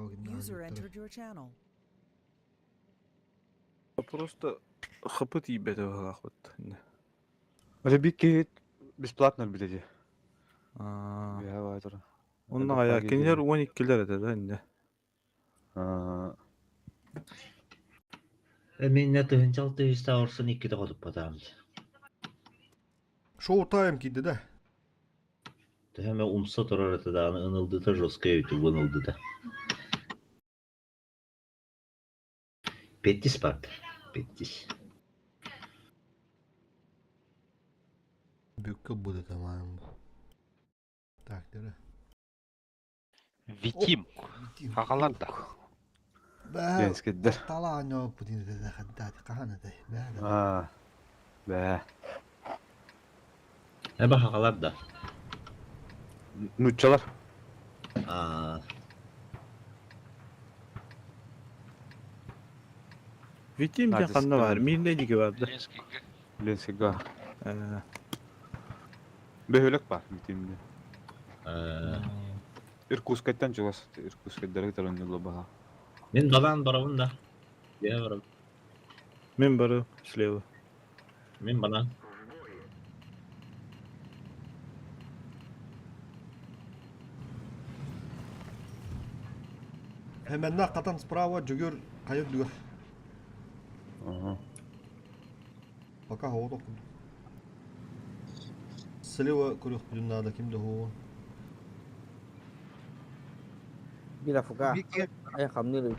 User кимнээх entered your channel. Просто хапы тиийбэтэ быһыылаахпыт. Уже бик киһи бесплатно өлбүтэ дии. Аа, Үөһэ баай туран. Онно хайа кинилэр 12-лэр этэ да иннэ. Миннэ 1600 орсон иккитэ хотуппатаам. Шоу тайм киирдэ да. Төһө эмэ умса турар этэ даҕаны ынылдыта жесткай үтүгү ынылдыта. Петтис барда. Петтис. Бүккэ будет амаан. Так, дere. Витим. Витим. Хагалар да. Бää, Ленскэйдэр. талаанньоо путин хаддаати хаһан этэй? Бää. Аа. Бээ. Эбэ хагалар да. Нууччалар. Аа, Витим диэн ханна баар? Миирнэй диэки баар да. Ленскийгэ. Ленскэйгэ. Э, Бөһүөлэк баар Витимде. аа. Иркутскайтан чугас. Иркутскайдары кытары онньулла баһа. Мин балаан барабын да. Я барабын. Мин бары слева. Мин банан. Хэмэннэх хатан справа Дьөгүөр хайа үрдүгэр. Ага. Пока хоҕотох курдук. Слева көрүөхпүтүн наада ким да хоҕун. Била фука. Ай хамныыр эбит.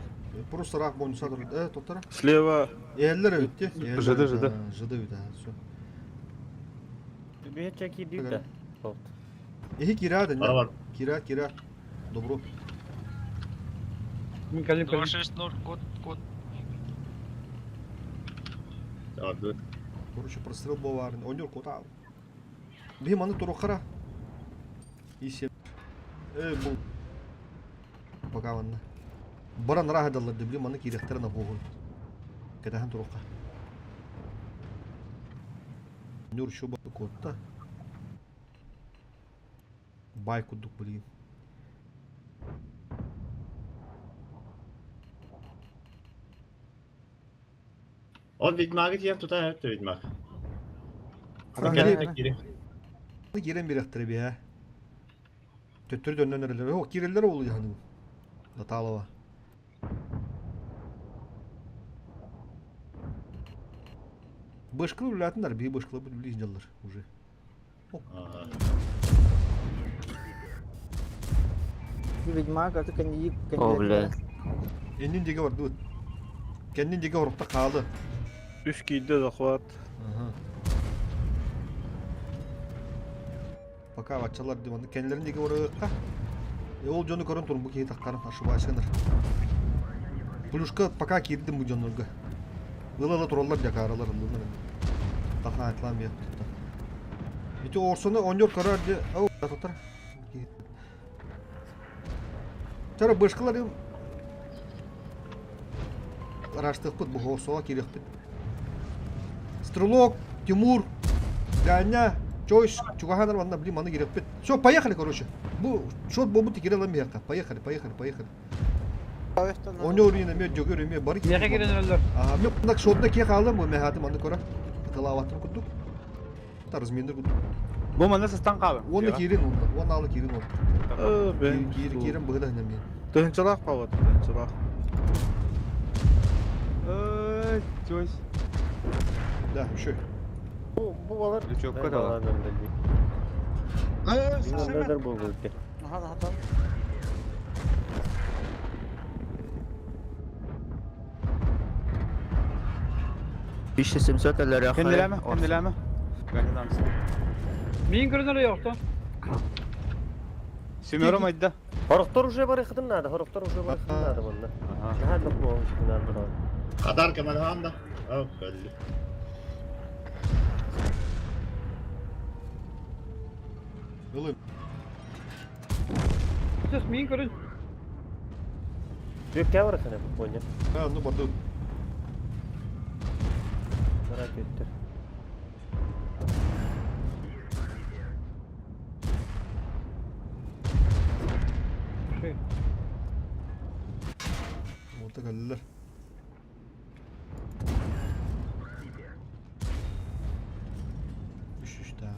Просто рак бонуса турар. Э, тоттара. Слева Эһэллэр эбит те. ЖД, ЖД. ЖД эбит, все. Биһиччэ киирдибит да. Вот. Эһи кира да, Бар Кира, кира. Добро. Мин кэлин кэлин. 260 код код. Арды. Короче, прострел боварын. Оньор кота. Биһи маны турухара. Исе. Э, бу. Пока манна. Баран раха даллар дебли маны киирехтерин апуһун. Кэтэһэн туруха. Нюр шуба котта. Бай курдук блин. Ол Ведьмагы тиийэн тута өттө Ведьмак. Киирэн Кири. киирэн биэрэхтэрэ биһэ. Төттөрү төннөн эрэллэр. О, киирэллэр ол дьаһаным. Наталова. Бышкылы үлэлээтиннэр, биһи бышкылы үлэлии сылдьаллар уже. Ведьмак, а ты коньяк, О, бля. Иннин диэки бардыбыт. Кэннин диэки орукта хаалы. үс киирдэ захват. Ага. Пока баччалар диманы кэннилэрин диэки барыахха. Э, ол дьону көрөн турун бу киһи таххарын ошибайсыңар. Плюшка пока киирдим бу дьоннорго. Ыла-ыла тураллар дьакааралар ыллылар. Таха атлаан биэхпит. Ити Орсону оонньуур көрөр ди О, тутар. Чара бышкалар Араштыахпыт бу Орсоҕо киириэхпит. Стрелок, Тимур, Ганя, Чойс, чугаһаанар манна блин маны киириэхпит. Все, поехали, короче. Бу шот буолбут киирэ ылан биһиэхэ. Поехали, поехали, поехали. Оонньуу өрүүн эмиэ, Дьөгүөр эмиэ бары Миэхэ киирэн эрэллэр. Аа, мен мында шотна кие хаалым, бу мэхатым аны көрө. Ыталаабаттым курдук. Та разминер курдук. Бу манна сыстан хаалын. Уонна киирин уонна, уонна аалы киирин уонна. Э, бен. Киир киирин быһыда хинен мен. Тыһынчалаах пават, тыһынчалаах. Эй, Чойс. Да, еще. Бу бу балар. Лючокка тала. Мин буолбут. Биште 700 өлөрө. Кэннилээмэ, кэннилээмэ. Мин көрөн эрэ yoxtu. Семером айда. Хорохтор уже барыхытын надо, хорохтор уже барыхытын надо манна. Ага. Наһаа элбэх буолбут баран. Катар кэмэлэһэн да. О, кэлли. Ылым. Сейчас мин көрөн. Бүккә барыхына понял. А, ну барды. Бара көттөр. Ши. Орта кэллилэр. Үс үстээх.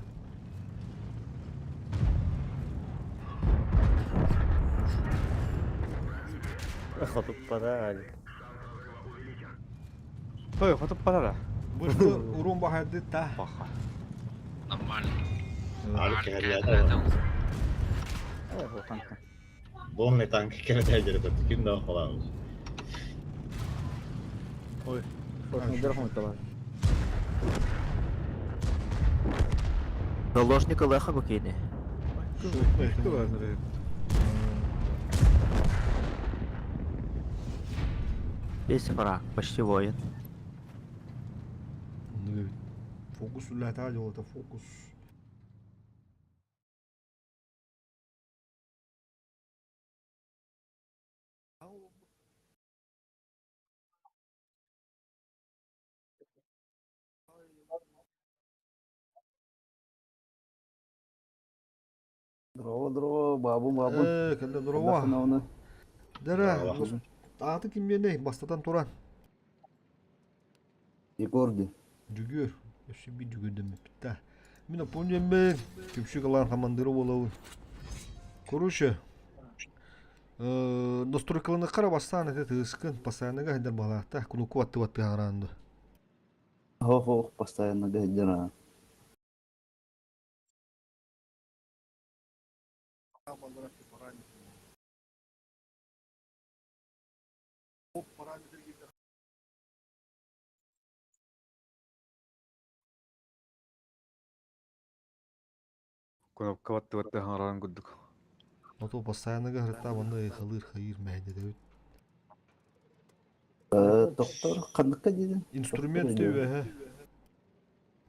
Хотуппата Алик. Той, хотуппата да. Бышты урун бахайды та. Баха. Нормально. Алик кэһэллээтэ. Э, танка. Бонный танк кэрэтэ дьэрэ ким да холаабыт. Ой. Заложник Олега Букини. Ладно, Весь враг, почти воин. Фокус үлэтэ дьолото фокус. Здорово, здорово, бабу, бабу. Э, кэллэ здорово. Дара, Здорово. ааты ким биэнэй, бастатан туран. Егорди. Дьүгүөр, өссө биир дьүгүөрдэммиппит да. Мин оппуон Күпшүк ылан хамандыры буолабын. Короче, настройкаланыккара бастаан этэ тыыскын, постоянныга сылдьар баҕалаахтаах, кунукку баттыы-баттыы хараан дуо. Хо-хо, постоянно дэһдьара. Кнопка баттыбатты хаҥаран курдук. Ото постоянныга сырытта манна ыйхалыыр хайыыр мэһэйдэтэбит. Доктор, ханныкка диэн? Инструмент үөһэ.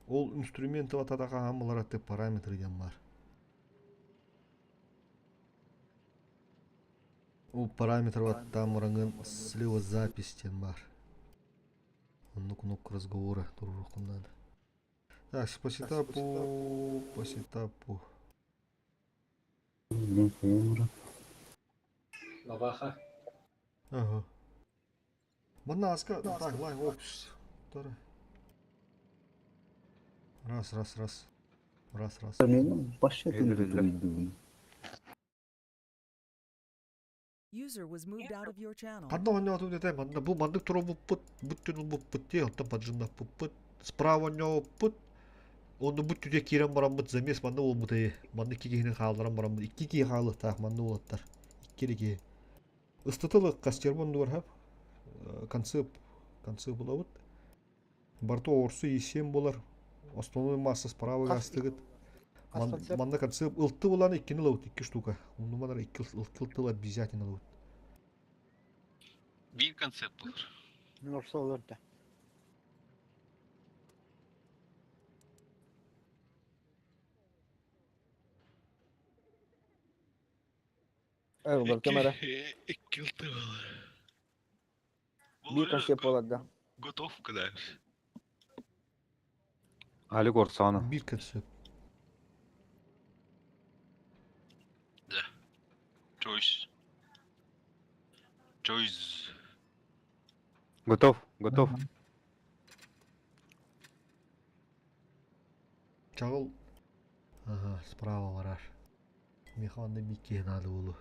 Ол инструмент атадаха хаммалар аты параметры диэн бар. Ол параметр баттаан бараҥын слева запись диэн бар. Онно кнопка разговора туруруоххун наада. Так, по сетапу, по сетапу. Лаваха. Ага. Манна аска, так, лай, опс. Тара. Раз, раз, раз. Раз, раз. Менің баш Эллилер. User was moved out of your channel. Ханна оонньоотум этэ, манна бу маннык туруорбуппут, бүттүн ылбыппыт дии, оттон поджимнаппыппыт. Справа оонньообуппут, онно бу түгэ киирэн бараммыт замес манна буолбута Манна икки киһини хаалларан бараммыт, икки киһи хаалыахтаах манна уолаттар. Икки эрэ киһи. Ыстатылык кастермон дуорһап, концеп, концеп булабыт. Барыта оорсу исиэн буолар. Основной масса справа гаастыгыт. Манна концеп ылты булан иккини ылабыт, икки штука. Оннуманар икки ылты тыл обязательно ылабыт. Биир концепт буолар. Норса олор да. Икки ылты буолар. Биир концепт буолар да. Готов кыдаешь. Алик Орсана. Биир концеп. Choice. Choice. Готов, готов. Чаҕыл. Ага, справа барар. Миэхэ манна биир киһи наада буолуо.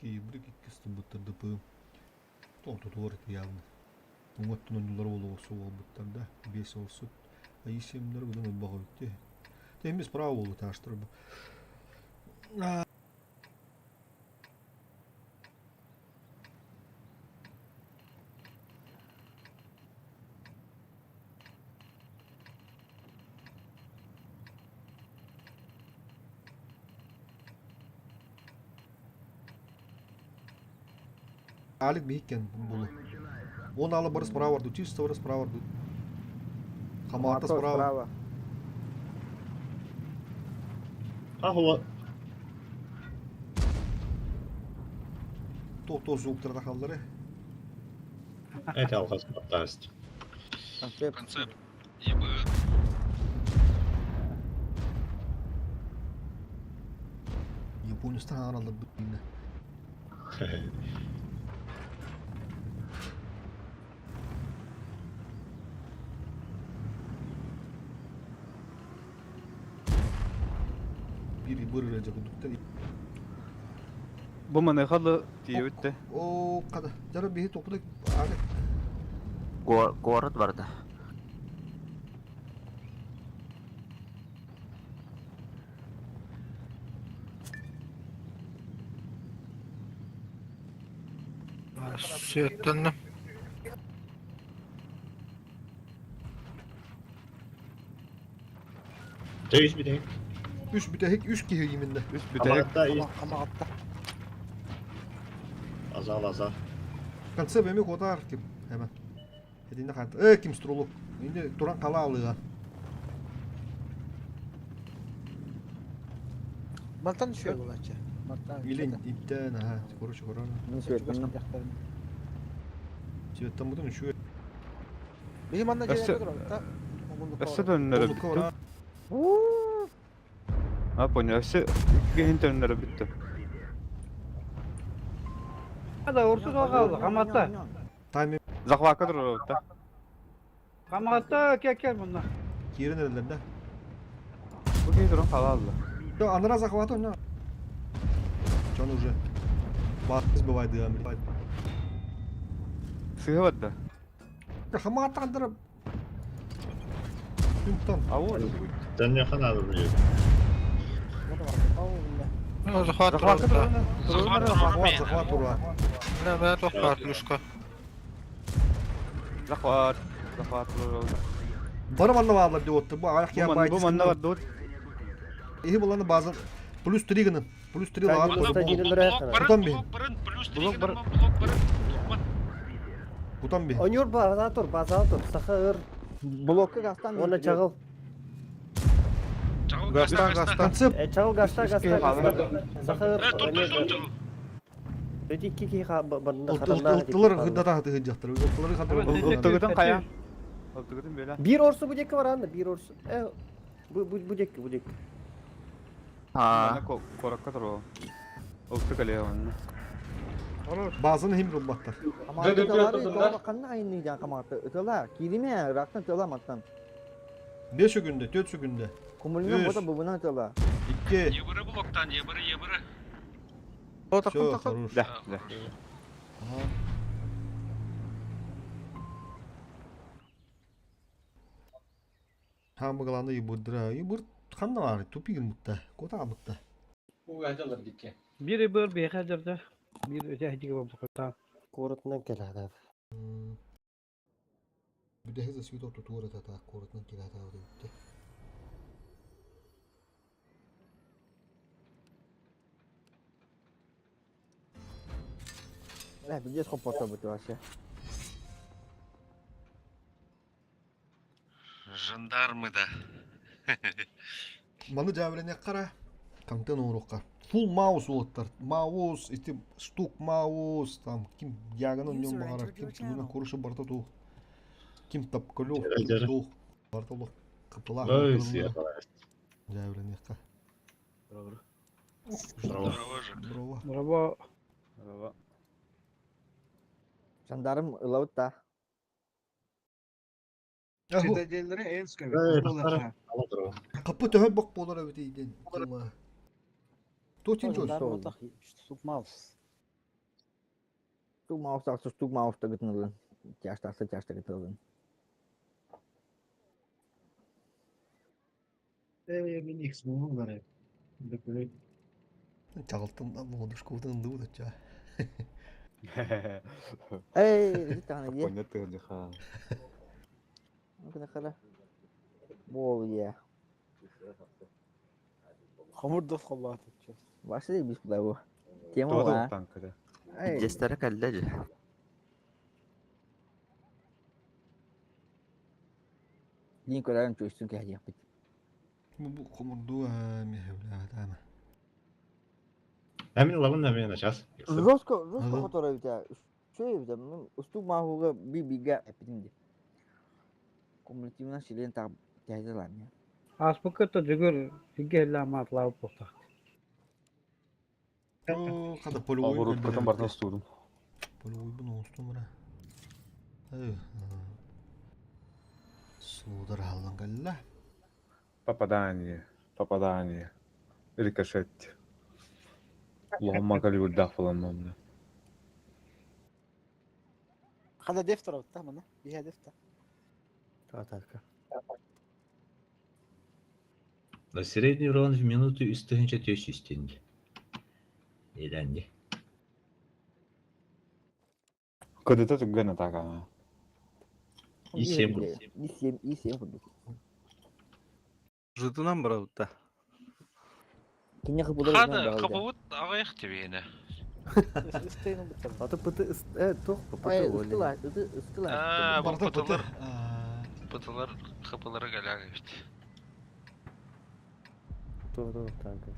Киибрик иккис тылбыттар дапыым. Ортотугар ити явно. Уҥаттан онньулар буолуохсу буолбуттар да. Биэс олсут. Айысемнер гынан ылбах эбит. Эмиэ справа буолу таастар бу. Алик биһиккен булу. Он алы бары справа барду, чисто бары справа барду. Хамаата справа. Ахуа. Тоқ-тоқ звуктарда қалдыры. Это алхас подкаст. Концепт. Концепт. Ебы. Японистан аралар бу. Бири бырыра кудуктар. Бу маны халы тиебитте. О, када. Жара биһи топуда ары. Город барда. Сөттөннө. Төйс битек. Үс бүтәһик үс киһи именно. Үс бүтәһик. Амагатта ис. Хамаҕатта. Азал азал. Концепт эми котар ким. Hemen. Эдинде хат. Э ким стролок. Инде туран кала алыга. Мантан düşüyor булача. Мантан. Илен иптен аха. Короче, корона. Мин сүөттэнним. Себеттен бутун şu. Bizim anda Өссө- жерде турар та. Өссө төннөрө Болдукка бүттү. ора. А понял. Өссө икки төннөрө бүттү. Hadi orta da kaldı. Hamatta. Тайм Захватка турар да. Hamatta gel gel bunlar. кирен эрелер да. Бу киһи туран хала алды. Да, анра захвату на. Чон уже. Бас бывает да. Сыгы барды. Хамат андыр. Юнтан. А вот. Төннө ханады бу. Захват Захватка турар. Захват Захват, захват ура. Захват. Захват турар. Барым анна баалар деп отты. Бу аяк я Бу бай. бу манна барды. Ихи буланы базар плюс 3 гынан. Плюс 3 Так, лаган. Просто Блок один раз. барын, Бутан блок барын, плюс 3 Блок бар- блок барын. Тукмат. Бутан би. Онюр база тур, база тур. Саха ыр. Блокка гастан. Оны чағыл. Чагыл Гастан, гаста гаста. гастан. Концепт Э, чағыл гаста, гаста, гаста. Саха ыр. Э, тур тур тур чагыл. Өте икки ки банда Ылтылар гыдата хаты жактыр. Ылтылар хаты. Ылтыгытын кая? Ылтыгытын беле. Бир орсу бу декке бар анда, бир орсу. Э, бу бу бу декке, бу декке. А, Мана коракка турар. Ылтык эле оны. Базын хим рубаттар. Хамаҕатта ханна айынныйдан хамаҕатта. Ытыла. Кириме рактан тыла маттан. 5 күндө, 4 күндө. Кумулунан Үс. бота бубунан тыла. 2. Ебыры блоктан, ебыры, ебыры. Всё, хорош. Да, да. Ага. Хамы главное ебурдыра. Ебур ханна бар, тупигин мутта. Кота мутта. Biri bir bir hazırda. Bir öte hediye bu kadar. Коротынан келеді. Бүдәһе свет оту тура тата коротнан килә та үтте. Э, билес хоппото бу вообще. Жандармы да. Маны жабрене кара. Кантен урукка. Фул маус улаттар. Маус, ити штук маус, там ким ягынан нем User багара, entered ким your кимден channel. корышы барта ту. Ким тапкалю, Жара, ким жара. ту. Барта лох кыпыла. Ой, сия. Жабрене ка. Здорово же. Браво. Bravo. Браво. Жандарм ылабыт та. Аху. Капы төһө бак болар өте иден. Тотин жол. Туг маус тахса, туг маус тагытнылын. Тяж тахса, тяж тагытнылын. Чагылтын лодушкутын дуудача. Эй, ити тахана дие. Понятно, диха. Кына кара. Бол е. Башы бис бу. Тема Тугу ва. танкада. Эй. Дестері кәлді же. Дин көрәрім чөйстүн кәһдиях бит. Бу комурду мехвлядама. Әмин лабын әмин сейчас. Жестко, жестко Ага. которая у тебя. Şöyle bir de устук махуга bir бига эпитим Кумулятивна силен так тяжелам я. Аспыкыта жүгір сиге матлау болса. О, Хада полевой. Огурут потом барна студум. Полевой буну устум бара. Судар халлан калла. Попадание. Попадание. Рикошет. Улахамма калибурдах falan мамна. Хада дефтер отта мана. Биһэ дефтер. Атака. На средний урон в минуту из 1300 тенге. Еленди. Кодета тугана така. И семь И семь, и семь курдук. Жытынан барабыт да. Кине кыбылыр Хада кабуут агайык тебине. Үстейін бұттар. Аты пыты тух пыты оли. Ыстылар, ыстылар. Аа, бу Барда пыты. пытылар, пытылар кыпылары галак бит. Тух тух танка.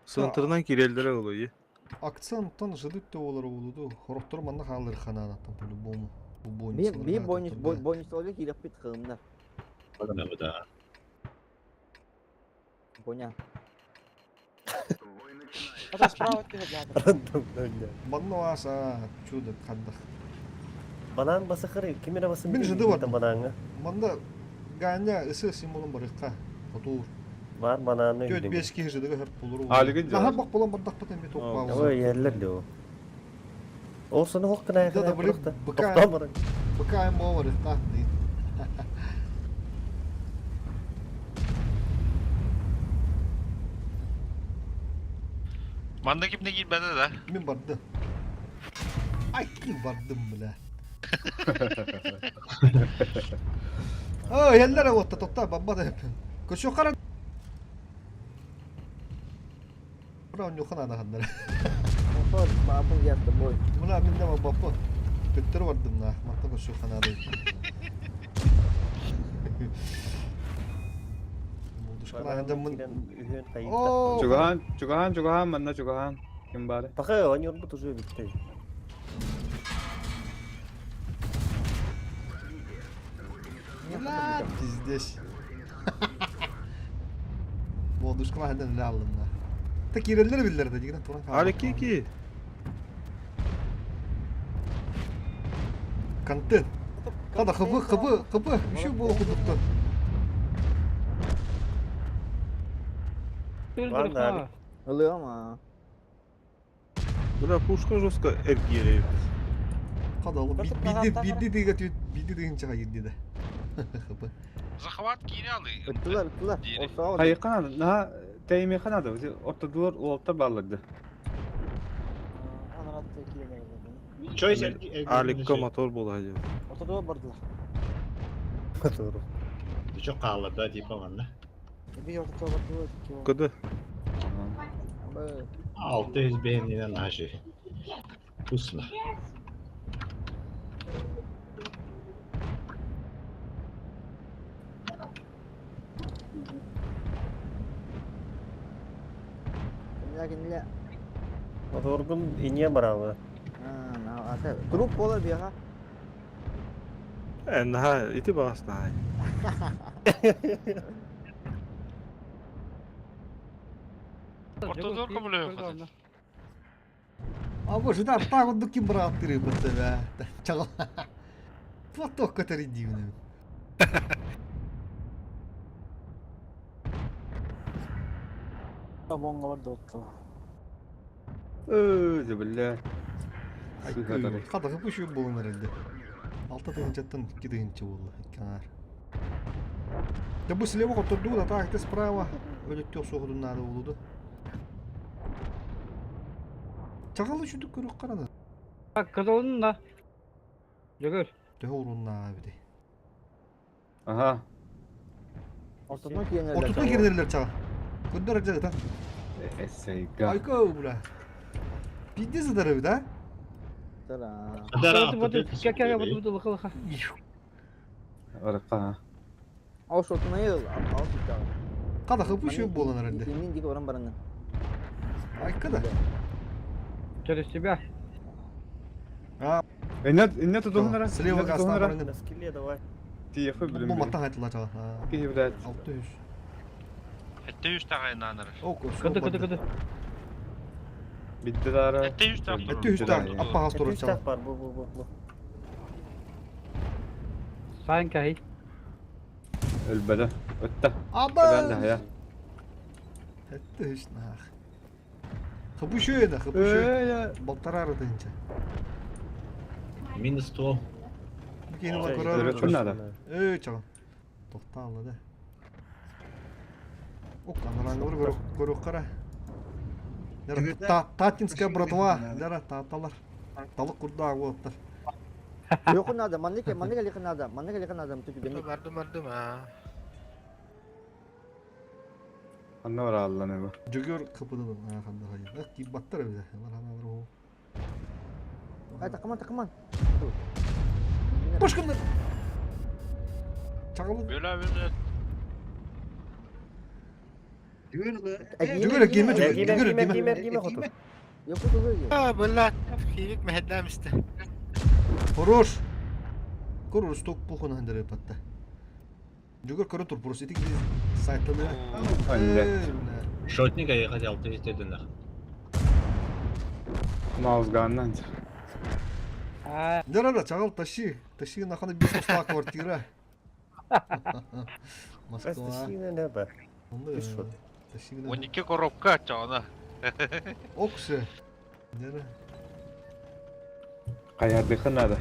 Сынтырынан кирелдere олой. Акценттан жыдыт те олар болуду. Хорохтор манна халыр хананаттан по-любому. Бу Би би бонус бонус олжак киреп бит кылымдар. Да. Боня. Ата справа өттігі жатыр. Рандом дөнде. Манна аса чудо хандах. Банан басы кыры, кимере басын Мин жыды бар. Бананга. Манда ганя ысы символун барыкка. Хотур. Бар бананы. Төт бес кихи жыдыга хөп болур. Алигин Наха бак болан бардак бат эми топ Ой, ерлер де о. Ол соны хоқ Да, да, блин, быка. Тоқтан барын. Быка эми барыкка. Манда кимне килбеди да. Мен барды. Ай, ким бардым бля. Ой, еллер отта токта бабба да. Көчө кара. Бура нюхана да хандар. Мотор бабын ятты бой. Мына мен дә бабба. Көттөр бардым на, манта көчө хана да. Мулдушкана ханда мын. О, Чугахан, чугахан, чугахан, манна чугахан. Ким бары? Пахай, они урбут уже битти. Бля, пиздец. Молдушкана ханда не алдым на. Та киреллер биллер да дигән туран. Али ки. Контент. Хада хб хб хб еще болу кудукта. Ладно, Ылыама. Бля, пушка жестко эргире. Хада ол бидди бидди диге түт бидди деген чага кирди да. Хб. Захват кирялы. Ыттылар, ыттылар. Осоо. Хайыкка надо, на тейме надо. Ортодулар улалта балларды. Анаратты кире. Аликка мотор болайды. Ортада бардылар. Мотор. Чо калыр да типа манна. Би ортада бардылар. Кыды. 600 бенинен наши. Вкусно. Киниле киниле. Моторгун ине баралы. А, ата труп болар бияга. Наха, ити багас наха. Ортодор кабыл А боже, да, так вот дуки брат рыба тебя. Чагал. Платок который дивный. Бонга барды отты. Өө, бля. Хада хб еще болун эрелде. Алта тыгынчаттан икки тыгынча болду. Канар. Да бу слева которду да так ты справа. Өлөттө соғудун нады болуду. Чагалы чүдүк көрүк карады. Кызылын да. Жүгір. Төһө урунна биди. Ага. Ортотун киенерлер. Ортотун кирнерлер чага. Көдөр жагыта. Эсейга. Айка бля. Пиздец здоровый, да? Тара. Кел кел вот вот лыха лыха. Арыкка. Ал шотуна ел, ал шотуна. Када хыпы еще болан эрелде. Имин диге баран баран. Айка да. Через тебя. А, Инне тутуһунара. Слева Инне гастан тутуһунара. барыңын. На скеле давай. Тиефы Бу билим. маттан айтыла чаға. Киһи блядь. 600. Этте 3 тағайын аныр. О, Кыды кыды кыды. Бидде дара. Этте 3 тақ Этте 3 тақ аппағас Это турар үч чаға. так бар, бу бу бу бу. Санька хей. Өлбөдө. Өттө. Бен Аба! да я. Этте 3 нах. Хапушу еді, хапушу. Э, Полтора рытынча. Минус 100. Кейін ола Ой, көрөр. Өлөтүн надо. Эй, чаға. Тоқталды да. Ок, анараңы бір көріп қара. Татинская братва. Дара, таталар. Талық құрда оттар. Yok надо, маннык маннык эле надо, маннык эле надо, түгү Бардым бардым а. Анна бар алланы бу. Жүгөр кыпыдын аханда хайы. Ак кибаттар бизе. Алар хо. Ай такыман такыман. Башкындар. Чагылы. Бөлө бөлө. Жүгөр кийме жүгөр. Кийме Жүгөр кийме кийме. кийме кийме хоту. Yok bu А, бля, хирик мехеддемисти. Хорош. Көрөр сток пухун хандыр патта. Жүгөр көрө тур просто итик биз сайттаны. Анне. Шотник я хотел 600 нах. Маузганнан. А, Дара чагыл таши. Таши наханы бис ушла квартира. Москва. Тащи бар. Таши. 12 коробка чағына. Оксы. Дара. Каярдыхы надо.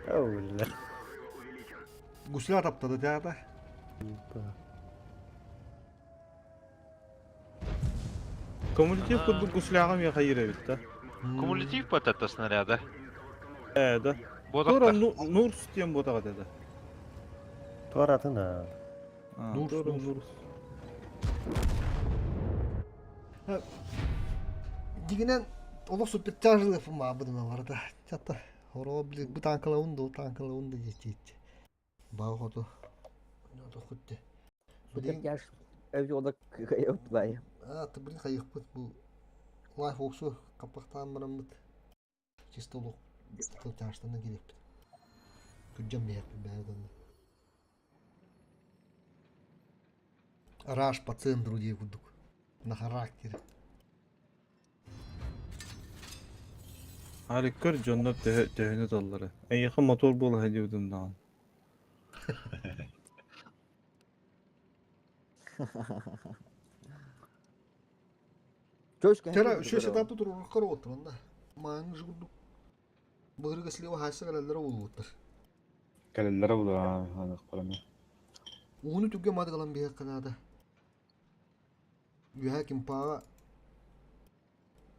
Ау, бля. Гусля таптады теата. Кумулятив курдук гуслягам я хайыр эбит да. Кумулятив патата снаряда. Э, да. Тора Бодақта. Нурс тем ботага деди. Туаратын а. Нурс, Тора Нурс. Нурс. Дигинен олох супер тяжелый фума абыдыма барда. Чата. Хоро били бу танкалаун да танкалаун да жетет. Баг хоту. Ото хутте. Супер тяж. Эв жолда кайып бай. А, ты блин хайыппыт бу лайф оксу капактаан бараммыт. Чисто олох тыл тяжтана керекпит. Күджам бэхпит бэдэн. Раш по центру дей кудук. На характере. Али көр жоннор төһөнө толлары. Эйхэ мотор буола хадиудун даан. Чөшкө. Тера үшө сетапты тур уруккар оттур онда. Мааны жугурдук. Быгырга слева хайса галаллара болуп Калеллere бу аны карамы. Уну түгге мадгалан бие канада. Үһә ким пага.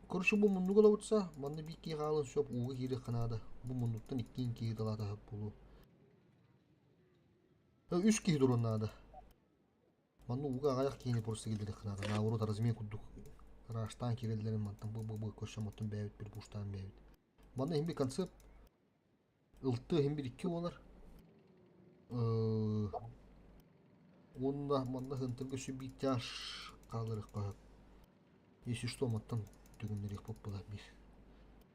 Көршү бу муннуга да утса, манны бик ки хаалын сөп угы кире канада. Бу муннуктан иккин ки далада хап болу. Үч ки дуроннада. Манны уга аяк кийини просто келдери канада. Наоборот размен кудук. Раштан кирелдерин мантан бу бу бу көршө моттун бэбит бир буштан бэбит. Манны хим бир концепт ылты хим бир икки болар. Онда манна хынтырга сүбиттяш калырык кахап. Если что, маттан түгүннер их боп була бир.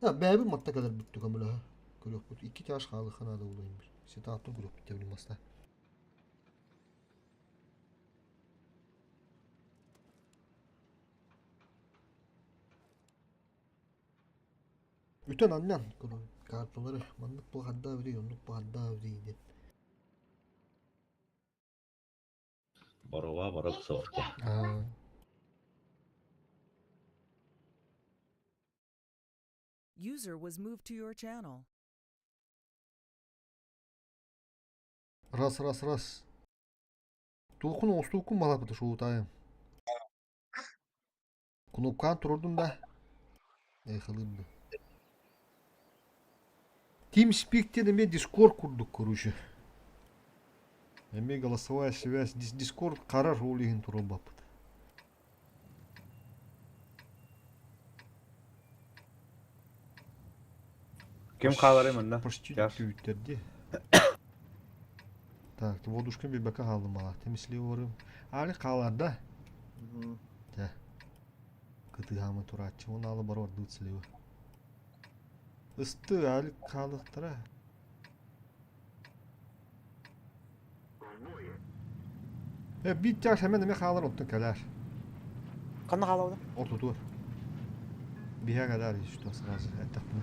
Ha, бәбі матта кадar бүттү көмөлө. Көрөк бут. Икки тяш калы ханада улайым бир. Сетаптын көрөк бит билмас да. Үтен аннан карталары маннык бу хадда бири, оннук бу хадда бири деп. Барова барып соқты. User was moved to your channel. Раз, раз, раз. Туукун остуукун балапыты шуутайым. Кнопкан турдум да. Эхылымды. TeamSpeak'те мен Discord курдук короче. Эме голосовая связь. Discord карар улигин туру бапыт. Ким калары мында? Почти Тяж. түйүттерди. Так, водушка bir бака алдым бала. Темисли орым. Али калар да. Кытыгамы турачы. Оны алып бар бар слева. Ысты али хаалыктара. Э биир чаас эмэн эмэ хаалар оттон кэлээр. Ханна хаалабыта? Ортотугар. Биһэ кэлээр что сразу эттэхпинэ.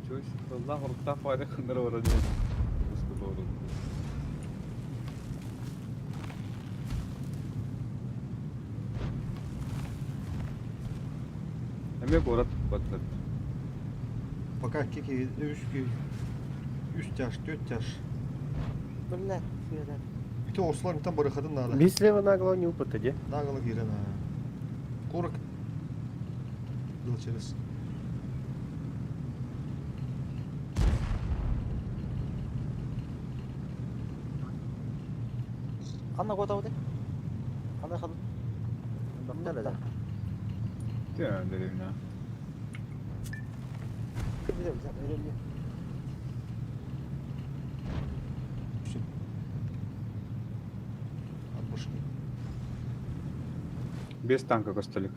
Чуй, сыллаах оруктаах файда кыннара баран иһэн. Эмиэ куорат баттат. Пока кики үс ки үс тяж, төрт тяж. Биллэ, сыыра. Ити орсулар митан барыхатын наада. Бис слева нагло не упыта, де? Наголо киирэн Курок был через. Ханна куотабыт? Ханна ханна? Бактар да. Деревня. Все. От башни. Без танка костолик.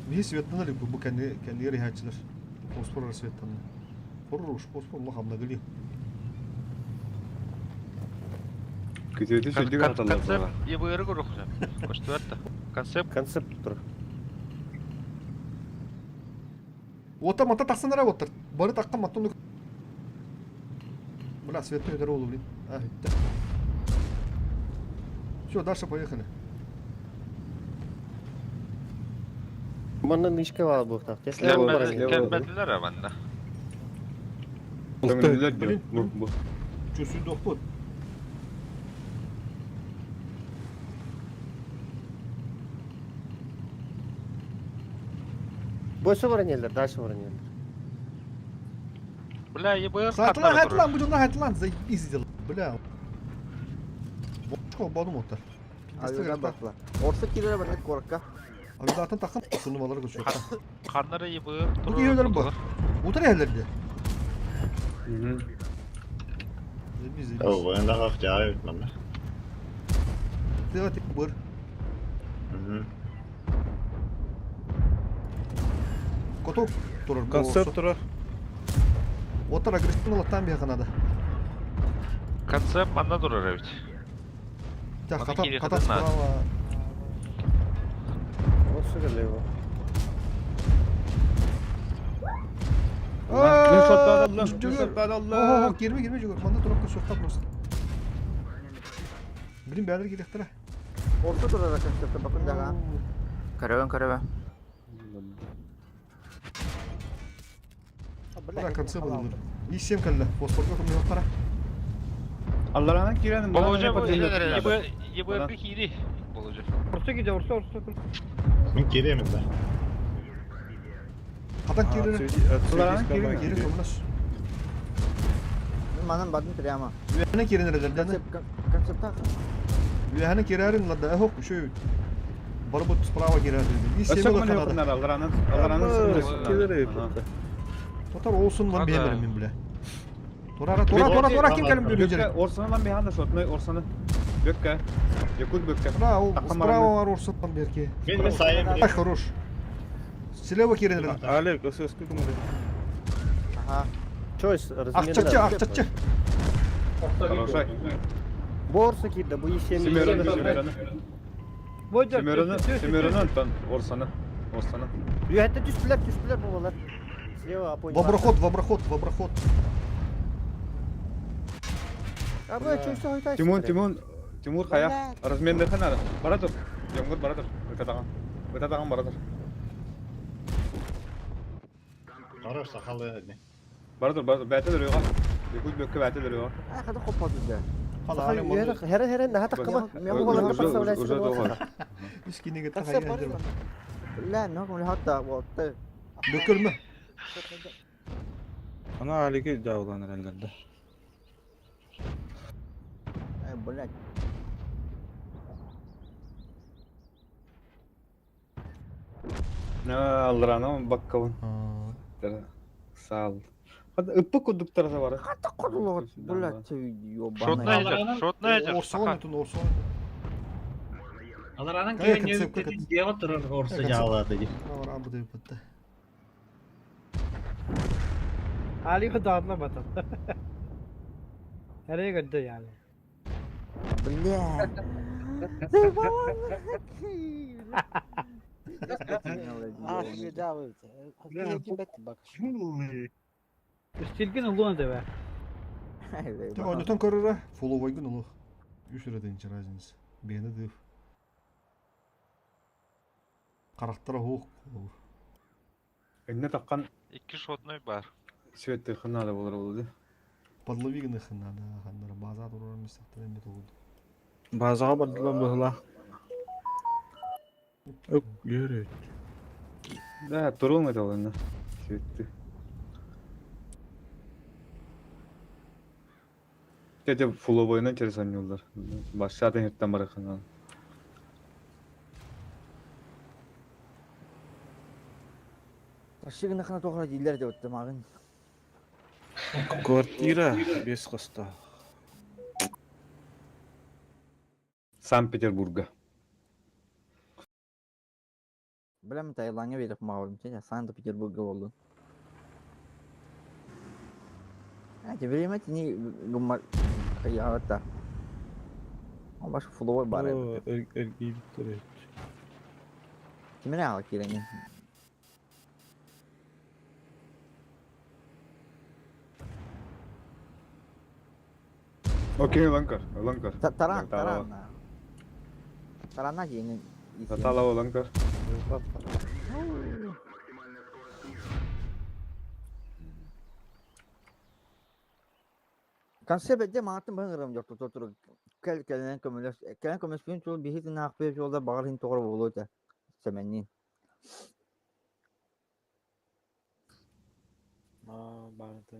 Биһи светтан элик бу кэнни кэннигэр иһээччилэр. Фосфор светтан. Форуш, фосфор лохамнагыли. Күтүөтү сүрдүк аталлар Концепт буолар. ЕБР көрөхсө. Көстүбэт да. Концепт Концепт тур. Ота мата тахсан эрэ оттар. Бары таххан маттан Бля, светной дорогу, блин. А, да. Все, дальше поехали. Манна нышка баар буолуохтаах. Слева, слева. Кэлбэтилэр манна. Төҥүллэр Блин. Бу бу. Че, сюда ход? Больше воронеллер, дальше воронеллер. Бля, ЕБР Хатлан, хаттары турар. хатлан, будем на хатлан, заебись Бля. Бочко бодум оттар. Авиадан бактылар. Орса киирэр барда куоракка. Авиатын таххан суну көчү. Ханнары ЕБР Бу киһилэр бу. Утар эһэлэрде. Заебись, заебись. Оо, энэ хах жаа манна. Ты тип быр. Коток турар. Концепт турар. Отар агрессивно латтан бияха надо. Концепт манна турар эбит. Тя Маны хата кири хата хатын надо. справа. Орса лево. Мен шоттадаллым. Жүгір. Шоттадаллым. О, кирме кирме жүгір. Манда турап көшөкта просто. Блин, бәлер киректер. Орса турар концепт бакын дага. Көрөбүн көрөбүн. Бля, конце был. И семь калла. Фосфорга көмө кара. Алларанан киреним. Болужа бу ЕБР ЕБР кири. Болужа. Орса киде, орса, орса. Мин киремин да. Хатан кирер. Алларанан киреним. Кири көмлөс. Мен манан бардым прямо. Үәһәне киренер дәне. Концепт концепт Үәһәне кирерин ладда. Хок, шөй. Барбут справа кирер. И семь Өссө калла. көмө юкунар алларанан. Алларанан Килер Тотар olsun lan Hadi. бемер мен биле. Турара тура тура тура ким келим бөлү жер. Орсанан биханда шотной орсаны. Бөккә. Якут бөккә. Тура ол Таққан справа бар орсын lan берки. Мин мен сайын Ай хорош. Слева киренер. Олег, өсөскө көмөрө. Ага. Чойс, Акчачы акчачы. Хорошай. Бу орса киирдэ, бу исем. Семераны, семераны. Бойдер, Семераны, семераны антон орсаны. Орсаны. Үөһэттэ түспүлэр, түспүлэр буолалар. Слева апой. Ваброход, ваброход, ваброход. А бу чойса хойтай. Тимур, Тимур, Тимур хая. Разменде ханара. Бара тур. Жоңгур бара тур. Ытатаган. Ытатаган бара тур. Хорош сахалы не. Бара тур, бара тур. Бәтә дөрүгә. Якут бөккә бәтә дөрүгә. Ай хата хоппа да. Хәрә хәрә наһа таккама. Уже уже долго. Үскинеге Концепт бар. Бля, ну ком хатта вот. Бөкөрмө. Ана Алиге жауланыр элдерде. Ай, блядь. Алларанан баккабын. Сал. Хата ыппы кудуктар да бар. Хата кодуло, блядь, Шотна ёбаный. эдер, шотна эдер. Орсон этин орсон. Аларанан Кая кэлэн концепт ньүөбүттэтин дьиэҕэ турар орса дьаалаата дии. Арабыты Али dağıtlamadın. Nereye gördü yani? Бля. А, да, бет бак. Üstilgin uluğun deve. Оннотон көрөрө фолловойгун олох. Үс өрөдөн разница. Бэйэни дыв. Харахтара хуох. Инне таққан Икки шотной бар. светтер ханада болар болды. Подловигны ханада ханнара база турар мисахтар эми тугуд. Базаға бардылар быһыла. Өк, yürü. Да, турулмай ол инне. Светти. Тете фуловойынан через аннюлдар. Башатын хеттен бараханан. Ташыгын хана тоғра дейлер деп өтті мағын. Квартира бес қыста. Санкт-Петербурга. Білем Таиландға беріп мағын. Санкт-Петербургға болды. А, теперь время не гумар я Баш фуловой бар edi. Эргийбиттер. Кимine алып келген? Окей, ланкар, ланкар. Таран, таран. Тарана жеңін. Таталава ланкар. Концепт де мағатын бұғырым жоқ тұр кел келен көмөлөс келен көмөс күн чул бихитин ақпеп жолда бағыр хин тоғыр болу өте сәмәннин. Мағатын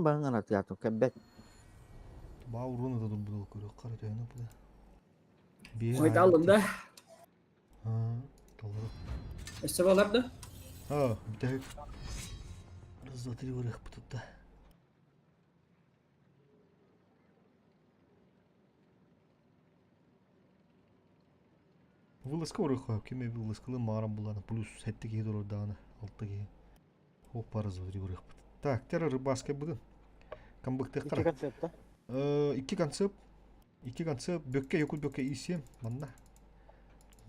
бұғырым театр кәббет. Ба уруна да дурбудул көрө кара төөнө бу. Ойт алдым да. Ha, толору. Өссө болар да. Ha, битек. Раз, два, три, вырых бутутта. Вылазка вырых, кеме вылазкалы марам буланы, плюс сетти кихи дурur дааны, алты кихи. Хоп, раз, два, три, вырых. Так, тера рыбаска будын. Камбыктык Икки кара. концепт, да? Икки концепт. Икки концепт. Бөкке, якут бөкке исем. Манна.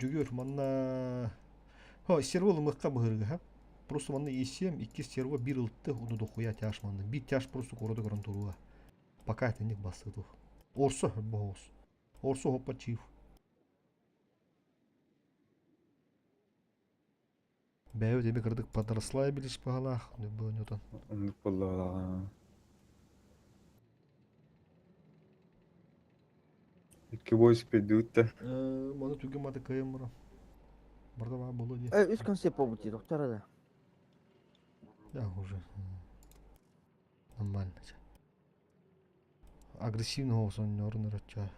Жүгөр, манна. Хо, серво лымыкка быһырга, ха? Просто манна исем, икки серво бир ылтты, уну дохуя тяж манна. Би тяж просто корода көрөн туруга. Пока это не басты тух. Орсо, богос. Орсо хоппа чиф. Бәйі деме кырдык подросла билиш пагалах, не было не тон. Оннук болла. Икки бой спедүтте. Маны түгем аты кайым бара. Барда ба болу ди. Үс концепт болу дейді, доктор да. Да, уже. Нормально. Агрессивно болсын, орын ырытча.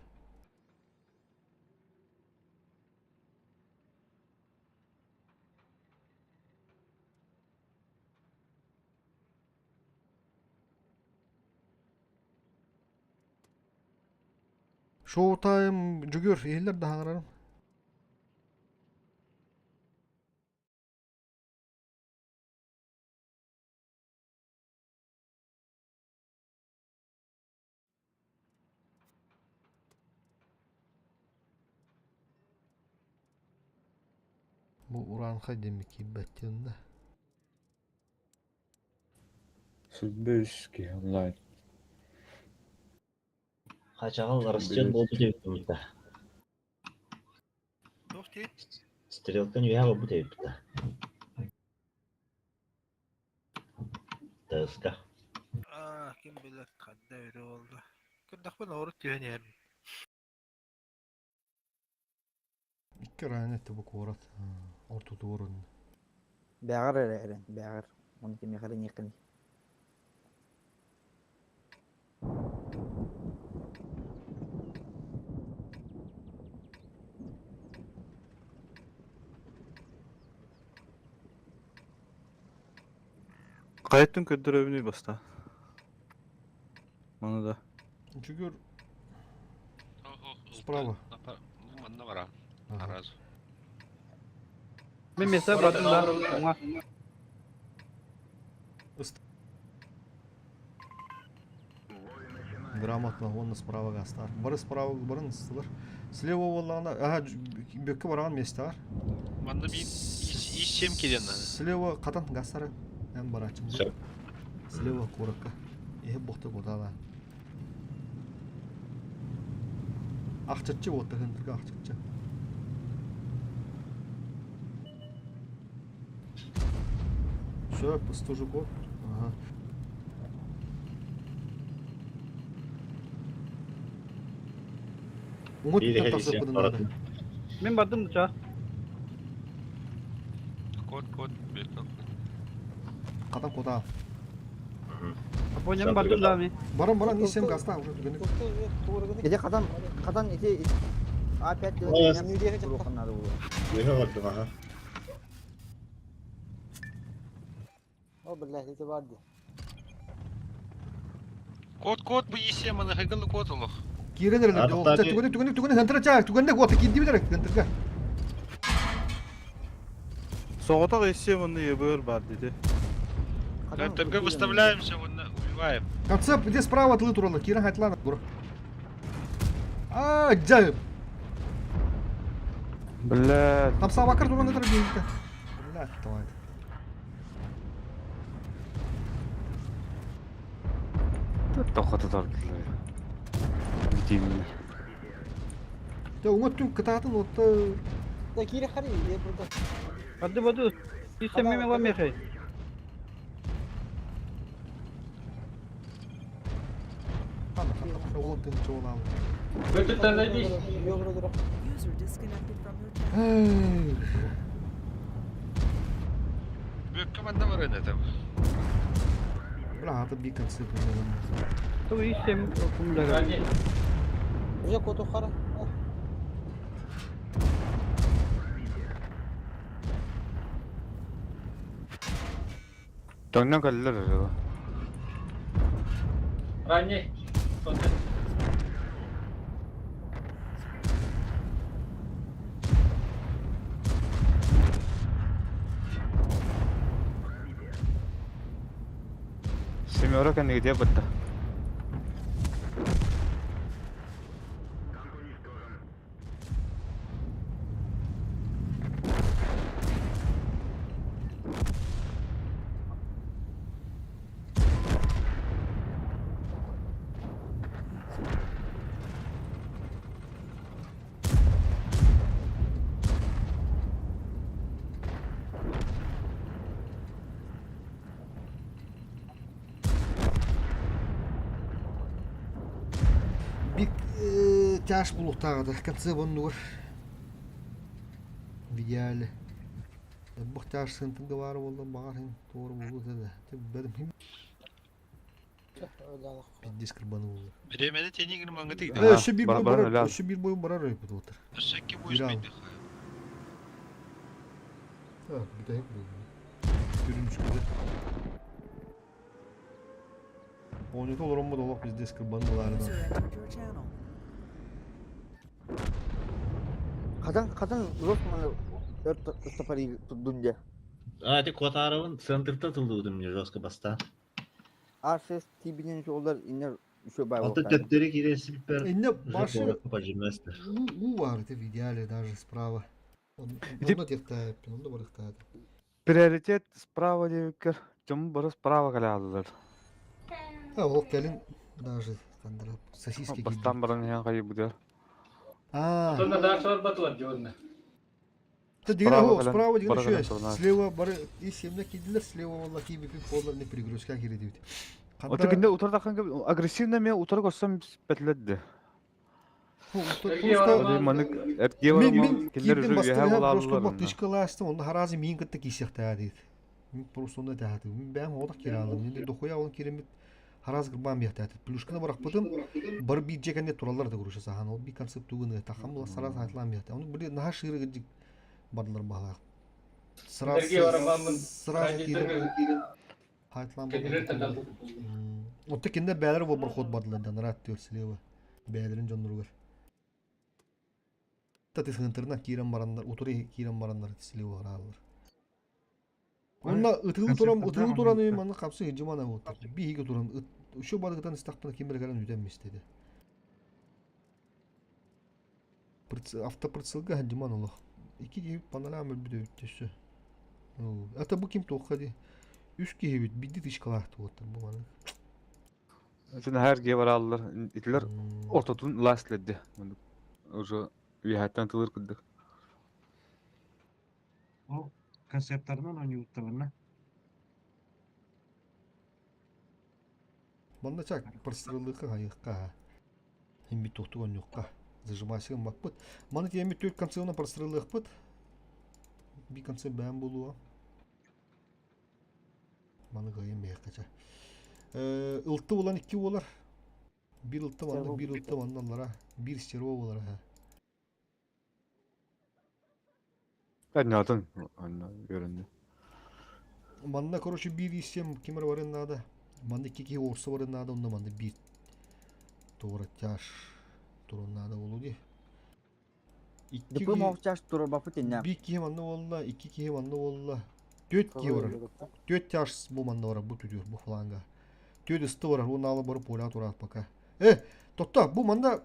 Showtime жүгөр, еллер да хаңарарым. Бу уранха демеки бәттенде. Сүлбөс ки онлайн. Хачаҕал растет буолбут эбит да. Туох дии? Стрелканы үһэ буолбут эбит да. Тыска. Аа, ким билэр ханна өрө буолла. Көрдөхпүн оҕурут түһэн иһэр. Икки район этте бу куорат. Ортоту орун. Бәғір әрі әрі, бәғір. Оны кеме қара не қыны. Кайттын көддөрөбүнүй баста. Маны да. Жүгөр Справа. Манна бара. Ага. Аразу. Мен месте бардым да. Оңа. Грамотно, уонна справа гастар. Бары справа барын ыстылар. Слева буоллаҕына, аха бүккэ бараҕан миэстэ бар. Манна биир ис чем кириэн надо. Слева хатан гастары. Эн барааччым. Сөп. Слева куоракка. Иһи бохто кутаала. Ахчаччы буолта хындырга ахчаччы. Сөп, ыстужуку. Ага. Уҥут Биир тахсыппытын иһэ наада. баратын. Мен бардым да. Код, код, бетон. Хатан кутаа. Апоня бардым да мен. Баран баран исем газта уже түгенник. Ити хатан хатан ити А5 Ой, деп надо было. Үөһэ олордум, аха. О, блядь, это барды. Код, код, бу исем, аны хайгалы код олох. Киирэн эрэлэр ол. Ардах Түгэнник түгэнник түгэнник хантара чаа түгэнник уота киирдибит эрэ хантарга. Соҕотох иссе онно ебөр бар диде. ТГ выставляемся, вон убиваем. Концепт где справа тылы туралар. Киирэн хайтлана. Бур. А, жай. Бля. Там сабакар туран этер бейте. Бля, давай. Тоқыты тардылар. Бүтеймін. Те уңа түн кытаатын отта Да кири хари, я burada. Барды барды. Исем мен ламехай. Хана хана уолан тын чоолаал. User disconnected from your channel. Бүккө манна бар это. Бля, ата би концепт. Ту исем кумдага. Уже коту хара. Тоңнан каллар acaba. Семёра кәнеге деп бітті. Бик тяж булуктагы концепт оннугар. В идеале. Бу тяж сынтынга бар болду, багар хин тууру болду деди. Теп бедим пиздец кырбаны болду. Времени тени гырмаңы тигди. Э, өссө бир бар- бой бар, барар, ля. өссө бир бой барар өйпүт отыр. Өссөкки бу Бир ал. испейди. Так, бүтәйик бу. Түрүнчү Ойното олороммут олох пиздец кырбаны булаарынан. User entered your channel. Хатан хатан Росманы өрт стопари дунде. А, ты Котаровын центрта тылдуудум мне жестко баста. А6 тибинен жолдар инер еще бай Аты болтар. төптері киресі бипер. Инне башы Пожиместер. у бар в идеале даже справа. Он Иди- он техта, он барыхта. Приоритет справа дебеккер. Жом бары справа калядылар. А, ол кэлин даже кандыра сосиски Бастан баран ян кайы будер. А. Та деген Справа о, кэлэн, справа деген бары еще кэлэн есть. турнар. Слева бары и семне кидилер, слева валла киби полар не перегрузка кири дейт. Ота кинде утар агрессивно мен утар көрсөм бетледди. Просто Манык эрге мен мен киндер кирдим уже бастырга уяха просто булалар. бу тышкаластым, онда харазы мин кытты кисехта дейт. Мен просто онда тәһәти. Мен бәм одак киралым. Инде дохуя он киремит хараз гырбам яхта. Плюшканы барак бытым, бар би жекенде туралар да күрүшө сахан. Ол би концепт тугыны тахам була сараз айтылам яхта. Оны биле наха шыры гыжык бардылар бала. Сразу сразу кирип айтылам. Отта кинде бәлер бу бір ход бардылар да нарат төр слева. Бәлерин жоннургар. Тыһыынтырынан киирэн бараннар, утары киирэн бараннар силиво харааллар. Онно ытыы туран, ытыы туран манна хапсы хыдьымана буолтар. Биһиги туран үчү барыгытан истахпына ким эрэ үтэн мистеди. Автоприцелга хадьыман олох. Икки киһи панорама өлбүт өссө. Это бу ким туохха ди? Үс киһибит бидди тышкалаах туоттар бу маны. Ити наһаа эргийэ барааллар. Итилэр ортотун ласлерди. Уже үөһэттэн тылыр курдук. Ол концепттарынан оонньуубуттарына. Манна чак простреллыхха хайыхха. Химбит тохтук онньуохха. Зажимайся гыммаппыт. Маны тиэммит төрт концевна простреллыахпыт. Би конце бээн буолуо. Маны кыайан бэйэххэ чэ. Ылты булан икки буолар. Биир ылты манна, биир ылты манна аллара. Биир стерво буолар аха. Анньаатын анна үөрэннэ. Манна, короче, биир иссем ким эрэ барыан наада. Манна икки киһи уорса барыан наада, онно манна биир туора тяж турун наада буолуо дии. Икки Дыпы моҕчаш турбаппыт иннэ. Биир киһи манна буолла, икки киһи манна буолла. Түөрт киһи барар. Түөрт тяж бу манна барар, бу түдүр, бу фланга. Түөрт ысты барар, уонна алы бары поля тураат пока. Э, тотто, бу манна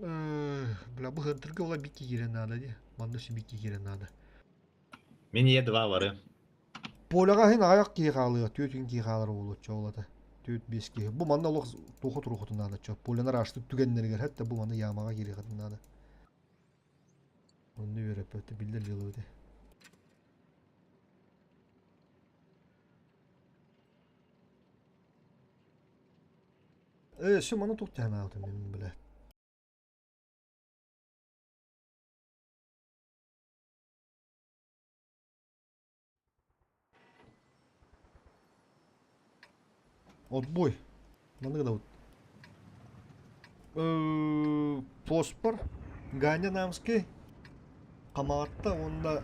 бля, бу хантырга була бикки киирэн наада дии. Манна өссө бикки киирэн наада. Мин ийэ два бары. Поляҕа иһин аҕыйах киһи хаалыа, түөрт күн киһи хаалар буолуочча олата. Түөрт биэс киһи. Бу манна олох туоху турухутун наада чо. Поляны араастык түгэннэригэр хэтте бу манна ямаҕа киириэхэтин наада. Онну үөрэппэттэ биллэр дьыала этэ. Э, өссө маны туох тэһэн аҕытым мин бля. Отбой. Маннык гынабыт. Поспор, Ганя Намский, Хамаҕатта уонна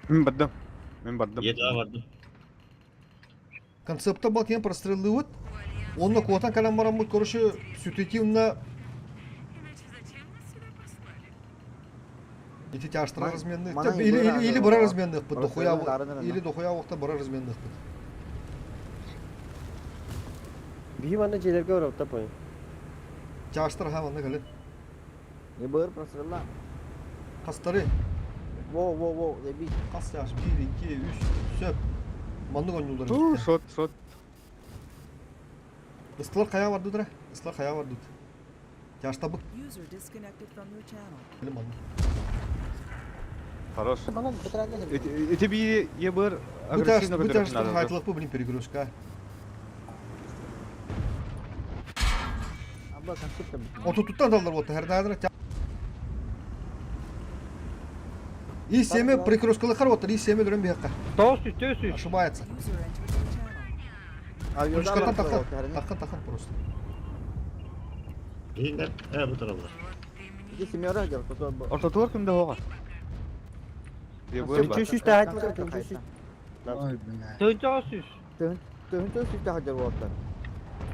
Мин бардым. Мин бардым. Еда бардым. Концепта был кем простреллыбыт. Онно куотан кэлэн бараммыт, короче, ситуативно Ити тяжтара разменных. Или, или, или бара разменныхпыт, дохуя, или дохуя уақта бара разменныхпыт. Биһи манна дьиэлэргэ барабыт понял. Тяжтар ха манна кэлин. Не быр прострелла. Хастары. Во, во, во, дебит. Хас тяж? 1, 2, 3, сөп. Маннык оонньуулар. Туу, шот, шот. Ыстылар хайа бардыдыра? Ыстылар хайа бардыт? Тяжтабык. User disconnected from your channel. Манна. Хорош. Эти би ебыр агрессивно Бу тяжтар хайтылык блин перегрузка. Отутуттан даллар вот хернадыр. И семе прикрускалыхар вот, и семе дүрен бияққа. Тоғыз жүз. Ошибается. Ручкатан тахан, тахан, тахан просто. Биһиндер, бу тураллар. Иди семера дел, потом. Ортотугар кимде хоға? Түнчү тахат түнчү. Ой, бля. Тыынча сүз. Түнчү сүз тахат болоттар.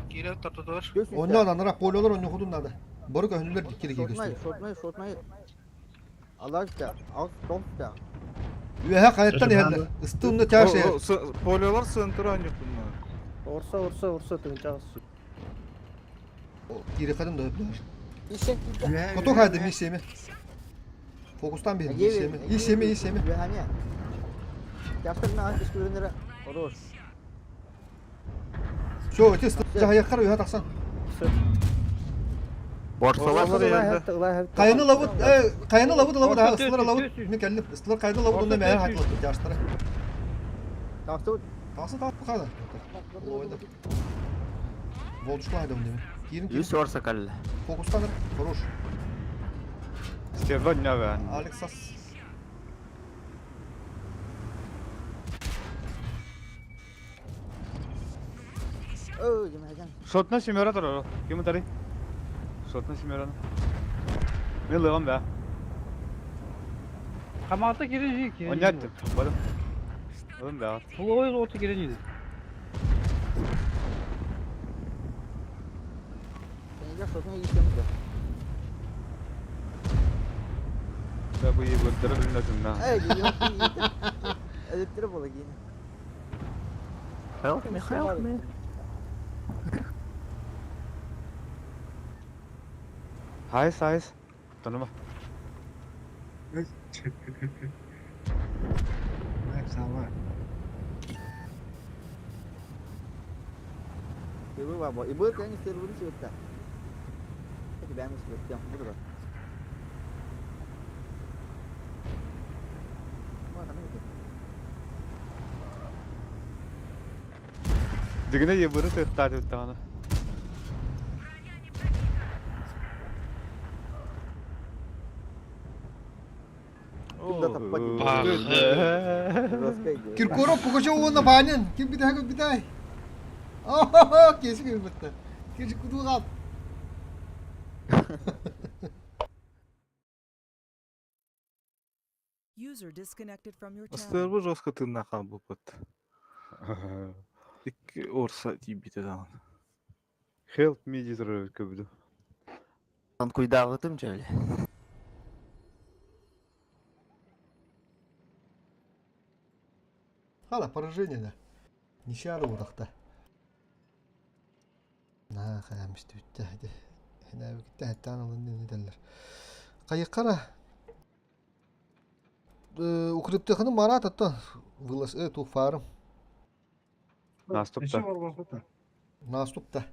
Кире тототор. Оннан анара полялар онны худун надо. Бары көһүнүлэр диккири көстү. Шотнай, шотнай. Алашта, ал топта. Үөһэ хайаттан иһэллэр. Ысты унна тяж Полялар сыантыр оонньуктуннар. Орса, орса, орса түнчү сүз. Кири кадын да өплөр. Кото хайды ми семи. Фокустан бир ми семи. И семи, и семи. Все, эти жаяққар үйе тақсан. Борсалар. Кайны лабыт, кайны лабыт лабыт, а ыстылар лабыт. Мен келдим. Ыстылар кайны лабыт, онда мен хатылып жаштары. Тақсы. Тақсы тақсы қады. Ойда. Волчукла айдам деме. Кирин кирин. Үс орса калла. Фокустаныр. Хорош. Стерва дня Алексас. Өө, жемеген. Шотна семера турар. Ким тари? Шотна семера. Мен лыгам бә. Хамаата кирен кирен. Онньаттым. Барым. Ылым бә. Фуловой золото кирен ини. Сенеге сотун иитем да. Да бу егордары билмәсен на. Эй, yok иитем. Электр бола кийин. Help me, help me. Хайс, хайс. Тонома. Сава. Ибы бар бу. Ибы кәң серверин сүрттә. Peki ben сүрттем. Burada. Дигене ебыры тыктар тыктаганы. Киркоров Пугачев уонна Ванин. Ким битай ким битай. О, кесик өлбөттө. Кесик кудугап. User disconnected from your channel. Астырбы жестко тынна қалбы бұт. Икки орса тибите даҕаны. Help me дизер көбүдү. Куйдаагытым жайлы. Хала, поражение да. Нишары удақта. На, хаямысты үтті. Хинәбікті әттан алын не дәллер. Қайыққара. Укрептеханы марат атта. Вылас ту фарым. Наступта. Наступта.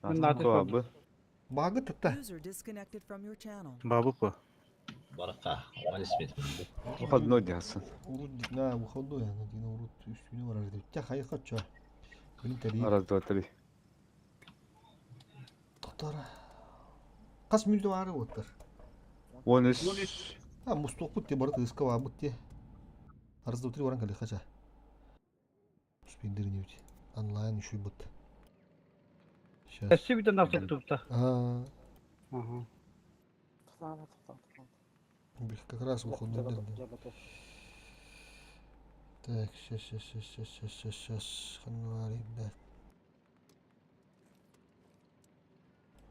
Наступта бы. Багы тытта. User disconnected from your channel. Бабы по. Барака. Валисмет. Выходной диасын. Урут на выходной, ана дина урут үстүнө барар деп. Тя хайыкка ча. Күн тари. Раз, два, три. Токтора. Кас мүлдө ары оттар. Он үс. А мустокпут те барат ыска бабыт те. Раз, два, три баран кале хача. Спиндернуть. Онлайн еще бут. Сейчас. Эсси бүтэн насып тупта. А, Ага. как раз выходной день. Да. Так, сейчас, сейчас, сейчас, сейчас, сейчас, сейчас,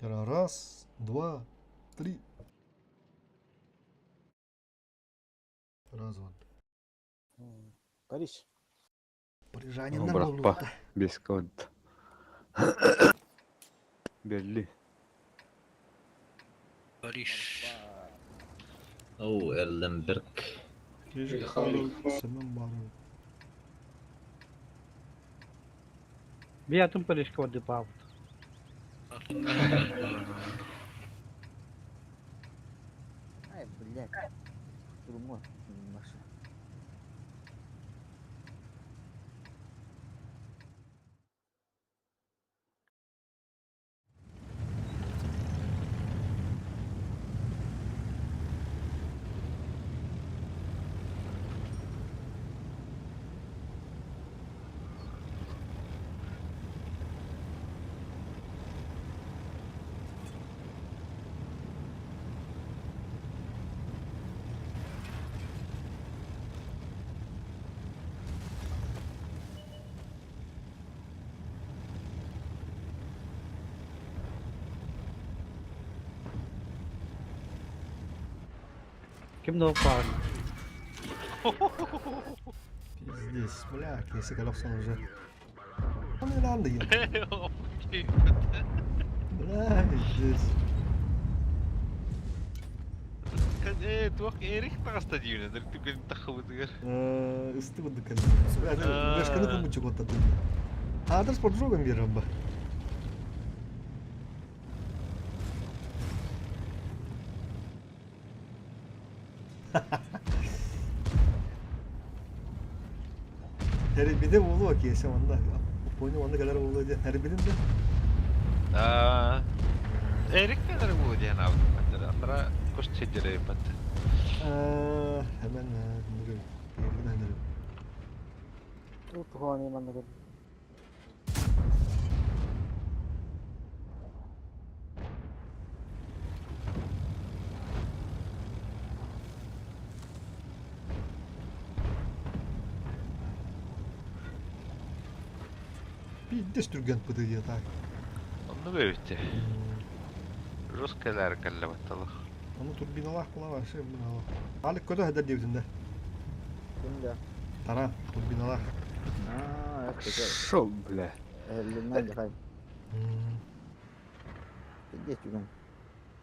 да. Раз, два, три. Раз вот. Париж. Парижанин Ну, брат, Бес код. Белли. Париж. Оу, Эрленберг. Семен Баров. Биятым Парижка вады пабыт. Ай, блядь. Турмо. Маша. Ким да паан. Пиздец, бля, если Колобсон уже. Он не надо я. Бля, пиздец. Туох Эрик таҕыста диибин, түгэн таххыбытыгар. Ысты кудык кэлли. Бля, каны кумучу котта ты. Адрес поджогом берем ба. Heribide болу окей, онда. Понял, онда калар болу де. Heribidin де. Аа. Эрик кэлэр бу диэн аабыт. Андара кош чеджере бат. Hemen нүрү. Ерден нүрү. Туһуаны манна көр. Биирдэс түргэн пытыйа так. Оннук эбит. Жесткайлар кэллэбатталах. Ону турбиналаах була вообще мынала. Алик көтө хәдер диэбитин да. Ким да? Таран турбиналаах. Аа, Шо, бля. Эллиннэн дьахай. Пиздец түгэн.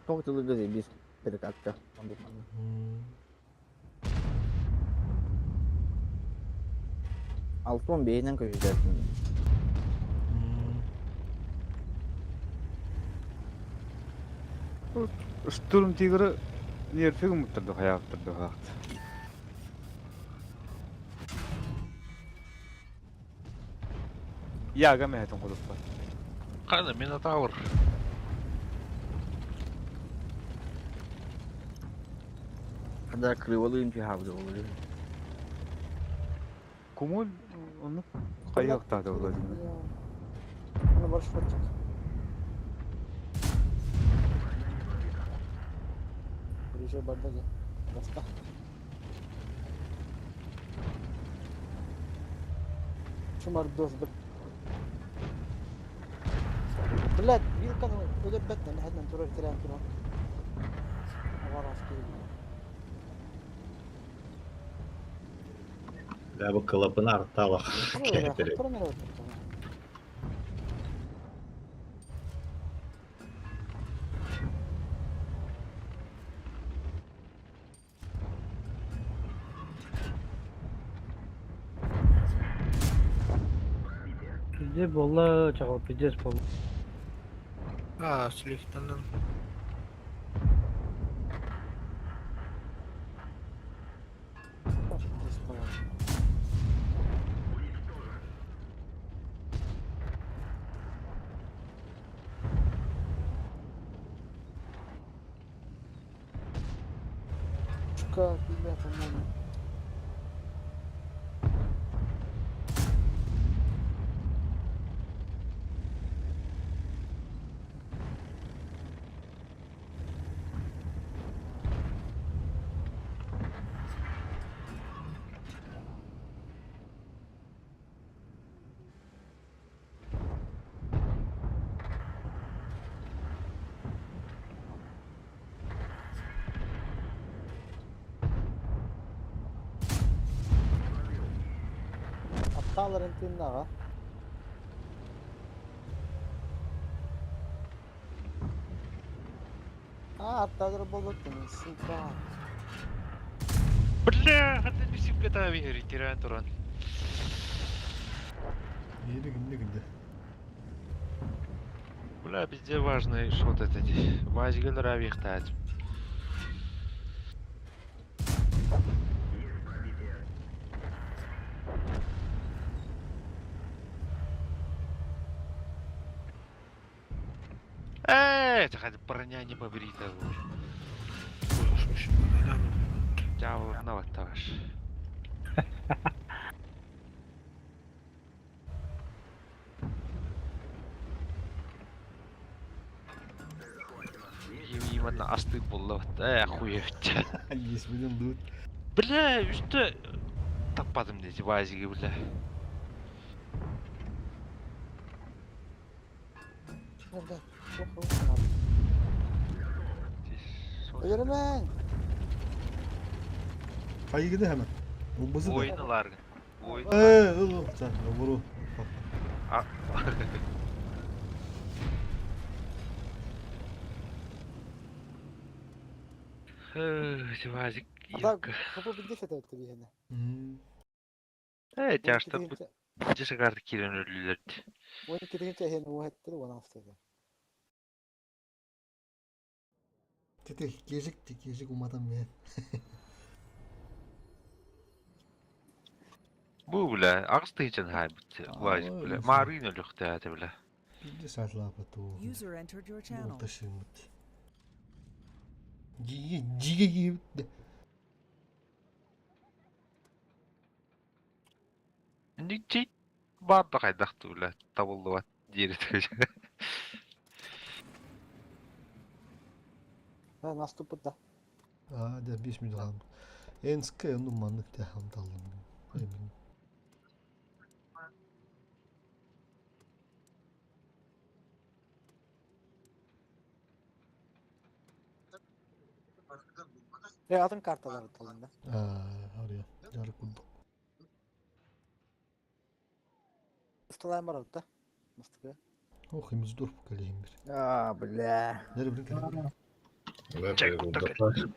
Тоҕо тылы бир перекатка. Алтон бэйинэн көһүтэртин. Штурм Тигры нерфиг умуттарды хайааттарды хаахт. Яга мэхэтин кудуппат. Қаны Минотавр. Хада криволыын түһаабыт олору. Кумул onu хайаактаады Владимир. Аны барыш фотик. Приезжай бардаги. Баста. Шумар дос б. Блядь, вилка өлөрбөт нэ турар тирэн турар. Аварас киһи. Да, бу кылапын арталах. Пиздец болла, чаҕыл пиздец болла. А, слифтанан. Чука, бля, по-моему. Аттааларын тыыннаҕа. Аа, аттаалар болбуттун, сука. Бля, хата бисим ката бихери тиран туран. Yeri günde günde. Бля, везде важный шот этот. Вазгелер авихтать. Эй, это хоть броня не побрита. Дьявол, на вот ваш. Именно асты было. Э, охуеть. Есть блин лут. Бля, что? Таппадым дети, вазиги, бля. Бля, Өлөрүмэҥ! Хайгыды hemen. Убызы да. Ойнылар. Ой. Э, ыл ыл. Sen vuru. А. Вазик. Ата хопу билде сетебетте биһине. Э, тяжто Дешегард кирен өлүлөрдү. Уон китигинче эһен уһаттыр уон астыды. Тете кезик кезик уматам мен. Бу бля, агыс тыйчан хайбыт. Вазик бля. Марын өлүктө бля. Билде сатлапа ту. User entered your channel. Ташымыт. Жиге жиге кийип. Ничи баата кайдакты бля. Табылдыбат жери. Ха, наступит да. А, да 5 минут алым. НСК ну маннык те хамдалым. Э атын карталары талын да. Аа, арыйа. Жарык курдук. Ысталаан барабыт да. Мастыгы. Ох, имиздор кэлиһин бир. А, бля. Нere билин кэлин. Чай кутта кэл.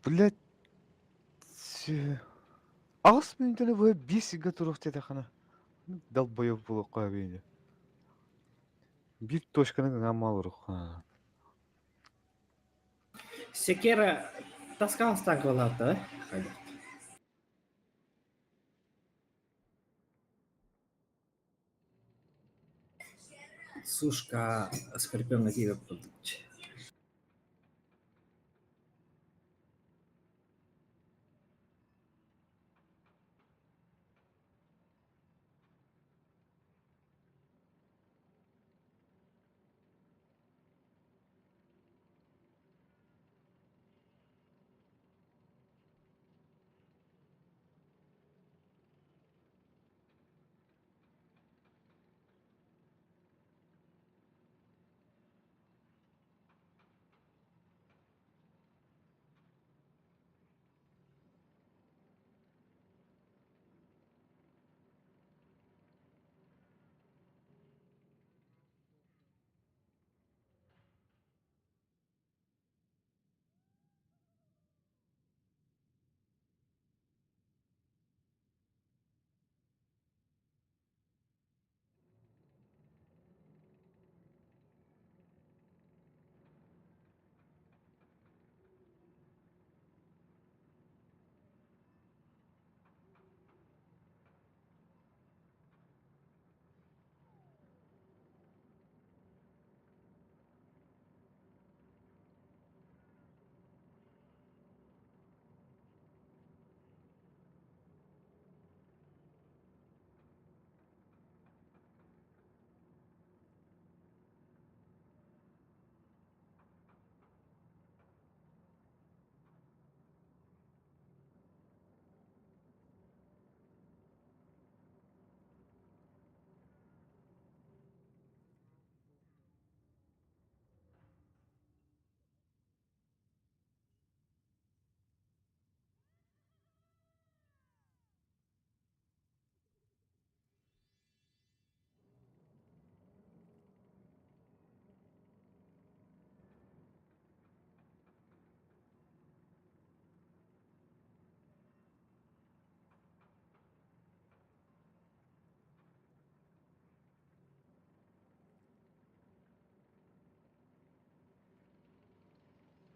Блять. Ағыс минутаны бойы 5 сига турух деді Долбоёб болуққа бейді. Bir точканы гына алыр. Секера таскан станкалата. Сушка Скорпион тебе продукт.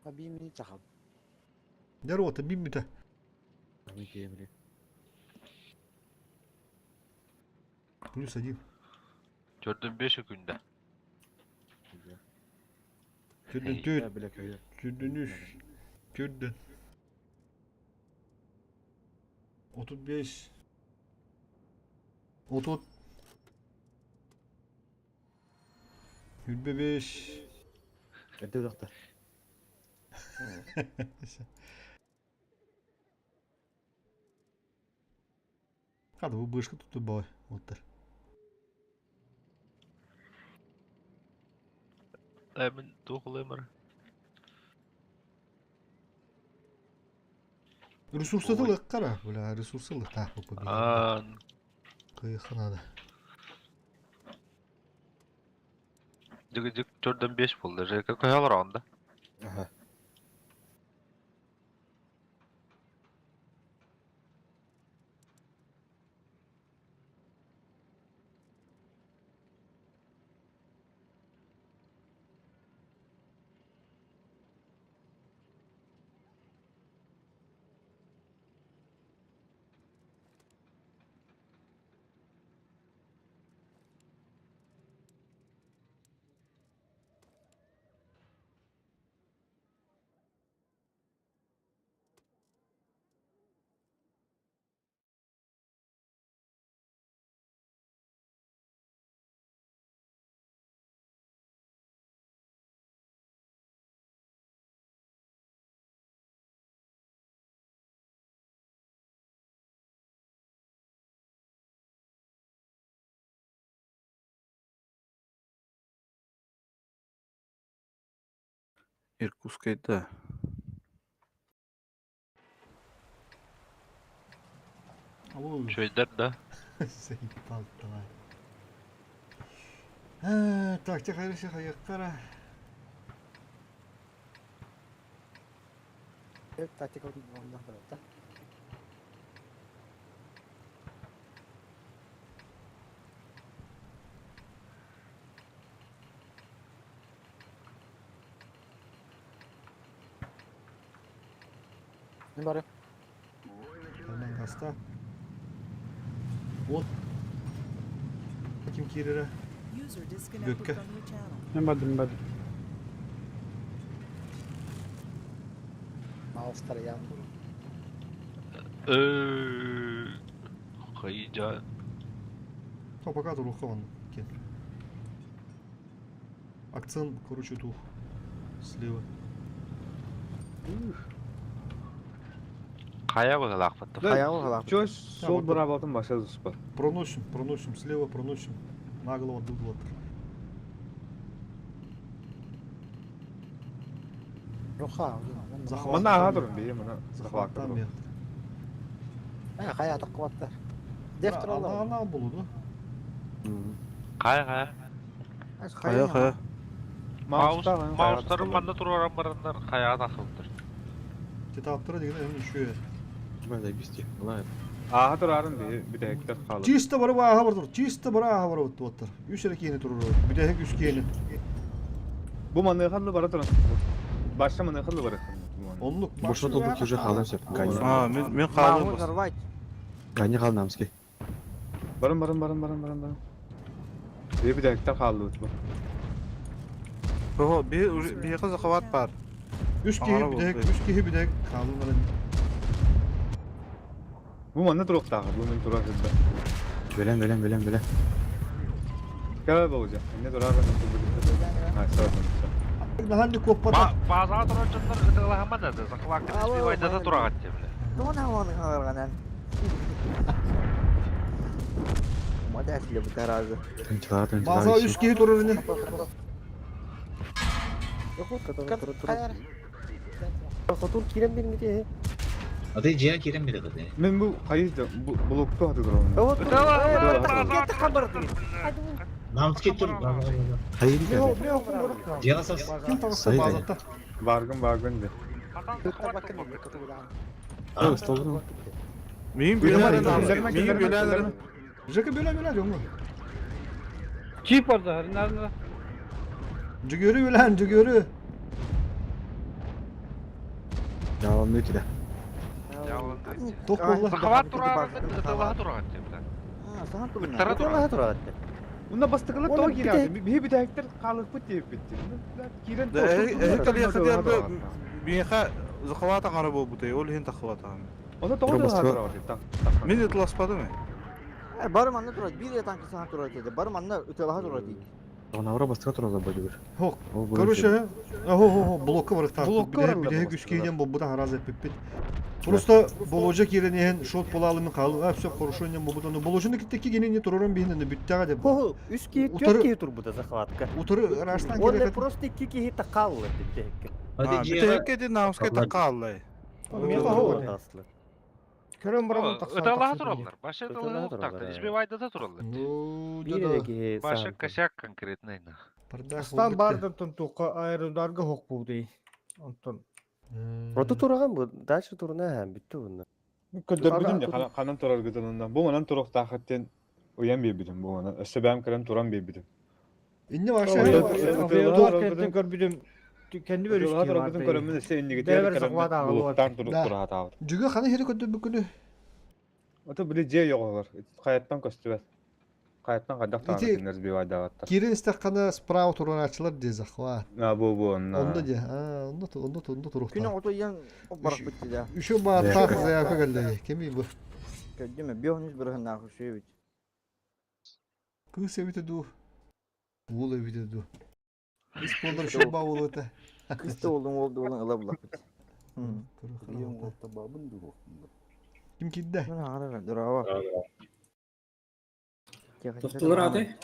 Bir minute çakal. Нere ота бир мүтэ. Плюс один. Төрдөн 5 күндө. Түрдөн төрт. Түрдөн үш. Түрдөн. 35. 30. 25. Эдде доктор. Хада бу бышка тут бай. Оттар. Мен тухлымыр. Ресурсылык кара, бля, ресурсылык так бу. А, Кыйханада. Дик дик төрдөн 5 болду. Жека коялар анда. Ага. Иркутскайда. Үчүгэйдэр да? Заебал давай. А, Так, те хорошо, хайыктара. Тактика оннан барыта. Не бары. Карман гаста. Вот. Ким киирэрэ? User disconnected Бүккэ. from your channel. Мен бардым бардым. Маустар ян. Хайдьа. То пока туруха вон. Кен. Акцент, короче, тух. Слева. Хайа быһылаахпыт. Хайа быһылаах. Чё сол бырабатын баша дуспар. Проносим, проносим, слева проносим. Нагло отдудло. Руха. Захват. Мана аға тұрын бейі, мана Захваттан захват. бер. Хайа таққуаттар. Дефтер Ана ола. ана болуду. Хайа хайа. Хайа хайа. Маус маустарын манна тураран бараннар хайаға тахылдыр. Тетаптыра деген эми үшүө. Аға тұрарын бейі, бітәктер қалып. Чисто барып аха бар тур. Чисто бар аха бар оттар. Үч эрэ киини турur. Бүтэһик үс киини. Бу маны қалды бара тұрын. Баша маны қалды бара тұрын. Оннук. Бошо толбут уже халым сөп. А, мен мен қалдым. Маму сорвать. Гани халнамский. Барın барın барın барın барın барın. Бейі бітәктер қалды өтіп. Бу би би кыз захват бар. Үс киһи бүтэһик, үс киһи бүтэһик хаалын Бу маны тұрықтағы, бу мен тұра жүрді. Бөлен бөлен бөлен бөлен. Кәлі болжа. Не тұра жүрді. Ha, sağ olun. Наханды коппата. Базаға тұрар жоннор ытылаһаман да захватты сбивайда да турагат темле. Тоҕо оны хагарганан. Мада әсілі бұл таразы. Тынчыла тынчыла. База үс киһи турur ини. Хотур кирен бир гите. Аты жия кирен бире кыды. Мен бу хайы блокто хаты тұрын. Намский тур. Хайыр Жига сас. Ким тагысы базатта? Баргын баргын де. Мин бөләләрем. Мин бөләләрем. Жека бөлә бөлә жоңго. Чип бар да, нарына. Жүгөрү бөлән, жүгөрү. Явамны киде. Ток болла. Захват турагат ытылаһа турагат темле. Сахан турна. Ыттара турагат. Унда бастықылы тоғы кирәді. Бейі бітәктер қалып бұт деп бітті. Кирен Миха захват аңара бу бутай, ол хин тахват аңара. Оны тоғы тұрады. Мен ытласпадым. Барым анна турат, бир танкы сахан турат edi. Барым анна үтелаха турат edi. Онавра бастыга туралы бөлүгөр. Хок. Короче, хо хо хо блокка бар та. Блокка бар Бүтэһик үс киһинен болбута харазы пиппит. Просто боложа киренehen шот болалымын калып, а все хорошо не болбута. Но боложуну киттеки генене турурун бихинен бүттәгә деп. Хо, үс киһи, Утары- төрт киһи турбута захватка. Утары раштан Онда керек. просто икки киһи тақаллы битте. Бүтэһик кеди намский такаллай. Көрөн барамын тақсан. Ытылаһа тураллар. Башы ытылаһа тураллар. Сбивайда да тураллар. Ну, Бир да. киһи Башы косяк конкретный. Стан бардын тунтуққа аэродарга хоқ болды. Онтон. Роту тураган бу, дальше туруна һәм битте буны. Көддөр бүтүм де канан турар гытынынан. Бу манан туруктаахыттен уян бейбитим бу манан. Өссө бәм кирен туран бейбитим. Инне башы. Авиадар кентен көрбүдүм. Kendi Бөрүш bölüştü. Бүтүн көрөмүн өссө инниге Бәбер захват ағылы Булуктан туруп Да. тура атабыт. Жүгө ханы хери көдө бүкүнү. Ото биле же йоголор. Каяттан көстүбөт. Каяттан кадак Ити- тагы бейбайдабаттар. Кирен истаккана справа туран ачылар де захват. А бу бу онна. Онда де. А, онда онда онда Күнү туруктар. ото ен барак битти да. Үшө бар так заявка келди. Кеми бу? Көдүмө бионуз бир хына хушуйбит. Кыз эбите ду. Уул эбите ду. Кыз болдар шо ба болот. Кысты олдун олду олун ыла булак бит. Ким кидде? Мына ара дурава. Тоқтылар ады.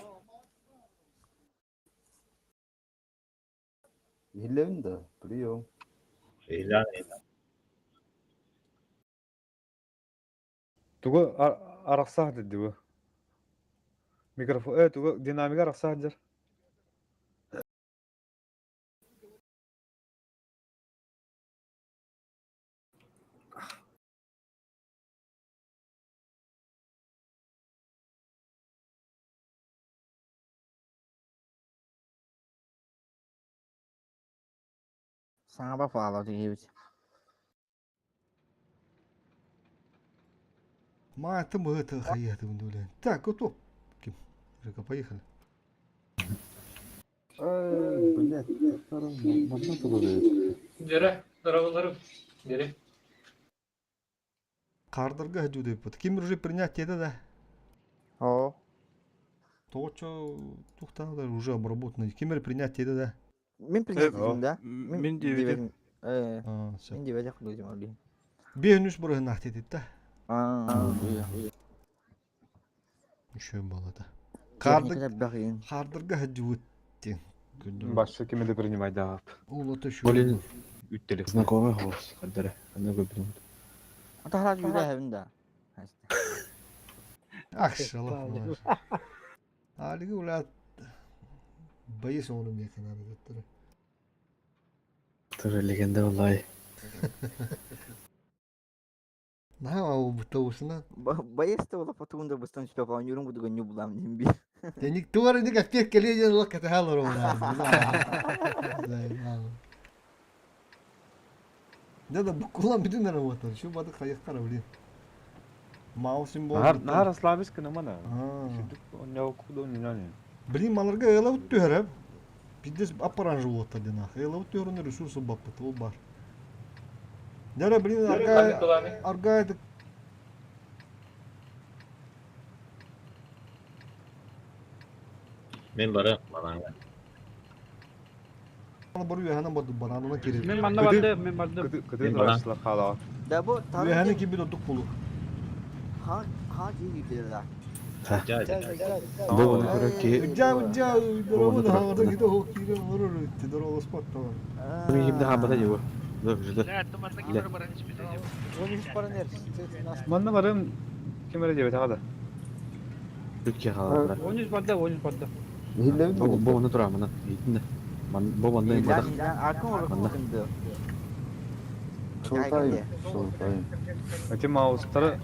Иһиллэбин да, прием. Иһиллээн Тугу арахсаах дии бу? Микрофон, тугу динамика арахсаах дьэр. Саҥа бафаала киһибит. Ма, это мы это хаятым Так, готов. Ким? Жека, поехали. Блядь, манна турар Дere, здороваларым. Дere. Кардырга жүдөйпүт. Ким уже принять это да? О. То, что тухта уже обработанный. Ким принять это да? Мин принять да? Мин диэбитим. Мин диэбэтэх кудуйдум олли. Бенүс бұрын нахтетит да? Еще было да. Кардырга хаджуут. Башка кими да принимай да. Улата şu. Блин, Үттелек. знакомый голос. Хаддара. Аны көбүрүм. Атахара жүдә хэвин да. Акшалах. Алиги улат байыс оны мекана деттер. Тыр легенда олай. На ау бутаусына. Байыс та ола потуында быстан чөп алан юрун будуга ню булам дим би. Теник туар ник апек келе лок катахалор ола. Да да букулам бүтүн работал. Şu бады каяктар блин. Маусим бол. Нахар нахар аслабис кына мана. Блин, маларга эла үттүһәрәп. Пиздец аппаран живот одинах. Эла үттүһәрүнө ресурсы баппыт, ол бар. Дәрә, блин, арга арга это Мен бара манаңа. Бару яһана барды бананына кире. Мен манна барды, мен барды. Кыты рашлар хала. Да бу Яһана ки бит отук булу. Ха ха ди да. Бу оны көрө ки. Жа жа дорогу да хагырда ките хок кире орор дорогу спот тагын. Бу кимде хабата жибу. Док жды. Манна барым кемере дебет ага да. Түркия халалар. 13 барды, 13 барды. Бу бу оны тура мына. Итинде. Ман бу манда бадак. Манна. Шолтайым, шолтайым. Эти маустары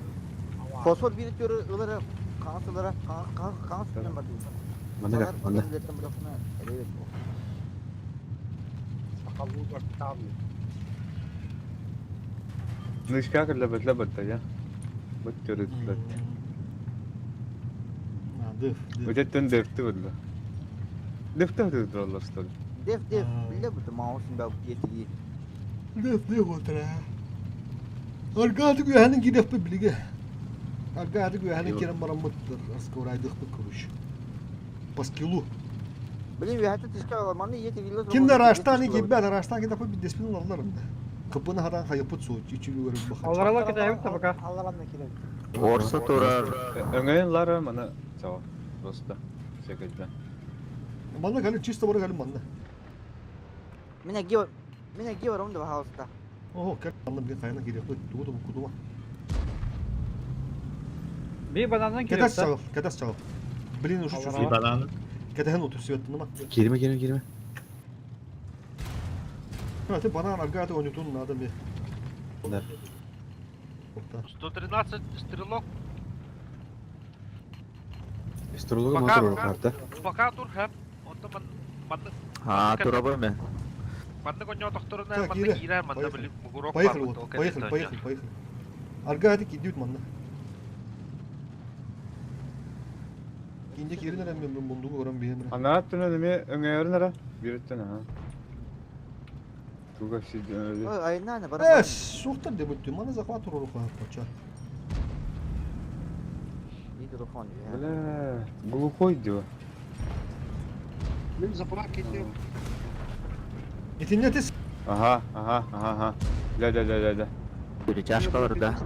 Фосфор бир төрü ылары кансылара кан кан сүтөн бар. Манда кар, манда. Нышка лебет лебет я. Бут төрү лебет. Деф. Өтеттен дефти булду. Дефти өтөдү алар стол. Деф деф биле бу маусым ба бу Деф деф отра. Аргады güяһанын киреп билиге. Аргады güяһанын кирен барам буттыр. Аскорайдык бу күрүш. По скиллу. Блин, я это тишка, маны ети вилла. Кимде раштани киббә раштан китап бит деспин алар. Кыпыны хадан хайыпыт су чичү көрүп баха. Аларала кетәбит та пока. Аларан килеп. Орса турар. Өңөйн лары мана чао. Просто секелде. Манна кали чисто бар кали манна. Меня гео меня гео ромда хауста. Ого, как манна блин кайна киреп тугу тугу кудума. Би банандан киреп. Кәтәс чагыл, кәтәс чагыл. Блин, уже Би банан. Кәтәһен отыр светтин Кирме кирме кирме. Ha, ты банан аргаты ойнутун надо мне. Да. 113 стрелок. Стрелок мотор карта. Пока тур хэп. Онто ман манны. А, турабы мен. Манны коньо тохторуна манны кирер манны били мугурок. Поехали вот, поехали, поехали, поехали. Аргаты идут манна. Инде кирин эрен мен мундугу көрөм биемре. Ана түнө неме өңөйөрүн ара. Биреттен ага. Туга сиден. Ой, айна бар. Э, сухтар деп өттү. Мана захват уру кача. Микрофон. Бля, глухой дио. Мен заправка итем. Итинне тес. Ага, ага, ага, ага. Да, да, да, да, да. Перетяжкалар да.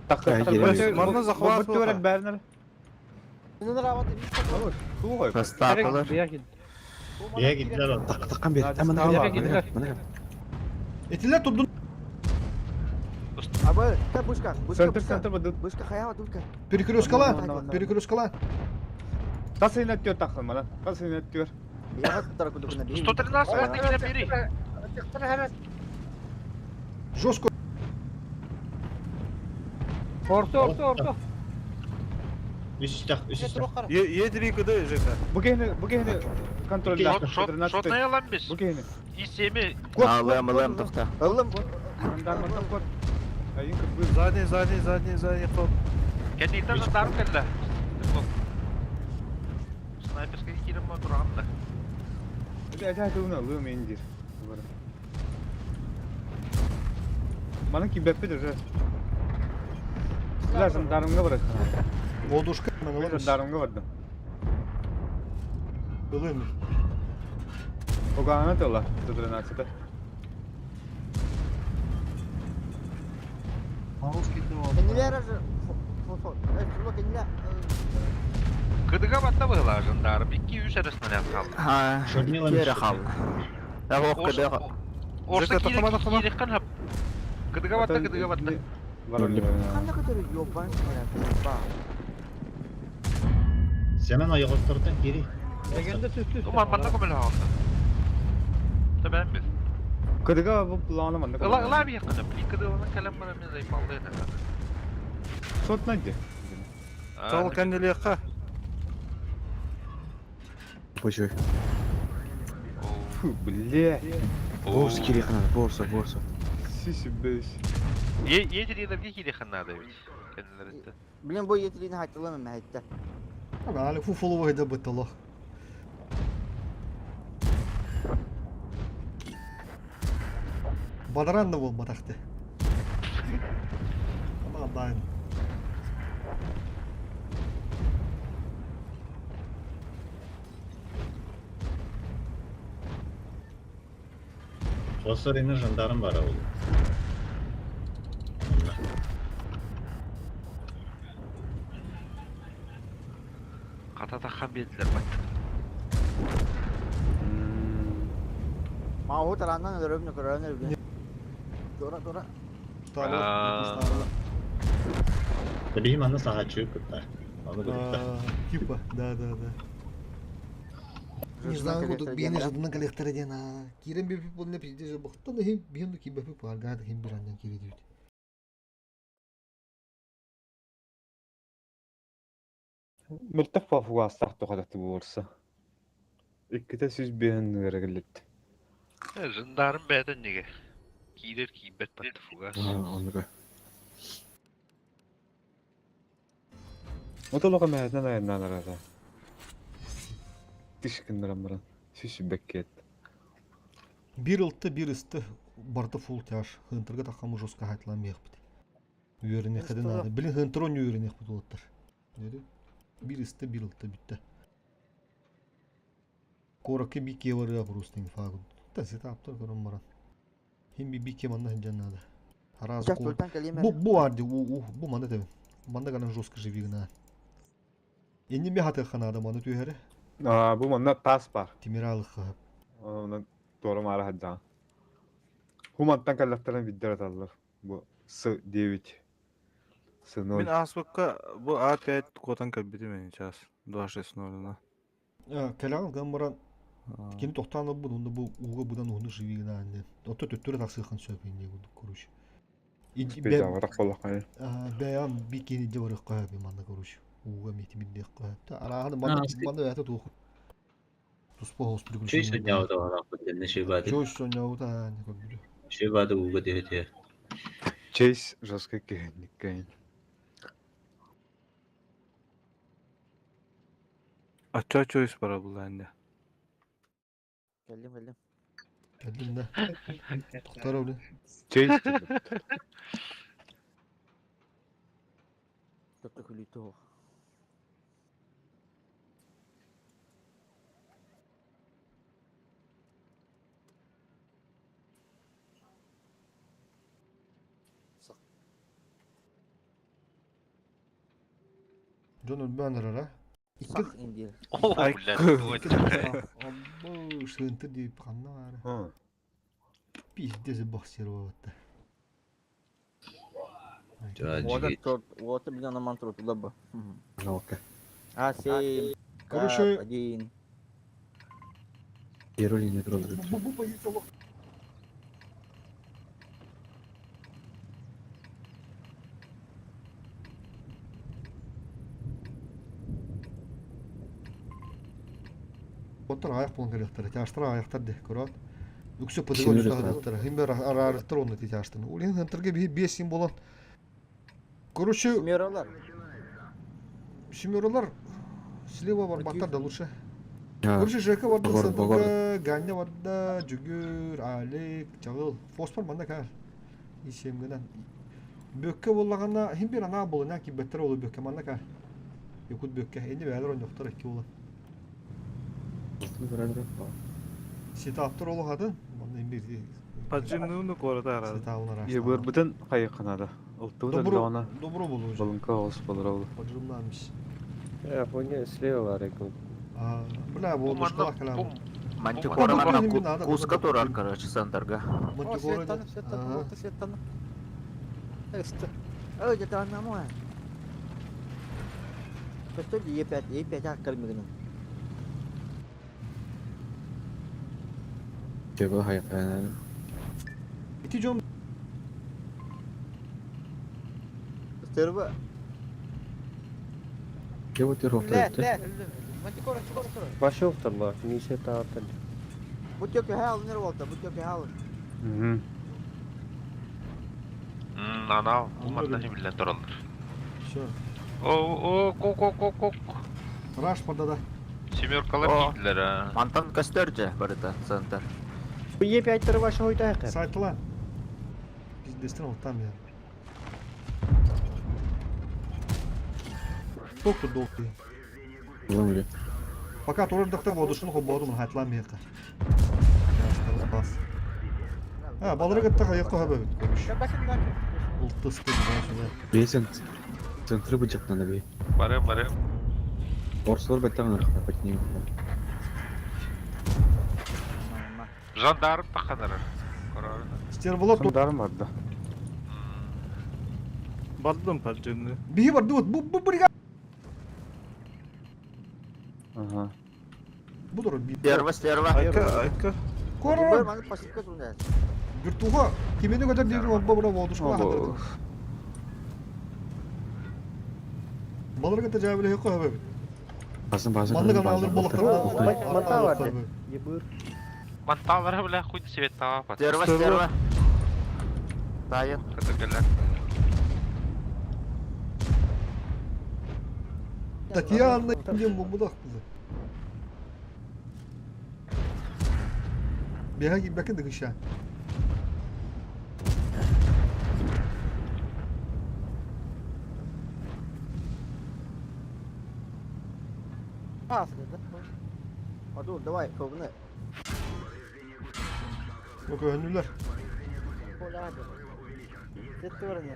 Так, так, Марна захват. Бут бәрнер. Мен работа Тугай. Растапалар. Бия гидлер ол. Таққан бер. Мана кел, мана кел, мана кел. Этилер турдун. Абы, та бушка, бушка, Центр, бушка. центр, бадут. Бушка хаява дулька. Перекресткала, перекресткала. Тас инет түөр тахсан мана. Тас инет түөр. Яга тутара кудукуна. 113 барды киле бери. Жестко. Орто, орто, орто. Үс үстэх, үс үстэх. Е3 куда ЖК? Бу кehni, бу кehni контроль. Шот, шотная ламбис. Бу кehni. И семи. Алым, алым, тоқта. Ылым. Жандарматтан кор. Айын кырбы. Задний, задний, задний, задний ход. Кеннитен жандарм келді. Снайперский кирим турağında. Эти туна лым индир. Мана кибеппи уже. Бля, жандармга барат. Одушка, мен аламыз. Жандармга бардым. Ылым. Огана тыла, 113. Кенилер же. Кенилер. Кыдыга батта была жандарм. 2-3 арасынан қалды. Ha, Шормила кері қалды. Ох, кыдыга. Орса Жека, тоқтама, тоқтама. кирек қан хап. Кыдыга батта, кыдыга батта. Кандай көтөрү ёбан ба. Семен аяғыстырдан кири. Эгенде түс түс. Туман манна көмөл ағында. Төбән біз. Кыдыга бу планы манда. Ыла ыла bir yakını. Bir кыдыганы калам бара мен зайпалды ene. Сот найди. Тал кәнделияққа. Божой. Фу, бля. Борса керек қана, борса, борса. Сиси бес. Е едіреді кире ханады ведь. Кеннелерinde. Блин, бу етлини хайтылым мәйтте. Ана, фуфолова гайда бытылы. Бадаран да бол батақты. Ама дайын. Фосфор жандарм бар ол. Қата таққан берділер бат. Ма о тараннан өрөбүнө көрөнөр бе. Дора дора. Білейм аны саға чөп күтті. Аны күтті. Типа, да, да, да. Не знаю, вот бейне жадынан коллектор ден а. Кирен бе пип не пизде же бахтан хим бихем ки бе пип арга хим бирандан кири дит. Мөлтөх пафуга астах тухадаты буорса. Икките сүз биһэн нырыгылыт. Жандарм бәден неге? Кирер кийбет батты фугас. Оныга. Мотолога мәһәтнен айыннан арада. Тишкин баран. Сүз беккет. Бир ылтты, бир исты барты фул тяж. Хынтырга таққамы жестко хайтлан бит. Үйеріне хеден ады. Билин хынтыр он үйеріне бит олаттар. Бир исты, бир ылтты битті. Кораке бике бар я просто инфагу. Та сета аптар көрім баран. Хим би бике манда хинжан Раз Бу бу арди у у бу манда тебе. Манда гана жестко живигна. Энни ми хаты ханада манда түйәре. А, бу манна тас бар. Тимиралы хап. Онан торым ара хаджан. Хумантан каллахтаран виддер аталлар. Бу С9. С0. Мен аспыққа бу А5 котан кәббеті мен час. 2.6.0 на. Кәләгән гамбаран кини тохтааны бу онда бу уга будан уһуну живигна анне. Ото төттөрө таксыхан сөп инде короче. Бе болақай. Бәян бикини де бар кая би манда короче. Уга мети кая. Та араханы манда манда это тух. Туспо хос приключения. Чөй соня уда ана шөй бады. Чөй соня уда не көрбүлү. Шөй бады уга дете. Чейз жестко кehниккен. Ача чөйс бара бұл әнде. Келдим, келдим. Келдим да. Токтор öyle. Чейз. Токтор күлүтү. Джон өлбән арара. Сах индир. О, блядь, вот. Обу, шынты деп қанна бары. Пиздец боксировать. Вот тот, вот блин, на мантру туда бы. Жалко. А, семь, Короче- один. Первый линия трудно. Бу позиция лох. Оттор аяқ болон келектер. Тяштыр аяқтар де, көрөт. Үксө пыдыгы Симер түстәгәттер. Хим бер арарыктыр оны тяштын. Улин хентерге би 5 сим болон. Короче, Семералар. семералар слева бар баттар да лучше. А, Короче, ЖК бар да Багор, Сандырга, Ганя бар да, Жүгүр, Алик, Чагыл, Фосфор манда кар. Исемгенен. Бөккө боллаганда хим бир ана болына ки беттер олу бөккө манда кар. Якут бөккө. Энди бәлер ойноктор эки болы. Сетаптыр олу хатын. Манда эми бир Поджимныны город арады. сетабын арашта. Ебыр бүтін қайыққанады. Ұлттық Добро, дағана. добро болу уже. Балыңқа оғыз болар олы. Поджимнамиш. Э, хуйня слева бар экен. А, бля, Бу бу манна, душкала калам. бу Мантикора Бу- манна бу- надо, куска бу- турар, короче, центрга. О, Мантикора. светтанып, светтанып, Ага. вот светтанып. Өсті. Ой, это она моя. Что Е5, Е5 аккармигнен. Тебе хайқайнар. Ити жон Стерва. Тебе ты Ле, рофтер. ле, өлдүм. Мантикора, чукора, чукора. Башы оқтарлар, мише тааттар. Бу тёкө хаал нер болта, бу тёкө хаал. Анау, бу манна химилен тураллар. Всё. О, о, ко ко ко ко. Раш подада. Семеркалар О. кийдилер, а. Мантан костер же барыта центр. Бу Е5 тары башы ойта айқар. Сайтла. Пиздестен оттам я. Доктор доктор. Ломли. Пока турардакта водушун хободум хайтлам яка. Бас. А, балырыгытта кайыкка хабы бит көрүш. Ултысты дигән Бесен. Центры бычак надо бей. Бары, бары. Орслар беттен рахта патним. Жандарм таханар. Корорна. Стерволот Сондарым барды. Бардым поджимны. Биһи бар дут бу бу брига. Ага. Бу дур би. Стерва, стерва. Айка, айка. Корор. Маны пасивка тунда. Биртуга кимени көтөр дигән обба бура водушка хадыр. Балырыгытта жабылы хакка хабы бит. Басын басын. Манны гана алыр болыктар. Манта бар. Ебыр. Манталар бля хуй свет тава. Стерва, стерва. Тайын. Катагалар. Татьяна дем бу будак кызы. Бега гиббәке дигән Ас, да. Аду, давай, ковны. Yok önlüler. Коля, hadi. Сетті бар не.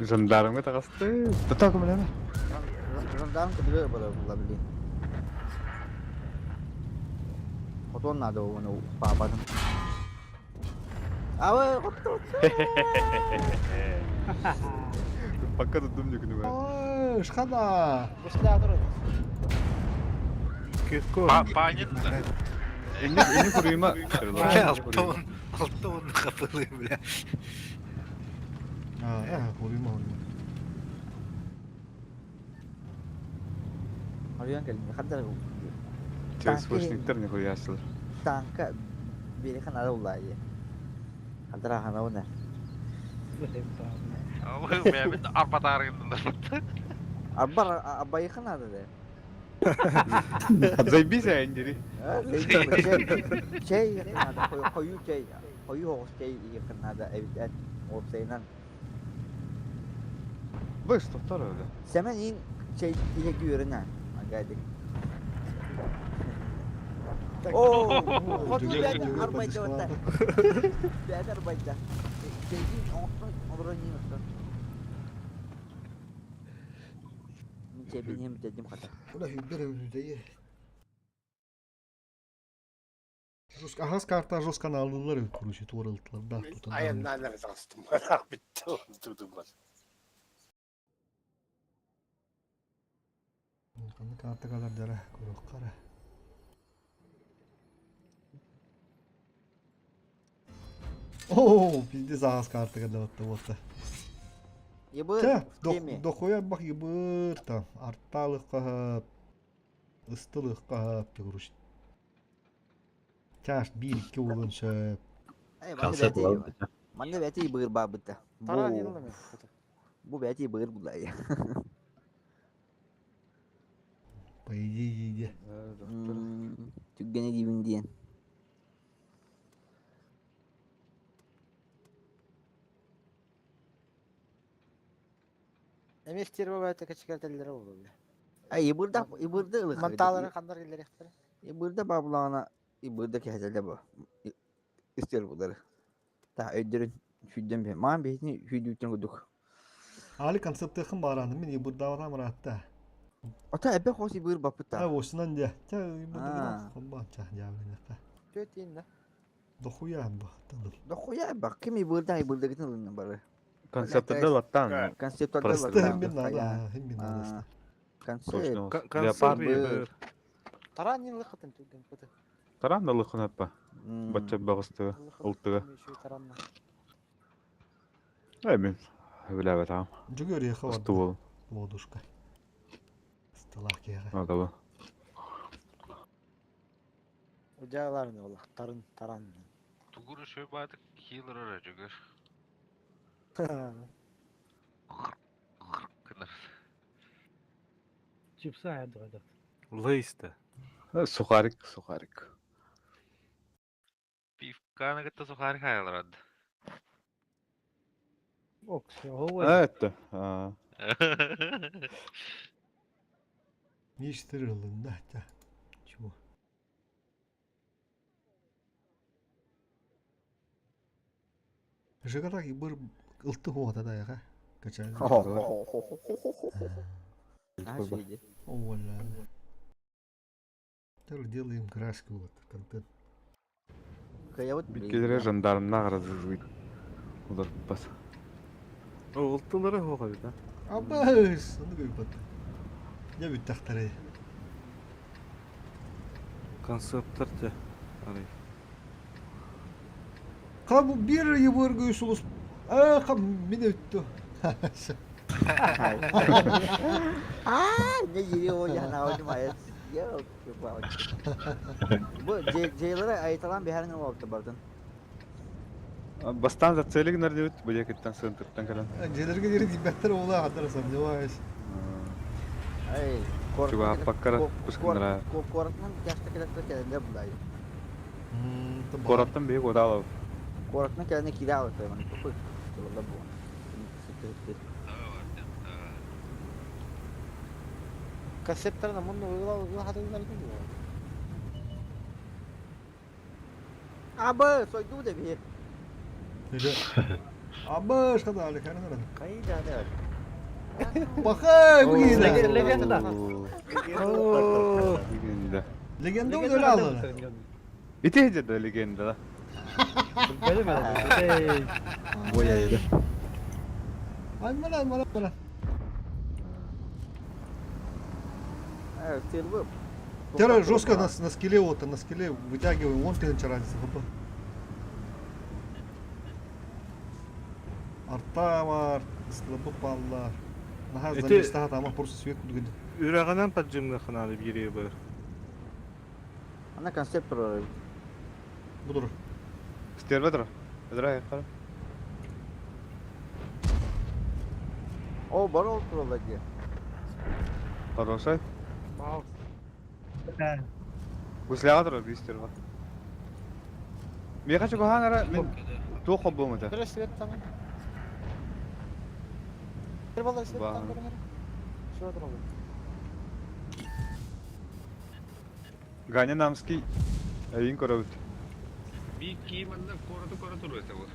Жандармға тағасты. Тұта көмілеме. Жандарм кыдыры бар була блин. Хотон надо оны пападан. Ава, хотон. Пока тут думаю, күні Ой, шкада. Гусля тұрады. Кекко. Панитна. Эни курыйма. Алтон, алтон капылы, бля. А, э, хурима, хурима. Арыян кел, хаддар. Телесвочниктер не хуясылар. Танка бери хана улай. Хаддара хана уна. Ой, бля, мен арбатарыгын Абар абай хана да. Заебись, Эндери. Чей хана хою чей, хою хос чей хана эбит опсайнан. Быш, тоқтар öyle. Semen in şey ile güvürüne. Agaydık. Oo, хоту бәді арбайда отта. Бәді арбайда. Чейдин оңтон олар не отта. Чэбиним дедим хата. Бу хүббер өлүдөйе. Ахас карта жестко алылар короче туорылтылар да тутан. Айаннаанар саҕастым бараах битте тутуммат. Ханна карта калар дара көрөккара. Оо, пиздец ахас карта калар вот. Ебыр, Чэ, в теме. дохуя бах ебыр там, арталыкка, ыстылыкка, короче. Чаш бир икки болон сөп. Эй, манна Концерт бәти, буолар. манна бәти быыр баабыта. Таран Бу, йыллами. бу бәти быыр булай. По идее, иде. Түггәне дибин диен. Эмес тербе бәйті кечкертеллери болду. Ай, ебырда, ебырда ылык. Манталары кандар келер яктары. Ебырда бабулана, ебырда кәһәлдә бу. Истер булары. Та өйдөрүн хүдден бе. Ман бехни хүдүтен гудук. Али концептыхын бараны мен ебырда барам ратта. Ата эбе хос ебыр А бапыта. осынан де. Ча ебырда А. хомба ча жабын. Төт инде. Дохуя бах тадыл. Дохуя бак ким ебырда ебырда гитин ылын бары. Концепттер латтан. Концепттер Просто. Хим надо, хим надо. Концепт. Точно. Концепт Леопард. бир. Таран йыллы хатын түгген кыты. Таран да лыхын аппа. Бачча багыстыга. Ултыга. Таранна. Эй, мен. Билебет ам. Жүгөр ехал. Ысты бол. Лодушка. Столах кега. Надо Ужалар не ола. Тарын таран. Тугуру шөй баатык хилер ора жүгөр. Кынар. Чипса ядыгадат. Лейсте. Сухарик, сухарик. Пивканы кытта сухарик хаялар Окс, هو Это. А. Миштер да, та. Чего? Жыгара ебыр ылты хуата да яга. Кача. Оля. Теперь делаем краски вот контент. Биткелere жандармна гаразы Улар бас. Олтылары хоға бит, а? Абас, оны көріп Я бит тахтары. Концепттер те. Арай. Кабу бир ебыр гүйсулус. А, кам мине өттү. А, не йири о яна о мая. Йо, Бу жейлere айталан бихәрин олты бардын. Бастан за целик нардебит, бу жекеттен сынтырттан калан. Желерге дери дибеттер ола хадыр сомневаюсь. Ай, Чуга паккара пусканра. Коратнан тяшта келеттер келенде булай. Кораттан бейг одалов. Коратнан келенде кире алып мен. Копы. Бу. Концепттер мунну уйгула уйгула хатыннар ди. Абы, сойду да бир. Абы, шкада али канара. Кайда да. Бахай, bu giydi. Легенда. Легенда. Легенда öyle aldı. Ите да легенда да. Боя еді. Аймана, аймана, аймана. Э, сырбы. Тера жестко на скеле вот, на скеле вытягиваем, вон ты разница, хопа. Арта бар, слабы паллар. Наха Эти- за места там просто свет кудгын. Үрәгәнән поджимны ханалы бире бар. Ана концепт турар. Будур. Стерведра. Эдра якара. О, бар ол турар ди. Хороший. Гусляга тура би стерва. Мен хочу коханара мен туох болмады. Бир свет там. Бир балдар свет там Ба. көрүңөр. Шуа турар. Ганя Намский. Эйин көрөбүт. Би кийиманна короту короту руэсэ бу.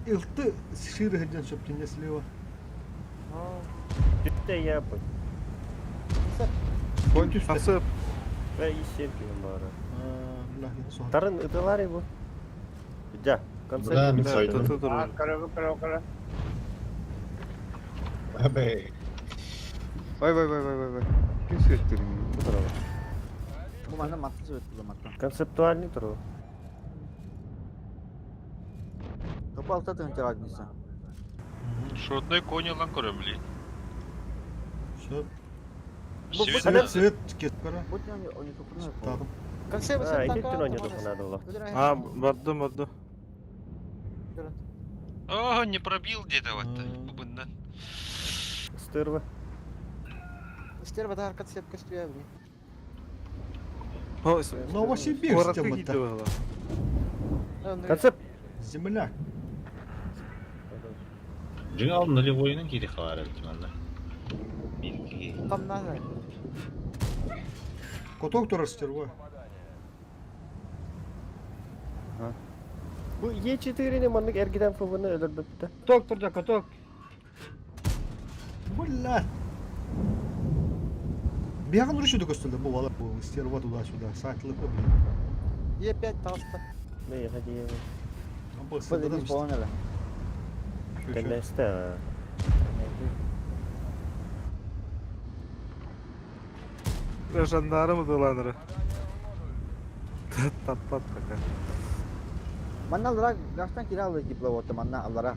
Илты шире хеджен шөптүнне слева. Түстэ я бу. Ким түстэ? Тахсып. Ve исем ким бары. Бля, я соһон. Тарын ытылар бу. Жа, концепт. Да, мен сойдум. Вай вай вай вай вай вай. Ким сүрөттөрүн? Бу манна маттан сөбөттүлөр маттан. Концептуальный туру. Топа алта тыгынча разница. Шотной кони лан көрөм блин. Все. Свет Свет, свет, кет кара. Бу тен они топурна. Тадым. А, ититтен ойнады ханадылы. А, барды, барды. О, не пробил где-то вот. Бубындан. Стырва. Стерва да концепт көстүө били. Новосибирск Коротко темата. киди было. Концепт. Земляк. Жиңал нулевойның кири халар эбит манна. Бирки. Там надо. Коток турар стерва. Бу Е4-ни маннык эргиден фывыны өлөрбөттө. Каток турда, каток. Бля. Бяган ручу көстөлдө бу бала бу стерва туда-сюда. Сатлы блин. Е5 таста. Не, ходи. Бу Бу полнера. Кенесте. Жандармы дыланыры. Таппат пока. Манна алара гаштан киралы дипло манна алара.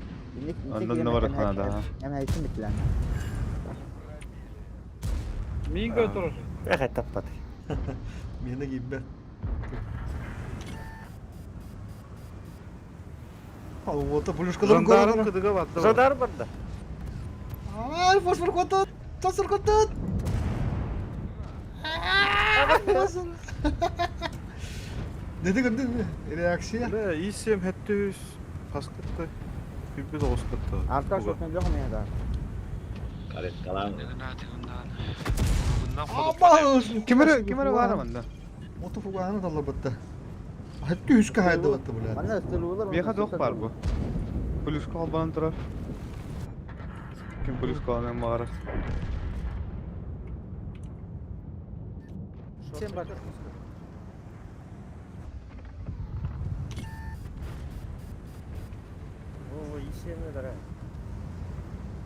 Андан да бар ханада. Эм айтым битлән. Мин көтөрөс. Эх, таппат. Мени кийбе. А вот пулюшкалар Жандарм кыдыга барды. Жандарм барды. Ай, фосфор котот! Фосфор котот! Не деген реакция? Бля, И7 хәттүс паскытты. Күбі оскытты. Артта шотны жок мен да. Карет калан. Кимере кимере бар манда? Ото фуганы далар бітті. Хәтті үске хайды бітті, бля. Манна стырулар. Меха тох бар бу. Плюска албан турар. Ким плюска алган бар. Сен бар. О, исем дара.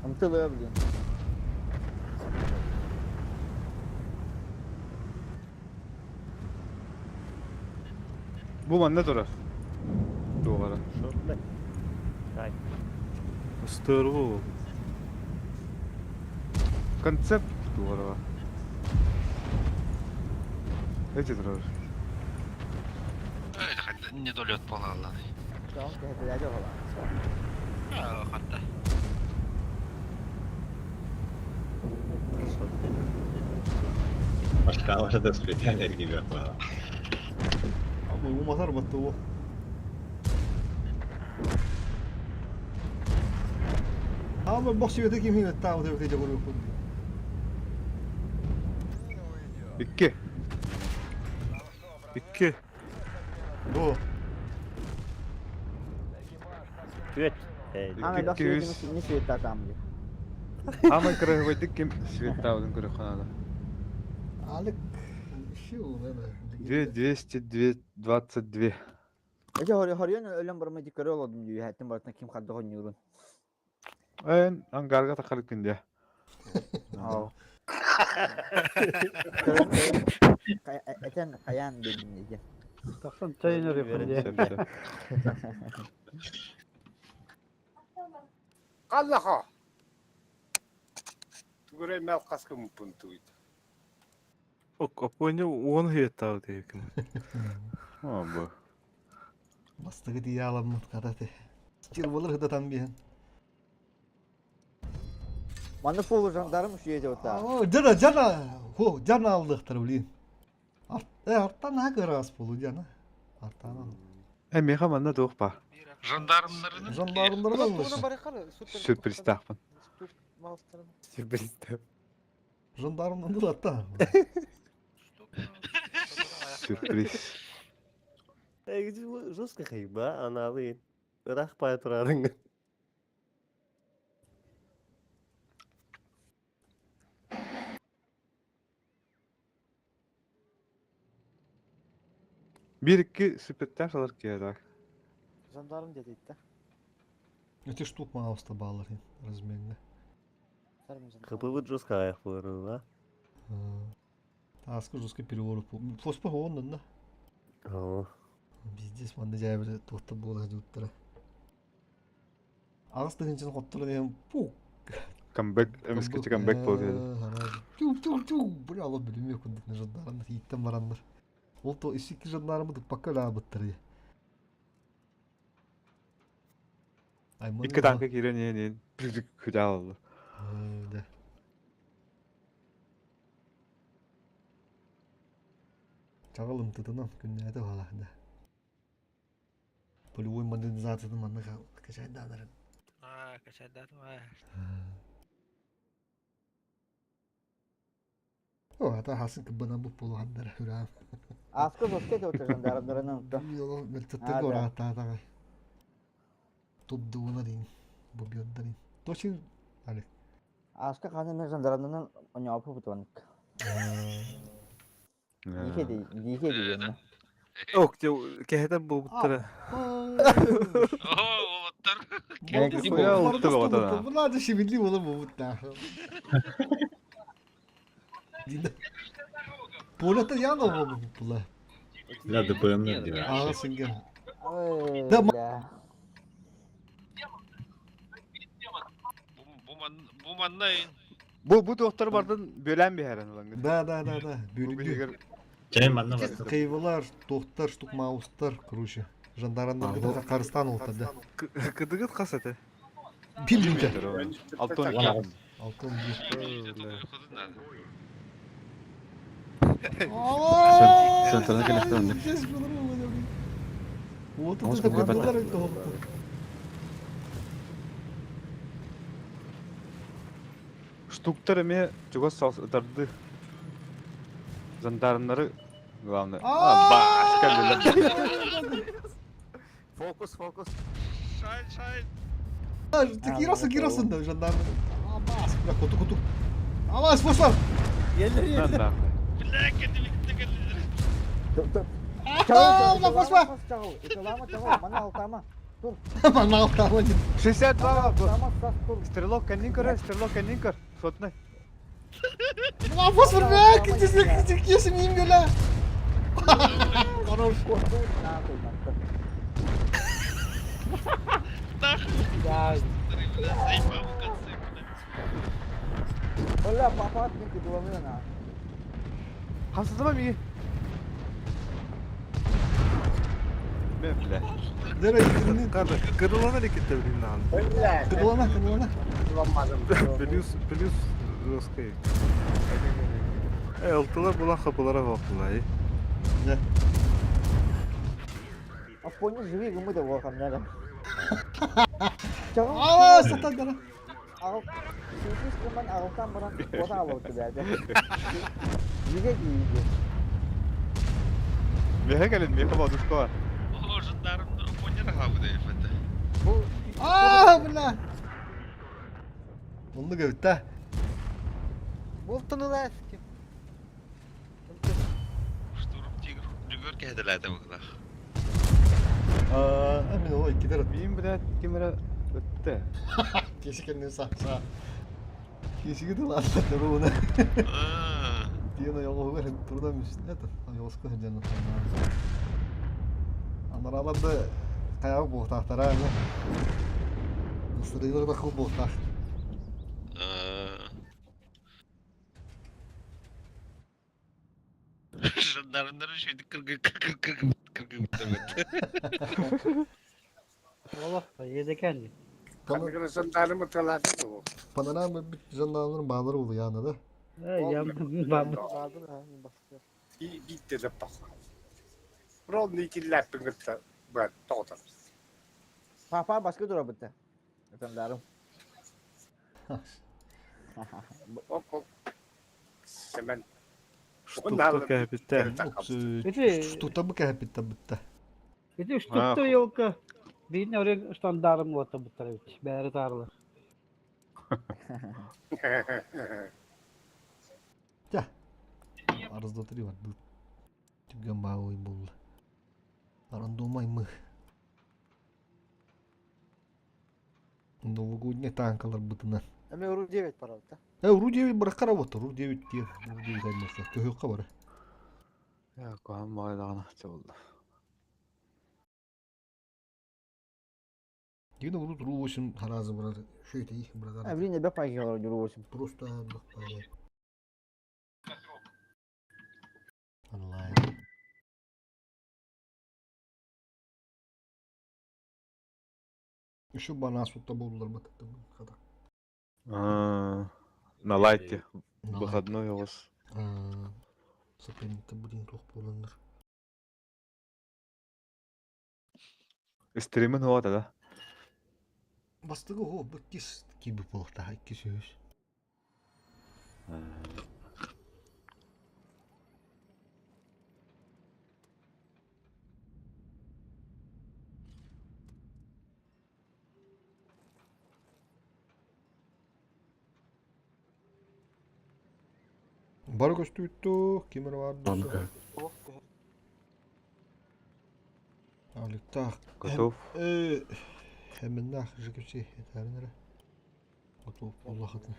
Ымтылы блин. Бу манда турар. Тугара. Шотны. Ай. Стырву. Концепт тугара. Эти турар. Недолет полалланы. Tamam, кehtelerde ola. Хатта. Башкалары да светлянер gibi yapma. Ama уматар бітті о. Ama бок себеті ким химет тағы деп өте көріп Икки. Икки. До. Түет. Ана Икки бак үс. не свет там. Ама кырыгыбайды ким светтаудын көрө ханада. Алик. Шил, наверное. Две двести две двадцать две. Эже хори хорион өлөн барма дикөрө олодум дүй хаттын бартына ким хадды хонюрун. Эн ангарга такалып күндө. Ау. Этен каян дедим диye. Тахсан чайнер yapın Аллаха. Тугуре мел каскы мупунтуит. Ок, опойны он хеттау дейкін. О, бу. Бастығы дей аламын қараты. Стервалар хыдатан бейін. Манна фул жандарм шүйе ота. Жана, жана, хо, жана алдықтыр, блин. Арттан ақ болу, жана. Арттан. Э, меха манда туох ба. Жандармларының Жандармларынан Сюрприз тахпын. Сюрприз. Жандармнан атта. Сюрприз. Жестко хайба, аналы. Ырах пай турарың. Бир-икки сүппэттээх салар киһи так. Жандарм дедейді. Эти штук мауста баллар разменны. КПВ жесткая да? Таска жесткий переворот. Фоспа он да? О. Пиздец, манна жайбы туохта буола дууттара. Аҕыс тыһыынчаны хотторон иһэн пук. Камбэк, эмискэччи камбэк буолуо. Тю тю тю бля алып билимиэ курдук жандармнар ииттэн бараннар. Ол то икки жандармы пока ылаабыттар Икки танка киирэн иһэн иһэн күдэ алаллар. Да. Чаҕыл ымтытынан күннээтэ баалаах да. Полевой модернизациятын манна качайдаанарын. Аа, качайдаатым аа. О, ата хасын кыббанан бу полуһаннара хүрээн. Аска жестко это жандармдарынан. Мөлтөттөргө орааттаатаҕай. Тупдуунарин, бубьёддарин. Точин, али. Аска ханы мен жандармдарынан оñоопу бутуанык. Дихе дихе диэн. Ок, кэһэтэр буолбуттара. Уолаттар. Бұларды шебедли бола бубутта. Полета яна болу була. Да, ДПМ диэн. Аға синген. Ой, Да, бля. Бу манна Бу бу туохтар бардын бөлөн биһэрэн ылаҥгыт. Да, да, да, да. Бөлүгү. Чай манна бар. Кыйвылар, тохтар, штукмаустар, короче. Жандармдар Карыстан олта, да. Кыдыгыт хас этэ? Билмейді. Алтон Алтон бир. Центрына келехтер Вот Может, это мы кандылар Штуктар эме чугас салсытарды. Жандармнары главное. А, башка Фокус, фокус. Шайн, шайн. Кирасы, кирасы да жандарм. Абас, бля, куту, куту. Абас, пошла. Да. Бля, кәдімгі кәдімгі. Бля, пошла. Италама чаҕыл, мана алтама. Тур. Мана алтама. 62 Алтама сас тур. Стрелок кэннин көрөр, стрелок кэннин көр. Сотнай. Бля, фосфор, бля, кесим им бля. Хорош. Бля, папа, ты дуламына. Хамсатама миги. Мен бля. Дәрә Кырылана лекетте билин наан. Кырылана, кырылана. Плюс, плюс жесткий. Э, алтылар була хапылара хапылай. Да. А понял, живи, гумы да вахам, надо. Ала, сатан дара. Ағыл, сүйіс кыман ағылтан баран ота алып өтті Еге дейді. Меха кэлин, меха бодушка. О, жандармдар поняр хабыда ефәтә. А, бля. Онны көттә. Болтон ыласки. Штурм тигр жүгөр кәһәдәләдә бугылах. А, мин олай кидер. Мин бля кемера өттө. Кесикеннен сакса. Кесиги дылатта туруна. Тиена yolga турдан это йолска жана. Анараларды каяк буктактара эми. Сырыйлар да хыл буктак. Жандармдар шөйтіп кыргы кыргы кыргы кыргы бітті. Олох, едекен. Панорама бит жандармдын баалары болду яна да. Папа баска тура бітті. Жандарм. Штукта кәһәпиттә. Штукта бу кәһәпиттә битте. Ити штукта елка. Бейін өрен штандарым ота бұттар бит. Бәрі тарлы. Тя. Арызда три бар. Түгөн баа ой болду. Рандомай мы. Новогодний танкаларбытынан. Эми Уру 9 барабыт Э, Уру 9 барахха работа. Уру 9 диэн. Уру 9 аймаса. Көһүөххэ бара. Я куһаҕан баҕайы даҕаны чабылла. Дигин Уру Уру 8 харазы барар. Шөйте их братар. А блин, эбэ пайга олорор Уру 8. Просто бах Онлайн. Еще банас утта болдулар хата. А, На лайте. Выходной у вас. Соперникта блин туох буоланнар. Стримин хуата да? Бастыгы хо биккис киби буолуохтаах иккис үһүс. Бары көстүүттүү, ким эрэ баар дуо? Аликтаах. Готов. Хэминнаах жикипси этээрин эрэ. Готов буоллахытын.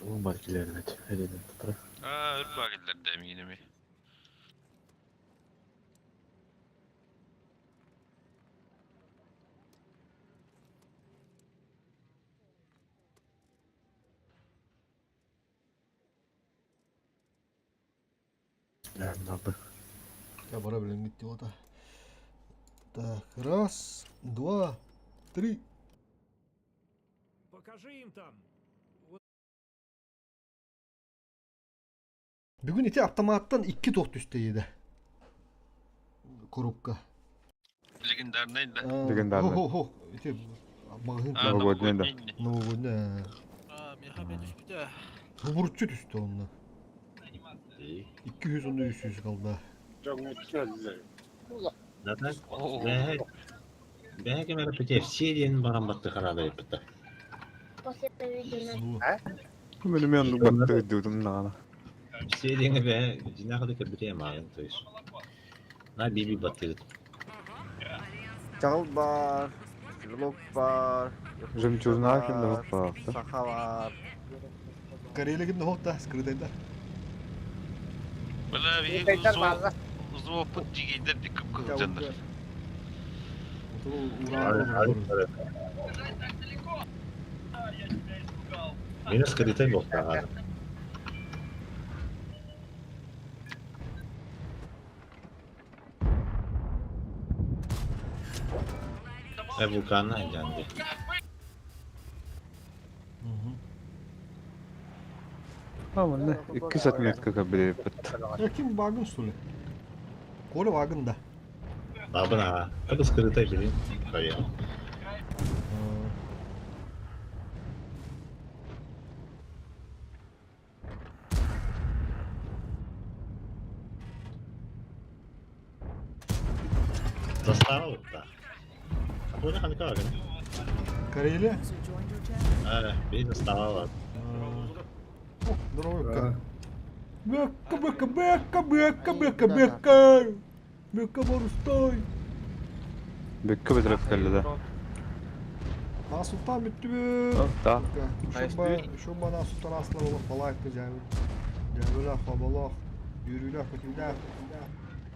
Уон бар килэрбит. Эдеден тутара. Аа, өр баа келлер эмиин эми. Надо. Я бара билен гитти ота. Так, раз, два, три. Покажи им там. Бүгүн ити автоматтан икки туох түстэ еді. Коробка. Легендарный да. Легендарный. Хо, хо, ити магазин Аа, Новогодний, да. Новогодний. Аа, меха мен түспүтэ. Хубурчу түстэ онно. 200 онно 300 kaldı. Да так. Бэһэ бэһэ кэмэр пите все диэн баран батты харабай битта. Мен мен батты дудум наана. Все диэн бэһэ динахады кэбите маан то есть. На биби батты. Чаҕыл бар, Стрелок бар, Жемчужина ким да хоппа. Саха бар. Карелия ким да скрытайда. Бала би зоопут жигейдер дикіп кылжандар. Минус скрытай болтаа. Э вулкана жанды. А, манна 2 отметка кабелеппит. Я ким багын что ли? Коля багын да. Бабына, это скрытай блин. Хая. Застава да. А поня ханка агын. Карелия? User joined your channel. А, би застава. О, здорово, Бека, бека, бека, бека, бека, бека. Бека, барустай. Бекке бедреп келди да. Насултан бүттүбү. Да. Шумба Насултан аслар олох балайкты жабы. Жабылах, хабалах, yürüйлах, көтүлах.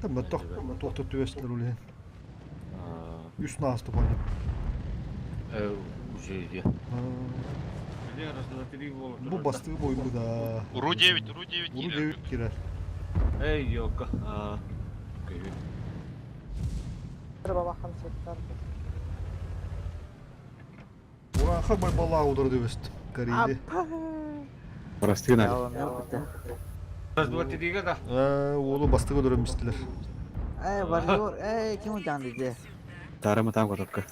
Там тох тохто түбәстер уле. Үс насты понял. Уже иди. Бу бастыгы бойбу да. Уру 9, Уру 9 Уру 9 кирер. Эй, елка. Ураха бай бала удар дебест. Карелия. Просты надо. Раз, два, три, да. Олу бастыгы удар мистилер. Эй, варьор, эй, ким утанды де? Тарымы там готовка.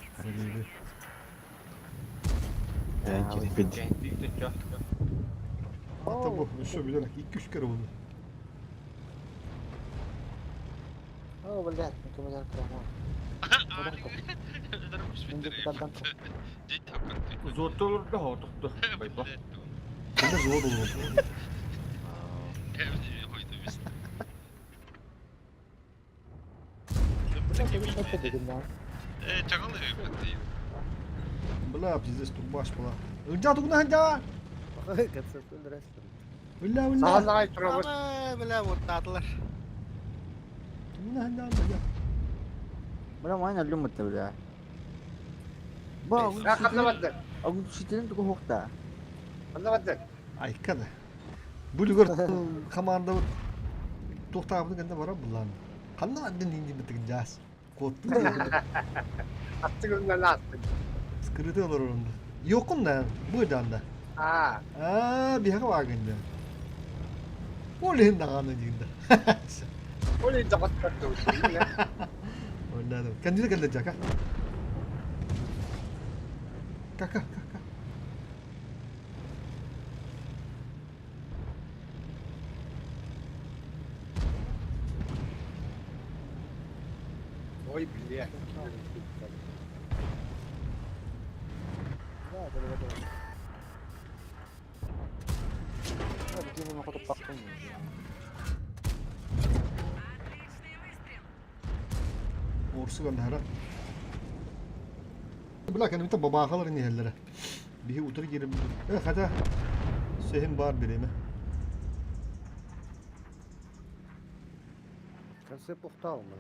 Ата бу, еще билер, 2-3 kere buldu. О, блядь, никому не Зоттолор да хотукту. Байба. Кенде зоо болду. Чаҕыл өйбөт. Бля, пиздец, турбаш была. Ылдьа тугуна ханжа! Бля, бля. Саҕалаҕай турабыт. Бля, оттаатылар. Тугуна ханжа, бля. Бля, майн өллүм бутта бля. Ба, Я ханна бардын? Огнетушителин тугу хуохта. Ханна бардын? Айка да. Бу люгер команда вот туохтаабыны гэннэ барар буллаан. Ханна аддын инди битигин жаас. Куоттун Аттыгынан аттың. Скрыты олорор онда. Йокун да, бу да. Аа. Аа, биһака баагын да. Ол иһин даҕаны диин да. Ол иһин доҕотторду. Онда кандида кэллэ жака. Кака, кака. Ой, бля. Орсу гандара. Бля, кэннибитэ бабаахалар иниһэллэрэ. Биһи утары киирэн э, хотя сehин бар бириэмэ. Концепт ухтаалма.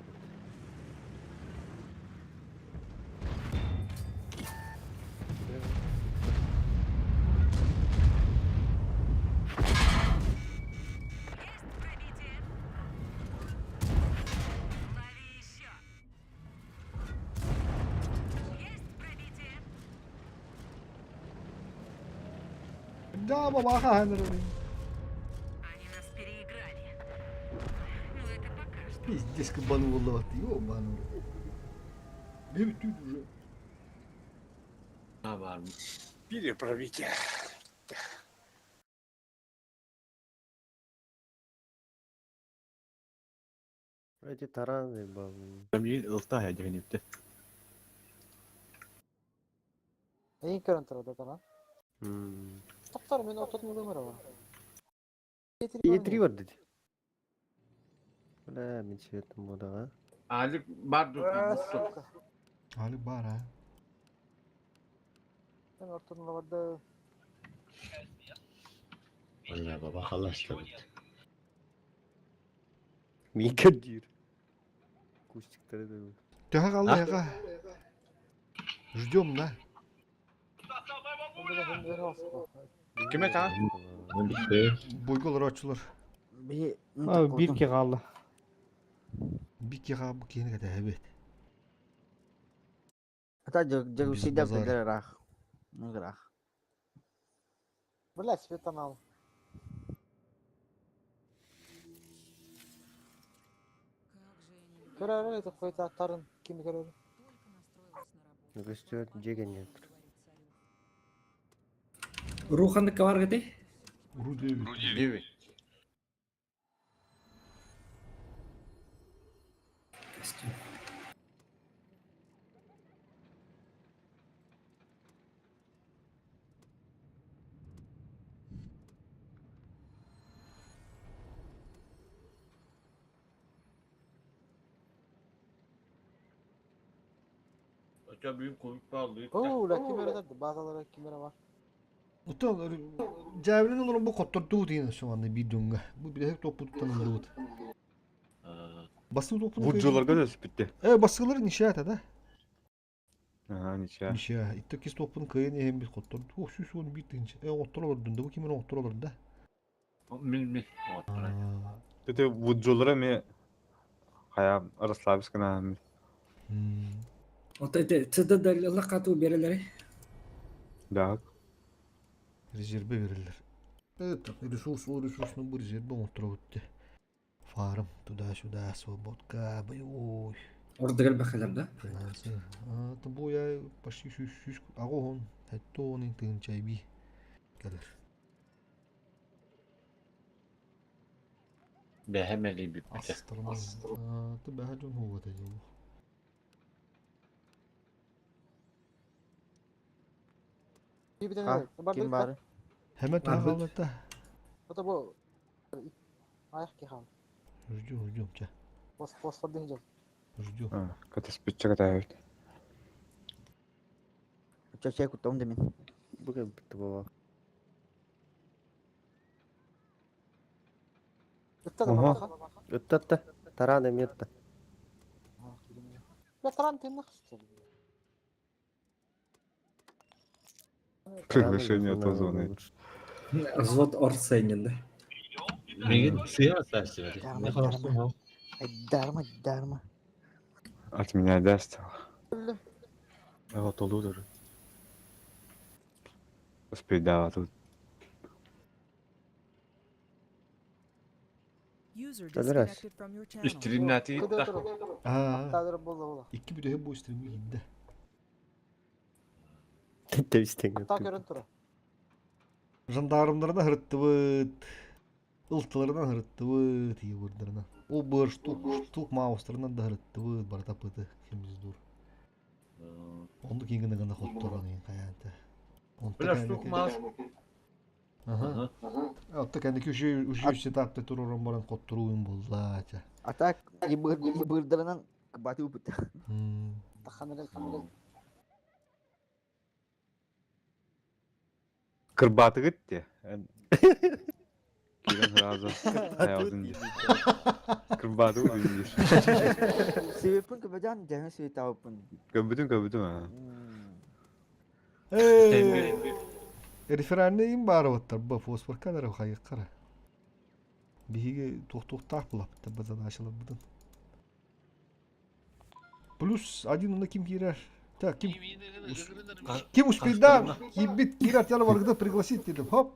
Да, бабаха ханыр. Они нас переиграли. Ну это пока что. Пиздец, кабану волноват. Ёбану. Бебе тут уже. Ha var mı? Переправите. Эти тараны был. Ылта дьэһинипте. Эйин көрөн турар да тана. Токтор мен отот мөлөмөр бар. Е3 бар деди. Бля, мен светом будаға. Алик бар Али бар, а. Мен ортодун барды. Vallahi baba halasla bitti. Мен кәдір. Кустиктары да. Төһө қалды яға. Ждем, да? Киме та? Бойгол рачылар. Би Бир ки қалды. Бик яға бу кейін кәді әбет. Ата жаг Без сидап базара. дерах. Награх. Бля, светан ал. Көрөр это койта тарын ким көрөр? Көстөт жеген нет. Руханды кавар гыты? Ру 9. Ру 9. Оча büyük komik bağlı. Oo, la kimere da bazıları kimere var. Утан жабилин олорон бу коттордуу дейін шуанды бир дүнгө. Бу бир топу туттан Басыл топуну Вуджуларга да битти. Э, басылар нишата да. Ага, ничего. Ниша. Иттекис топун кыйын эм бир котторду. О, сүүс он бир тынч. Э, оттор да, бу кимер оттор да. Мин мин. Это вуджулара ме хая расслабься на. Вот это цитадель лакату берелери. Да. Резерве берилер. Это ресурс, ол ресурсны бу резерве оттор өттү. Фарм туда-сюда, свободка, боевой. Ордегел бахалар да? Финансы. А, бу я почти сүүс сүүс агоон, хэтто он тынчай би. Келер. Бэхэмэли биппите. Астырман. А, ты бэхэ жон хуга та жол. Ким бар? Hemen Бар тахалата. Это бу. Аяқ кихал. Ждем, ждем, ча. Пос фосфордың жол. Ждем. Катаспитча катаабыт. Чачай куттам да мин. Бу кэлбит буолла. Ытта да Ого. маха. Ыттатта. Таран эмиэ ытта. Я таран теннах. Приглашение от Озона. Взвод Орсенин, да? Мигин сыа сасывали. Дарма, дарма. Ай, дарма, дарма. От меня даст. Ага, толу даже. Успей, да, тут. User Öldürəs. disconnected from your channel. Истринати Кыда да. туру. Аа. Тадыр болду була. Икки бүтэһи бу стримге киирдэ. Тэбистең. Та көрөн туру. Жандармдарына хырыттыбыт. Ылтыларынан хырыттыбыт, егордарына. О быр штук, штук маустарынан да хырыттыбыт, барата пыты химиз дур. Онду кингини гана хотторон ин каянта. Бля, штук маус. Аха. Отто кәндики үшү үшү сетапты туророн баран хотторуун болла ча. А так ибырдарынан баты упыт. Таханырын ханырын. Кырбатыгыт те. Кирен сразу. Аялдын. Кырбатыгыт дейир. Себеппин көбөжан жана себеп табыппын. Көбүтүн көбүтүн а. Эй! Реферальный бары баттар, ба фосфор кадары хайы кара. Биһиги тух-тухтаах булапты базан ашылып бұдан. Плюс один на ким кирер. Так, ким ким успейда, ким кирер тяны баргыда пригласить дедим. Хоп.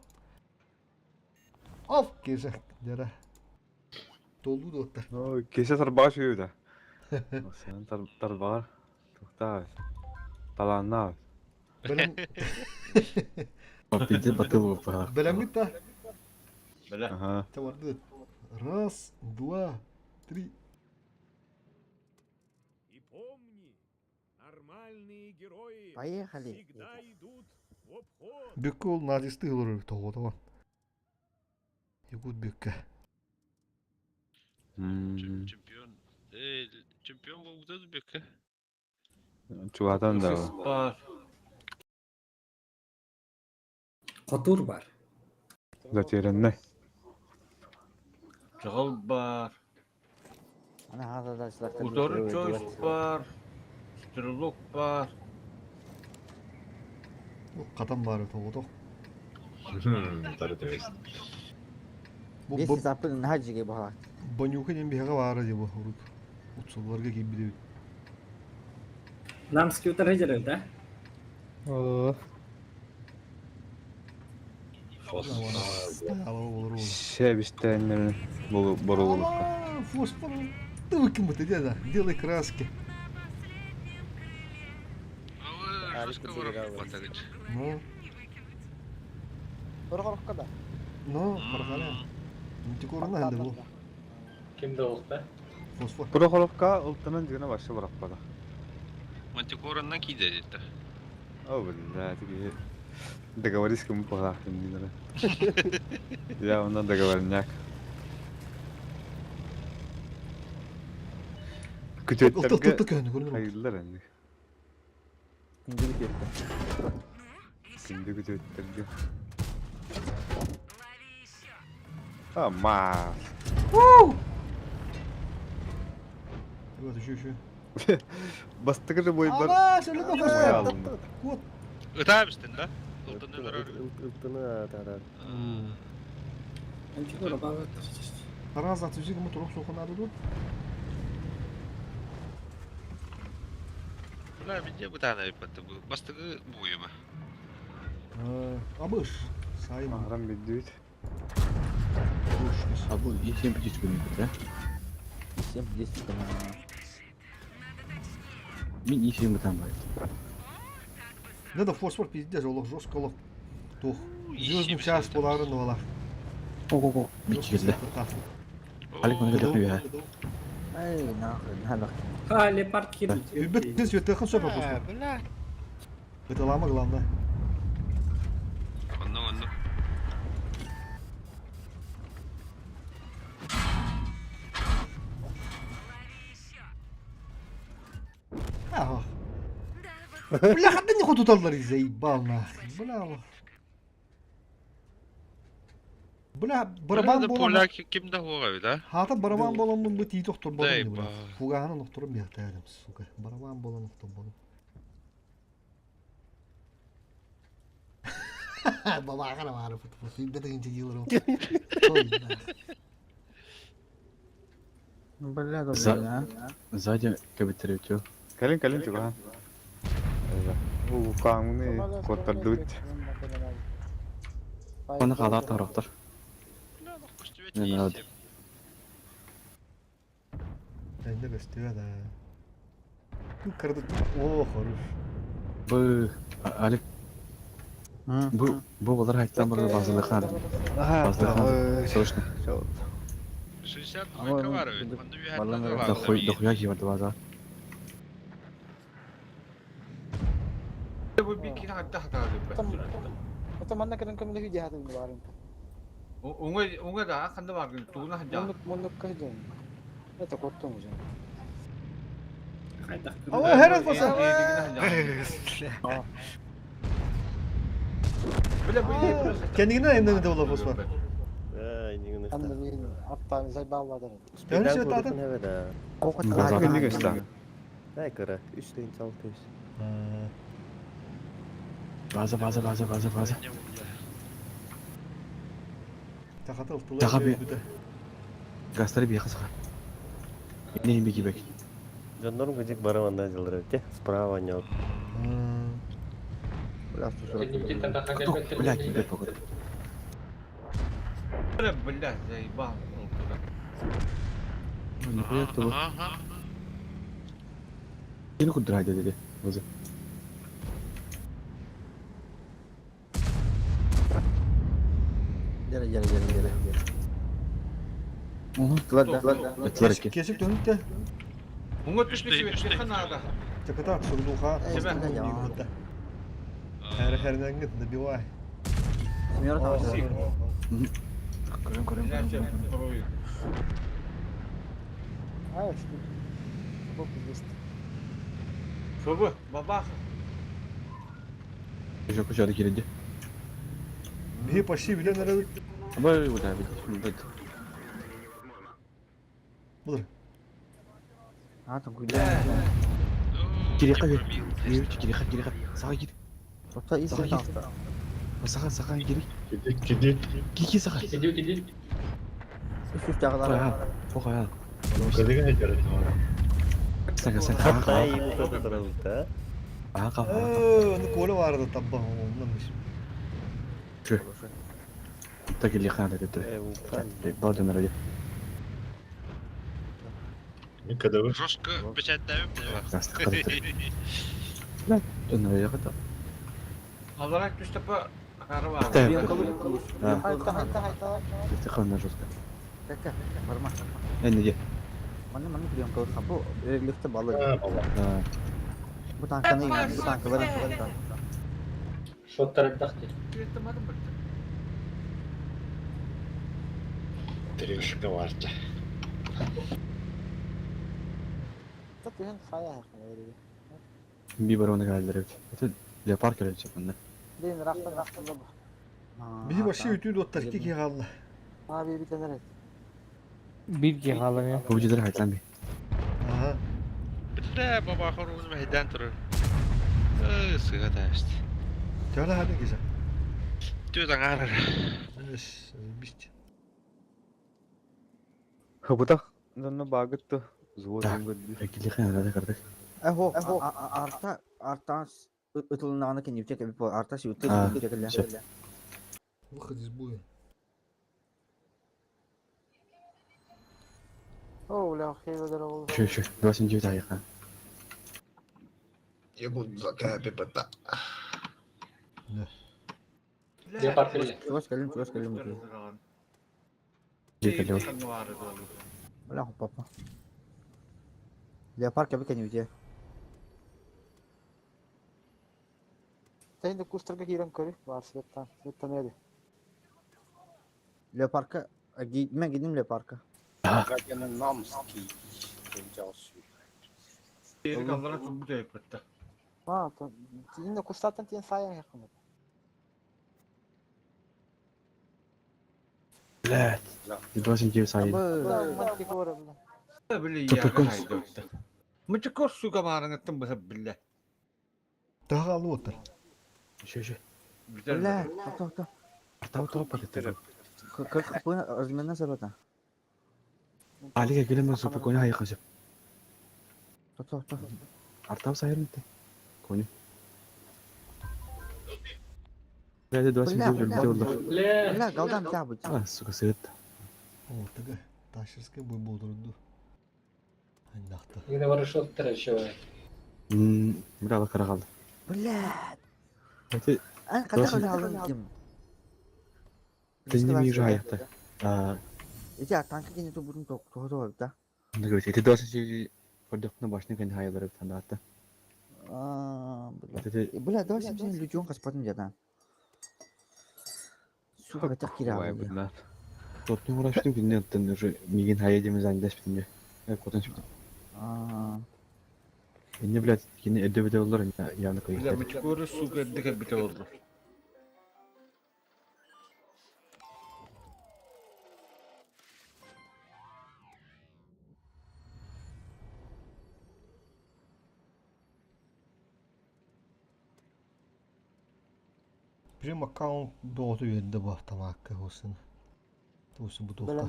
Оп, кеже. Дера. Толду доттар. Ну, кесе тарбаға сүйүү да. Сен тарбаға тухтаа. Таланнаа. Белем Пиздец батыл болып белем та. Бля. Ага. Таварды. Раз, два, три. И помни, нормальные герои Поехали. идут в обход. Бүккө ол назисты олор тоҕо Якут бүккө. Чемпион. Эй, чемпион болду бекке. Чугатан да. Бар. Котур бар. Затерянный. Чыгыл бар. Ана хазадачылар. Утору чойс бар. Стрелок бар. Катан бары тоҕо Тары төбөс. Бу Бес бу сапын хажиге бала. Банюка ден биһигэ баара дии бу урук. Утсуларга киирбит эбит. Нам скютер хедерер, да? Оо. Ала болор ол. Шебистеннер борулук. А, Фосфор. Ты выкинь ты деда. Делай краски. Ну, Оргорокка да. ну, пархаля. Мультикорна хэнде бу. Кимде олта? Фосфор. Прохоровка ылтынан дигәне башы барап бара. Мантикораннан кийде деді. О, бля, теге договорись кому пора, не надо. Явно договорняк. Ылты Күтөттәргә көһүнү көрүнөр. хайырлар инде. Күндү бүтүөттө. Күндү күтөттәргә. А, ма. Вот еще еще. Бастыгы бой бар. Ама, сөйлөмө фосфор. Кот. Ытаабыстын да? Ылтынын ырар. Ылтыны таран. Раз атып кому турук сохунады ду. Бля, менде бытана ипатты бу. Бастыгы буйыма. Абыш. Сайым. Арам бидүт. А бұл есен птичка не да? Всем 10 канал. Мен есен бітан бар. Да фосфор пиздец, олох жестко олох. Тух. Звездный час поларын ола. О-о-о, бит келді. Алик мына жақын я. Ай, нахуй, надо. А, лепард кирил. Үбет тез өтө хэн сөпө фосфор. Бля. Это лама главное. Онно онно. Бля, ханна не хотуталлар заебал нахуй. Бля, бля, барабан Бля, буолан поляки ким да хуоҕа эбит, а? Хаата барабан буоламмын бу тиит охторботум Дай бля. ба. Фугаһынан охторум биэхтээдим, сука. Барабан буолан охторботум. Бабаахара баары футбол. Сүүрбэ тыһыынча дьиэлэр Бля, да За- бля. Сзади кабитер үтүө. Кэлин кэлин чугаһан. Уу каамыны куоттардыбыт. Оны халаат таһырахтар. Не надо. Энне көстүө да. Кырды. О, хорош. Бу Алик. Бу бу балар хайттан бары базылыхан. Базылыхан. Срочно. 62 бар эбит. Манна үһәттә Дохуй дохуя киһи база. Бу бикин хатта хатаады. Это манна кэлэн көмөлөһүү диэхэтин баарын. Уңа уңа да ханда баргын тугуна ханжа. Муннук муннукка хыдьан. Это коттон уже. Ала херес баса. Бля бу Kendine emden de ola bosma. Анда мин аттан зайбалладыр. Dönüş et adam. Кэлин көстө. База база база база база. Takatıl tılı. Taha bir- Гастары бияха саха. Не беги бек. Жандарм гудик барабан жылдырып, те, справа не Бля, 140. Бля, кибет походу. Бля, бля, заебал. Нихуя того. Ага. Кини кудра деди. База. Gel gel gel gel gel. Угу. Тылар да. Этлер ки. Kesip dönüp de. Уңа түштү кибет ханада. Takata сурдуха. Себе. Her herden git добивай. Семерка там. Көрөн көрөн. Бля, А, что? Сколько здесь? Собы, бабах. Жок жары кириди. Bir почти билен aradık. Бай бля, бит. Budur. А, там куда? Кириха бер. Кириха кириха. Сага кир. Тоқта и Саха кир. Саха саха кири. Киди, Кики саха. Үш жағалар. Охая. кидиген жарат. Сага сага. Ага. Onu kolu vardı tabba ondanmış. Şu. Так или хана деди. Бардын ради. Кадабы. Жестко печатаем. Дөнөр ягыта. Алара түштепе караба. Да. Хайта хайта хайта. Тихонно жестко. Кака, барма. Энне Манна манна прием кылып бу рельефте балы. Да. Бу танканы бу танкалар. Трешка варта. Та түһэн хая хая. Би барона галдер. Это для парка или что то Дин рахтан рахтан бу. Bir başı ütü dottar ki ki kaldı. А, би битенер. Бир ки халаны. Бу жедер хайтлан би. Aha. Бля, баба хорун мәйдан турur. Э, сыга таашты. Söyle hadi güzel. Түз аңарыр. Evet, bitti. Хабытах донно багытты. Взвод Да. ыңгы. Кили хана да кардык. Эхо, арта арта ытылнаганы кен юптек бу арта сүйүттек А, юптек всё. Выход из боя. О, бля, хейведер ол. Şu şu 29 айга. Я буду за КПП. Чугас келим, чугас келим. Жекеле. Бля, папа. Леопард кебе кен юптек. Тәйнде кустарга кирен көрү бар светтан. Светтан эди. Леопардка мен гидим леопардка. Алара түбү битте. А, тиинне кустаттан тиен саайан хеккын. Блядь. 29 сайын. Мантикора, бля. Били Суперкон. яга хайдотта. Мычыкор сука маарыңыттан быһа билле. Таға алып отыр. Еще, еще. Бля, тоқта, тоқта. Артау топ пакеттер. Как размена сарата. Алига келем супер коня хайы кызып. Тоқта, тоқта. Артау сайын битте. Коня. Блядь, 29 Бля, бите oldu. Бля, галдам тябыть. А, сука, сырыт. Ортага. Ташырская бой болдырды. Айнақты. Yine varışlıktır еще. Бля, лакара қалды. Бля. Это Ан қата алдым ким. Ты не вижу аякта. А, Эти танка кене ту бурун ток тохто да. говорит, это 29 көрдөхнө башны кен хайылары тандатты. А, бля. Это Бля, давай сен лючон каспатын жата. Сука, так кира. Ой, бля. Топтың ураштым күнне оттан уже миген хайы демез андаш битинде. Котон чыктым. А, Инне блядь, кини эдде бите олар явно Бля, кыйыктар. мычыкоры сука дикер бите oldu. Прям аккаунт доғды үйенді бұл тамаққа болсын. Тусы бұл тоқта.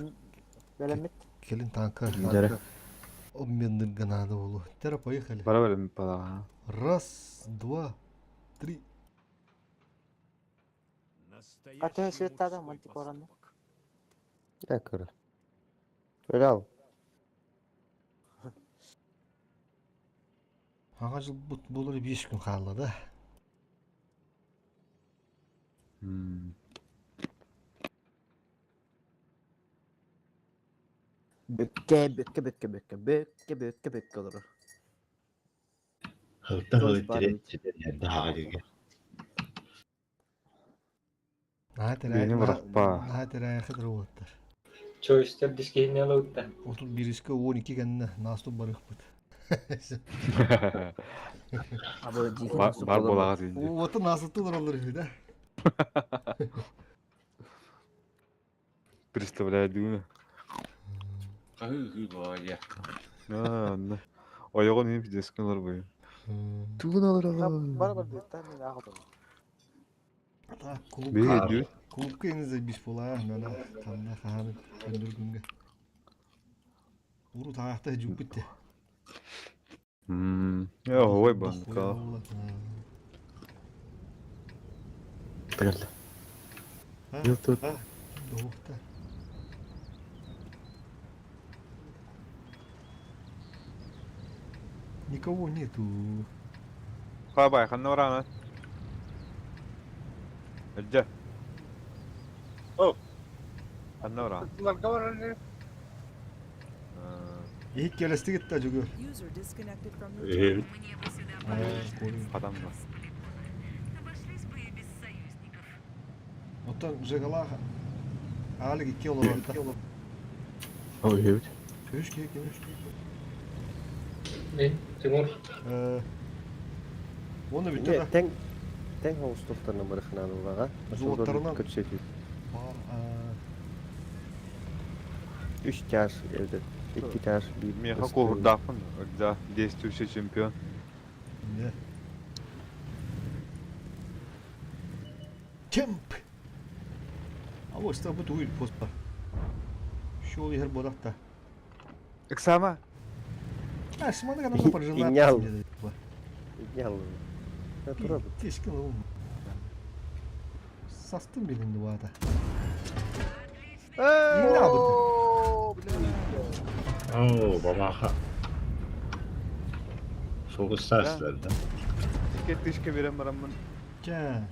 Бәләмет. Келин танка. Дәрі. Обменный гранаты болу. Тера, поехали. Бара бара пала. Раз, два, три. Ката светтада мантикораны. Я көрө. Öyle Аңа жыл бұт болыр 5 күн қалды да. Бөкке, бөкке, бөкке, бөкке, бөкке, бөкке, бөкке olur. Хылта Тоже бар хылыттыр daha Бені бұрақпа. Наатер аяқыдыр оттар. Choice'ler diskehine alıp 31-ке 12 кәнні наступ барық бұт. Бар болаға дейінде. Оты насылты олар да. Представляю, дүйні. Хы-хы бая. Ойоғын ем пидескен олар бойы. Тугун алыр Бар бар дейт, мен ағытым. Так, Беге клубка. дүйін. Клубка енізі биш бола, мена қанда қағаны көндір күнге. Уру тағақта жүк бітті. Я ой банка. Тагылды. Ел тут. Доқты. Никого нету. Хабай, ханна орана. Әлде. О. Ханна орана. Ехет келесті кетті жүгі. User disconnected from your channel. Адам бар. Оттан жығала алі кетке олар атта. Ой, evet. Үш кек, үш. Ne? Timur. Оны бітті да. Тең тең хауыстықтарына барыхынан улаға. Золоттарынан. Көтсөтү. Бар, Үч тяж evde. İki тяж bir. Меха ковырдақпын. Да, действующий чемпион. Не. Чемп! А вот что будет уйд пост. Шел егер бодақта. Эксама. А, смотри, она прожила. Инял. Инял. Тура Тешкин ол. Састым беліңді вата. Не бұды? Оо, бамаха. Фокустар да. Ике тишке берем барамын. Ча.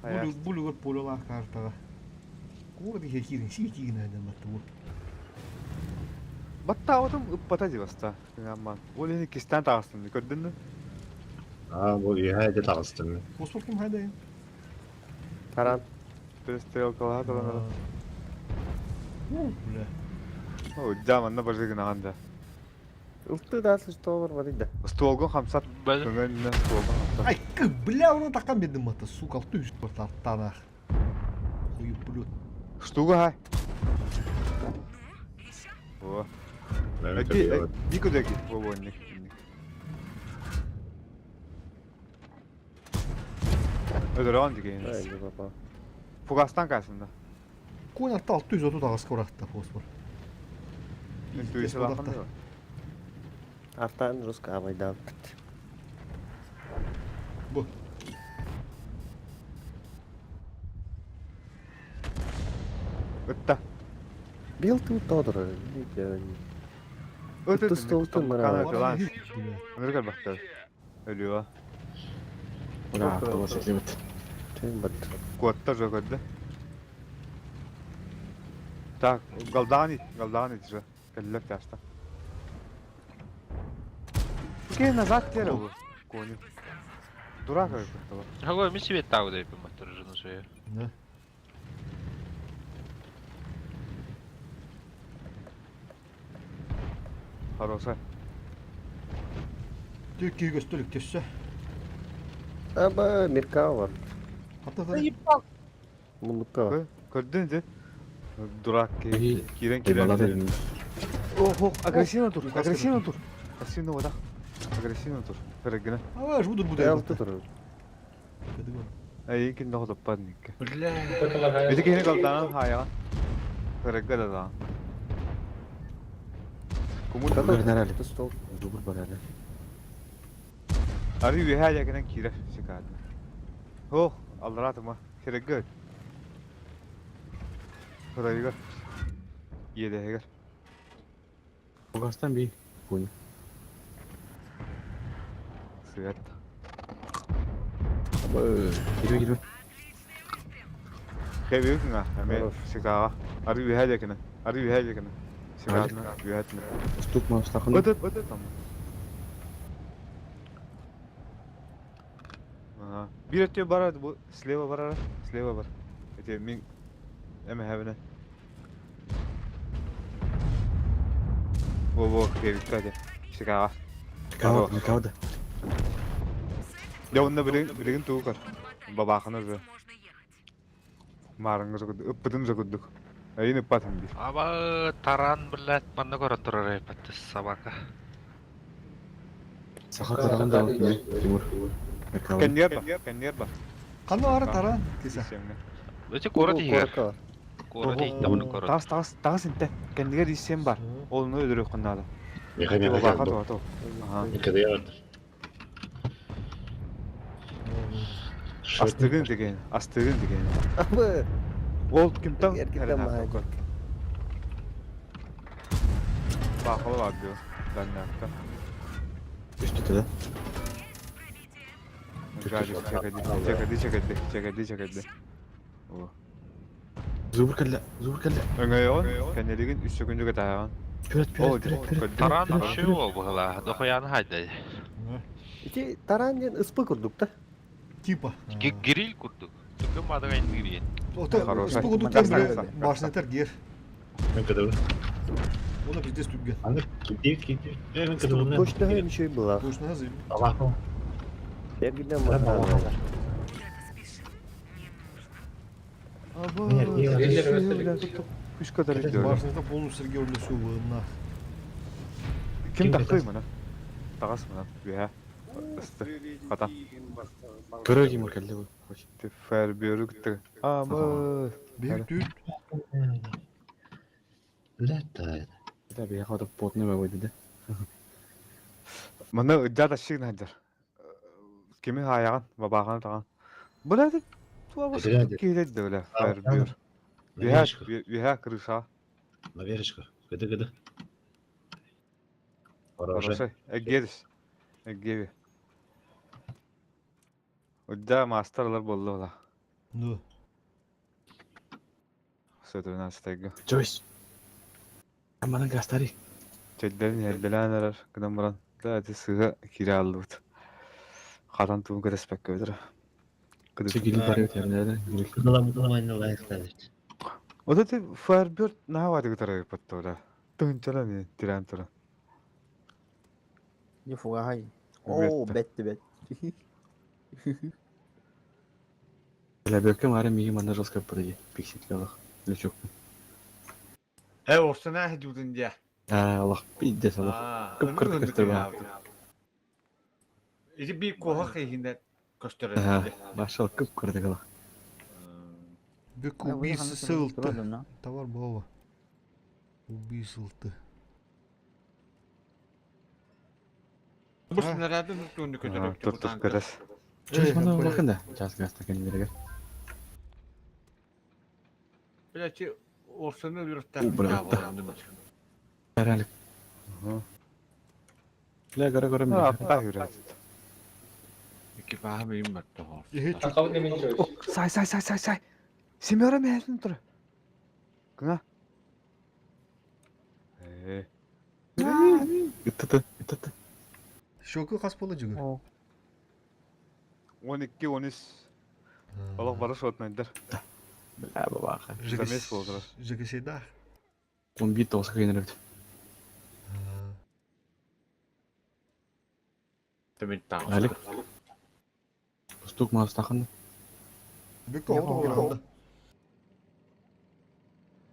Булу булу полола картаға. Курды хекирин, сикигин айдан батты бу. Батта отым ыппата диваста. Аман. Ол ені кистен тағыстым, көрдің бе? А, бу үйәде тағыстым. Фосфор ким хайда? Таран. Перестрелкалар таланар. Бля. О, жаман на бажыгын анда. Ылты да столбар бар да. Столгун хамсат. Көҥөннө столгун хамсат. Ай, бля, оны такан бердим мата, сука, алты үс тартанах. Хуй блюд. Штуга хай. О. Эки, никуда ки, во ник. Ödөрөн деген. Фугастан касында. Кон арта 630 ағыз корақта фосфор. Артан руска абайдаабыт. Бу. Ытта. Бил тут тодор. Өтө столтун мара. Өнөргөр бактар. Өлүө. Ура, тоҕус этибит. Куотта жөгөддө. Так, галдаан ит, галдаан ит же. Кэллэр тяста. Ке назад тере бу. Коню. Дурак это. Хаго, ми себе тау дай пиматтыр жену свою. Да. Хорошая. Түркия көстөлүк төссө. Аба Меркава бар. Хата Муннукка бар. Көрдүн де. Дурак кирен кирен. Ох, агрессивно тур, агрессивно тур. Агрессивно вода. Агрессивно тур. Фергена. А, жуду буду. Элты тур. Ай, кин нохо топпадникке. Бля. Бити кини калданан хаян. Фергена да. Кумун Барнарали. Стол. Дубр барали. Ари үһә кенен кирер шикарно. Ох, алларатыма. Фергена. Фергена. Еде Фугастан би. Куни. Свет. Кирбе кирбе. Кебүкүнга, эме шикага. Ари үһә кенен. Ари үһә кенен. Шикарно, үһә. Стук мастахын. Өтөт, өтөт там. Ага. Бир өтө бар, бу слева бар, слева бар. Эте мин эме хэвне. Во во, кебүккә Шикага. Кавда, кавда. Я онна билеген билеген тугар. Бабаханы же. Марыңы жогуд, ыппытын жогудук. Айын ыппатын бир. Аба таран блядь, манна көрөн турар эпатты собака. Саха таран да Тимур. Кеннер ба, кеннер ба. Каны ары таран кесе. Өте город игер. Город игер город. Тас тас тас инте. Кеннер исем бар. Олну өдөрө кыннады. Меха меха Бабаха то то. Ага. Астыгын деген, астыгын деген. Абы. Ол кимтан Эркектен мага. Бахалы бар diyor. Даннакта. Үстү да. Чекеди, чекеди, чекеди, чекеди. О. Зубр кэллэ, зубр кэллэ. Өңөйөн, кеннелигин үс секундуга таян. Пүрөт, пүрөт, пүрөт, пүрөт. Таран вообще ол бугала, дохуяны хайда. Ити таран ден ыспы курдук та. Типа. Гриль курдук. Түкө мадагай гриль. Ота, ыспы курдук тем башнетер гер. Мен кадыр. Оны пиздец түгген. Аны китти китти. Мен кадыр. Точно ничего было. Точно зым. Аллаху. Эргиден мага. Үш кадar gidiyor. Башнета полностью Сергей Улюсу на. Ким такый мына? Тагас мына. Бия. Исты. Хата. Көрө Тимур кэллэ бу. Тефер бөрүктү. Абы. Бир түт. Лета. Да би хада потны бай бойду да. Мына жада шигин хаджар. Кими хаяган, бабаган таган. Була да туа кейдет да бля. Фер бөр. Бия бия крыша. На верочку. Гыды гыды. Хорошая. Эггерис. Эггеби. Удда мастерлар болду ола. Ну. Сөтөрүнастайга. Джойс. Аманан гастари. Чөдден эрделен арар гынан баран. Да ати сыга кире аллыбыт. Хатан туун көтөспөккө өтөр. Чегили бар өтөрнөдө. Ода ти Firebird наава дигитара паттора. Тынчала не тиран тура. Не фугай. Оо, бэтти бэт. Ләбекке мары миги манна жестко подойди. Пикситлелах. Лючок. Орсана хедудun дия. А, Аллах, пиздец, Аллах. Кып кырт көстөр. Иди би коха хейхинде көстөр. Машал кып кырдык Аллах. Бүк убийца сылты. Товар бова. Убийсылты. Бу снаряды нүктөнү көтөрөк. Тур көрөс. Чөс мана улакын да. Час гаста кенилерге. Билечи орсаны өлөртә. Әрәлик. Лә гара гара мен. Апта хүрәт. Ики баһам им батты. Сай сай сай сай сай. Семёра мәһәлин тур. Кына. Иттete, иттete. Шоку хас болы жүгір. 12 13. Аллах бары шотнайдар. Бля, бабаха. Замес болдыр. Жігісейда. 11 тоғыз кенерек. Алик. Стук мастахын. Бүк оғды.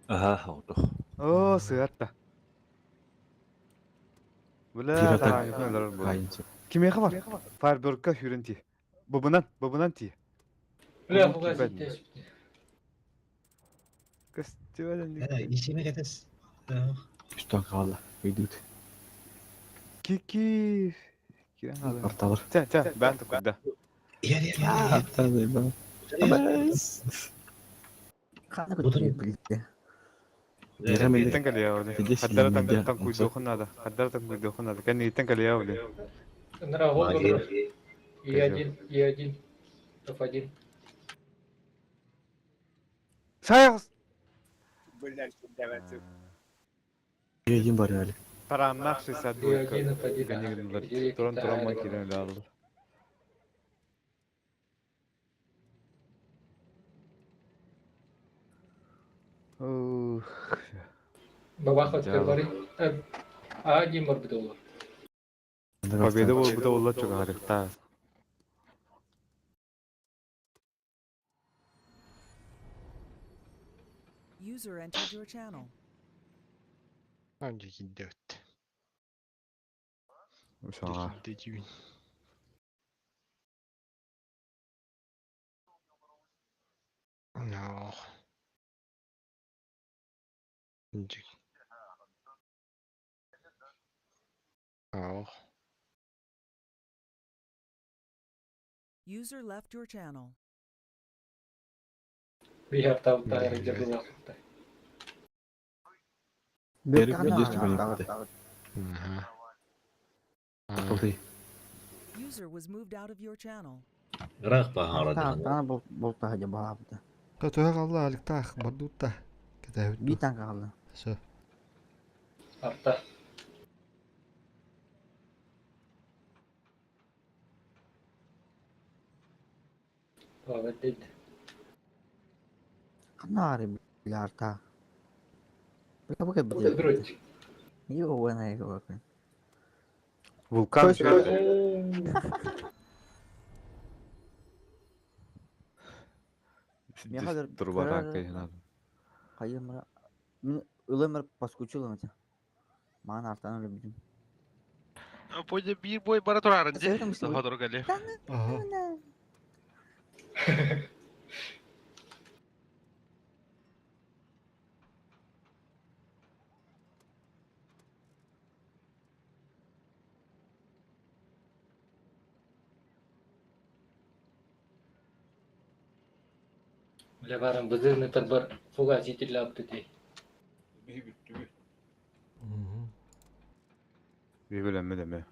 Ага, отох. О, сыгатта. Бля, Кимеха бар? Файрбергка хүрен ти. Бубунан, бубунан ти. Бля, фугас иттес. Костюмден. Ишеме кетес. Үстөн калды. Үйдүт. Кики. Арталар. Тә, тә, бән тукуда. Я, я, я. Арталар, бән. Итен калия оле. Хаддара тан тан куйду хунада. Хаддара тан куйду хунада. Кән итен калия оле. Нра гол И1, И1, F1. Саяғыз. И1 бар әлі. Тараннах 62. Туран туран макинен алды. Ух. Бабах өткөр А1 бар бит олар. Победа болбута олла чугарыкта. User entered your channel. Ушаңа. No. User left your channel. We have to жабыла. Берип User was moved out of your channel. Ыраах баһаарады. Тана бол болта хажа балапты. Төһө қалды аликтах бардутта. Кетәбит. Би танка қалды. Всё. Арта. Бабат Канары билярта. Бaka бит. Йо, вена его. Вулкан. Турбара кайнады. Кайымра. Мен ылымыр паскучулым это. Ман артан өлө бүтүм. Пойде бир бой бара турарын же. Сахадор гали. Ага. Бля барам бызырны тарбар фуга житилап ти. Би билеме деме.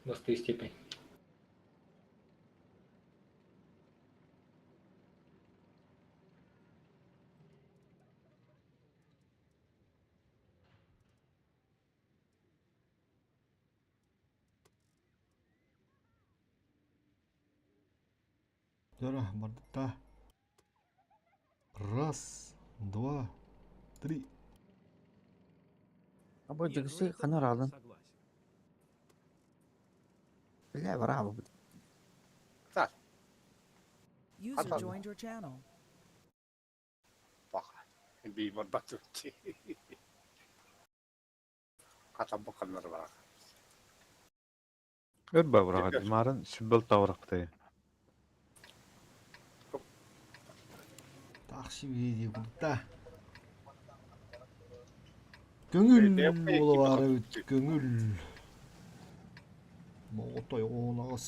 Басты степень. Дора, бардутта. Раз, два, Три. Абы дьигиси ханар алын. Бля, браво. User joined your channel. Өр бабыраға димарын сүббэл таврақтай. Тахси видео курта. Көңүл буолар эбит, көңүл. Моҕотой оҕонаҕас.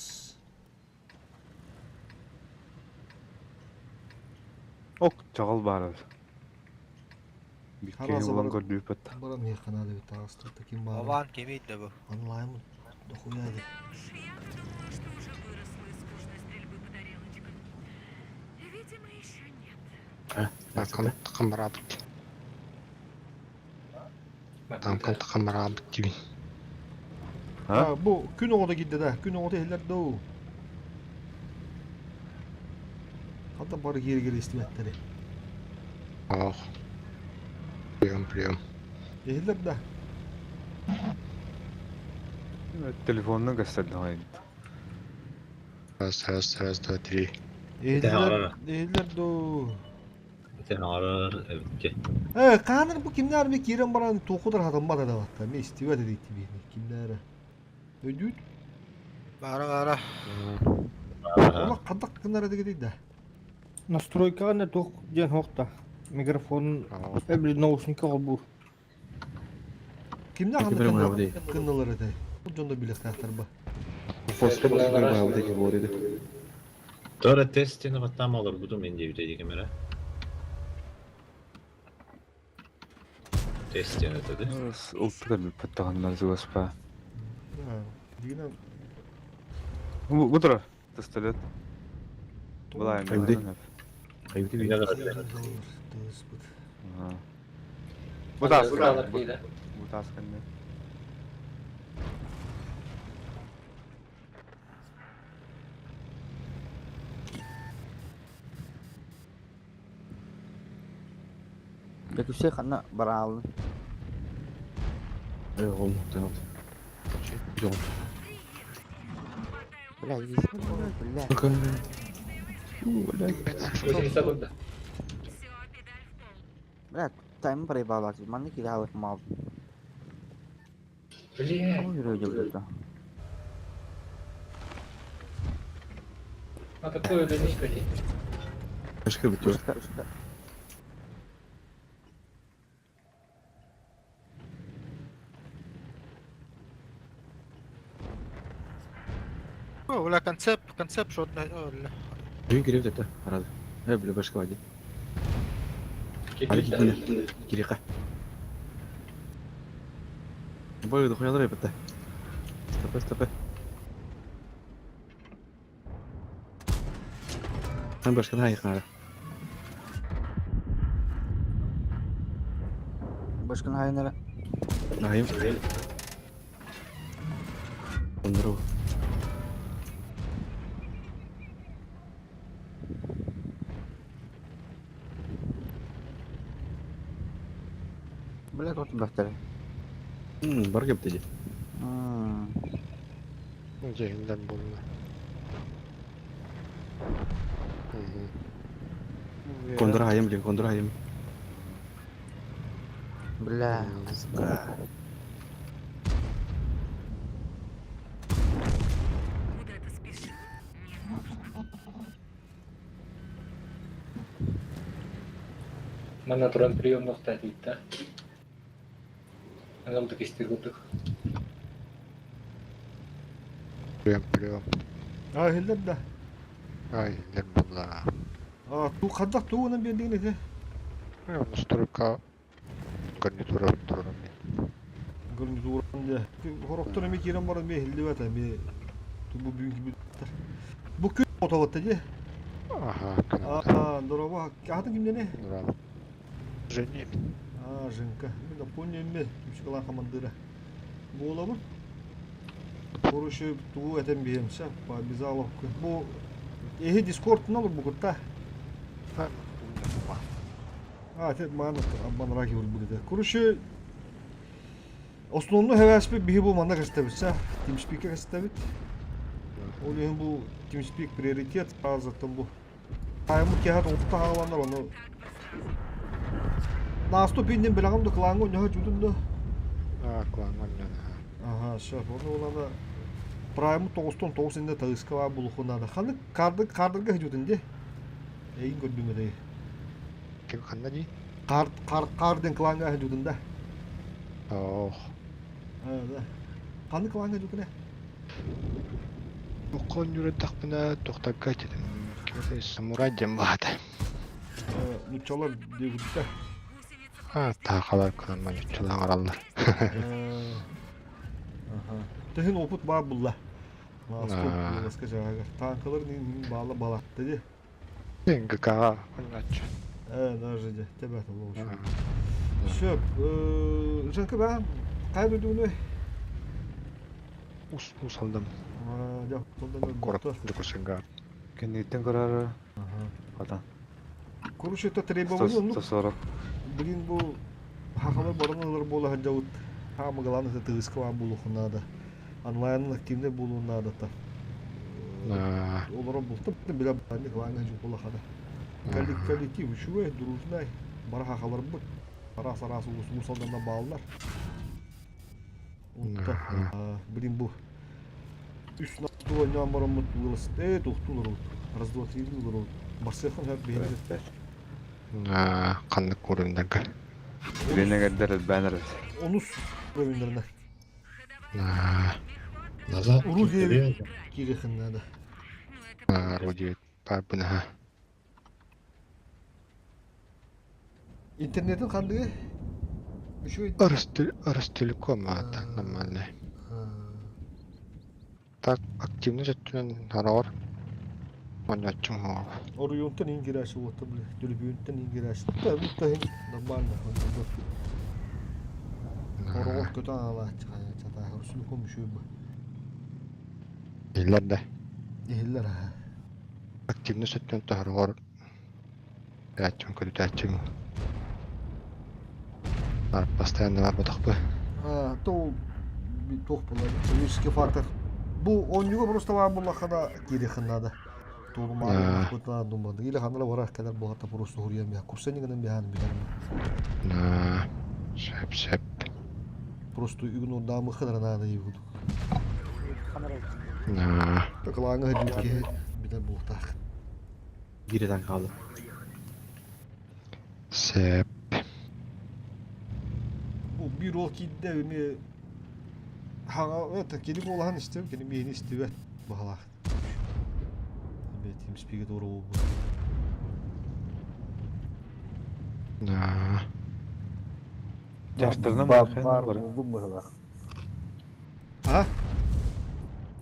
Ок, чағыл бары. Биккеһи Хараза булан баран көрдүүппэт. баран миэхэ эбит таҕыстар таким баар. Ван кемейт да бу. Онлайн дохуя ди. Ha? Ha, бу күн оҕото киирдэ да, күн оҕото иһиллэр дуу. Хата бары кииригэр истибэттэри. Иһиллэр да. Телефонunu gösterdi. Иһиллэр, иһиллэр дуу. Итен арар эбитте. Э, хааныр бу кимнэр ми киирэн баран туохудар хатаммат да батта. Ми истибэт эдикти биһини кимнэр. Өйдүүт. Бара бара. Ола хадак гынар эдиги да. Настройкаҕа не туох диэн хуохта. Микрофон, эбли наушника холбуур. Кимнэр Эки бир ханна мына бу кынналар этэй. Бу дьондо билэхтаахтар ба. Фосфор бу деки бу деди. Тора тестini vattам олар буду мен деп dedi камера. Тестini dedi. Ултыга билбэт тағаннар зугаспа. Ha, дигинен Бу тура. Пистолет. Булай Айбди. Айбди би. Бу тас. Бу тас кэннэ. Дьигиси ханна бараалын. Э, ол тенот. Жон. Бля, дьигиси бля. Бля, тайм проебала. Манны кидал мал. Бля. Ой, рөдө Башка бит. Бля концепт, концепт шот на. Жин киреп деді. Арады. Э, биле башка бади. Али кириха. Бой дохуя бит. Стопе, стопе. Там башка да айқара. Башкын хайнара. Айым. Ондыру. Бля, тут бахтары. Бар кеп деди. Кондыр айым, блин, кондыр айым. Бля, сука. Манна туран приемнохта дейт Аналдык истир курдук. А, иһиллэр да. А, ту хадак туунан биэрдигин эте. Гарнитуран да. Хороктор эми киирэн баран ми иһиллибэт эми ту бу бүгүнкү бүттэр. Бу күн отобатта ди. А, дорова. Атын кимдене? А, Женка. Мен помню эми кимчикалан командира. Буолабын. Короче, туу этен биэмсэ, по обязаловку. Бу эһи Дискорд olur бу кутта. А, те мааны обманраки урбут этэ. Короче, основной хэвэспит биһи бу манна кэстэбит са. TeamSpeak кэстэбит. Ол иһин бу TeamSpeak приоритет сразу бу. Аймыт киһи тоҕуста хааланнар ону Наступ иннин билэҕин да клаҥҥа онньоһо дьудун да. Аа, клаҥҥа онньоон Аха, сөп. Ону улана Праймы тоҕустан тоҕус иннэ таһыска баар булуоххун наада. Ханнык каарды каардырга сылдьыбытын дии? Эйигин көрдүм этэй. Ким ханна дии? Каар каар каар диэн клаҥҥа сылдьыбытын да. Ох. Аа, да. Ханнык клаҥҥа сылдьыбытын ээ? Туохха онньуур эрдэхпинэ туохтарга этим. Ким этэй самурай диэн баата. Нуччалар диэбиттэ. А, таахалар кынан нуччалар оҥороллор. Төһүн опыт баар булла. Ласка жаагар. Танкалар баала балатты ди. НГК оҥоччу. Э, даже де, тебет ол Сөп, Жанка ба, кай дойдуну? Ус усалдым. Дьэ, Город Дьокуускайга. Кэнниттэн көрөр хата. Короче, это требование, ну, 140. Блин, бу хахалар баран ылар буола сылдьабыт. Хаама главное это тыгыска буолуохун наада. Онлайн активный буолуон наада та. Олорон бултум билэ банник лаҥа жук хада. Коллектив үчүгэй, дружнай, бара хахаларбыт. Араас-араас улус улус бааллар. Блин, бу үс насту ойноон бараммыт велосипед туохтуу олоробут. Раз, два, три олоробут. Барсыахын хөп биһиги. Ханнык уровеньдарга? Билинэгэрдэр элбээн эрэр. Онус уровеньдарына. Назад Орудие киириэхин наада. Орудие баарбын аха. Интернетин хандыгы? Үчүгэй. Ростелеком аата нормальный. Так активность өттүнэн хараҕар оонньооччум суоҕа. Оройуонтан иин киирээччи уота били, төлөпүөнтэн иин киирээччи. Та иһин нормально. Хороҕор көтөн аалааччы хайа чатааһы Ростелеком үчүгэй бу. Иһиллэр да? Иһиллэр аха. Активность өттүнэн тоһороҕор Ээччим көтүтээччим постоянно барбатахпы. А, то туох буолар человеческий фактор. Бу оонньууга просто баар буоллаххына киириэххин наада. Туолумаары думады. Или ханна барар кэлэр буолата просто хуруйан биһа. Курсани гынан биһаан билэрим. Сөп сөп. Просто игнордаамыхха наада диибут. Такылааҥҥа сылдьыбыт киһи билэр буолуохтаах. Биир хаалла. Сөп. Бу биир уол киирдэ эмиэ хаҥа это кини буолаһан истэбин, кини миэхини истибэт баһалаах. Эмиэ TeamSpeak-е туора буолбут. Да. Жастарынан Бар барахайын бар бары. буолдум быһылаах. А?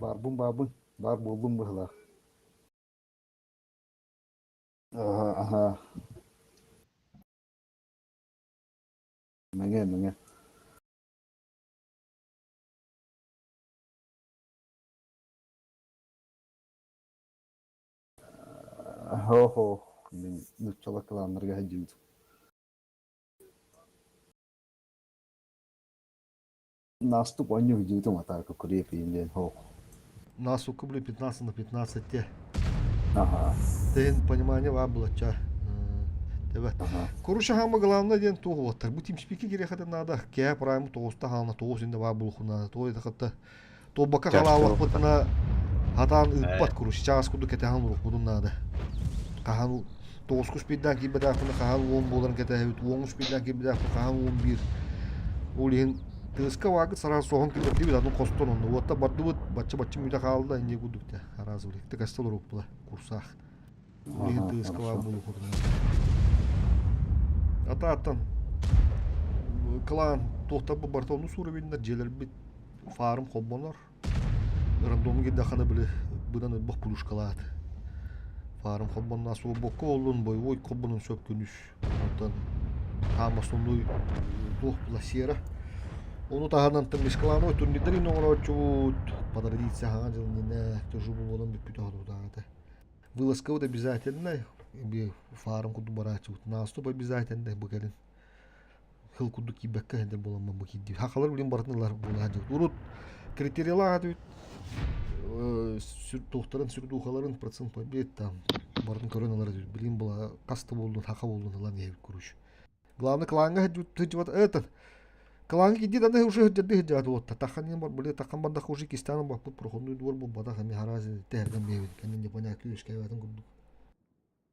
Барбын баабын бар буолдум быһылаах. Аха, аха. Мэҥэ, мэҥэ. Хо-хо, мин нууччалар кылааннарга сылдьыбытым. Наступ оонньуу сылдьыбытым атака крепиин диэн хоох. Нас укубли 15 на 15 те. Ага. Тehen понимание бар булача. Тебе. Короче, самое главное диэн туох уоттар. Бу TeamSpeak кириэхэ надо. Кээ прайм тоҕуста хаална тоҕус инде бар булухуна. Той хатта Тобака халаабаппытына хатаан ыыппат короче чаас курдук кэтэһэн олоруохпутун наада. Хаһан тоҕуску спиддаан киирбэтэхпинэ хаһан уон буоларын кэтэһэбит, уоҥу спиддаан киирбэтэхпинэ хаһан 11. Ол иһин тыаска ваагыт сараан соһон киллэрдибит, аны хостон онно. Уотта бардыбыт, бачча-бачча мүтэ хаалла, инньэ курдук да араас үлэхтэ кэстэ олоруохпула курсаах. Ол иһин тыаска баар буолуохпутун Атааттан кылаан туохтарбыт барыта ону суурабиннар дьиэлэрбит фаарым холбонор. Рандомҥа киирдэххинэ били быдан ырбах плюшкалаат. Фаарым холбонно суолбокко оллун боевой холбонун сөп күнүс. Онтон хаам основной туох була сера. Ону таһынан тыммискалаан турнирдарын оҥорооччубут. По традиция хаҥа дьыл иннинэ тоже буолан бүппүтэ хотутааҕыта. Вылазкабыт обязательно. Би фарым курдук барааччыбыт. Наступ обязательно бу кэлин хыл курдук киирбэккэ сылдьар буоламмын бу киирдибит. Хахалар билин барытын ылар буола сылдьыбыт. Урут критериялаах этибит. Туохтарын, сүрдуухаларын процент побед там барытын көрөн ылар этибит. Билин була хаста буоллун, хаха буоллун ылан иһэбит короче. Главное кланга сылдьыбат этот Кланга киирдии аны уже сылдьарды сылдьаат уотта. Тахан бар, били тахан бардах уже кистаан баппыт проходной двор буолбатах эми хараас тэһэргэн биэбит. Кэннин непонятно үөскээбэтин курдук.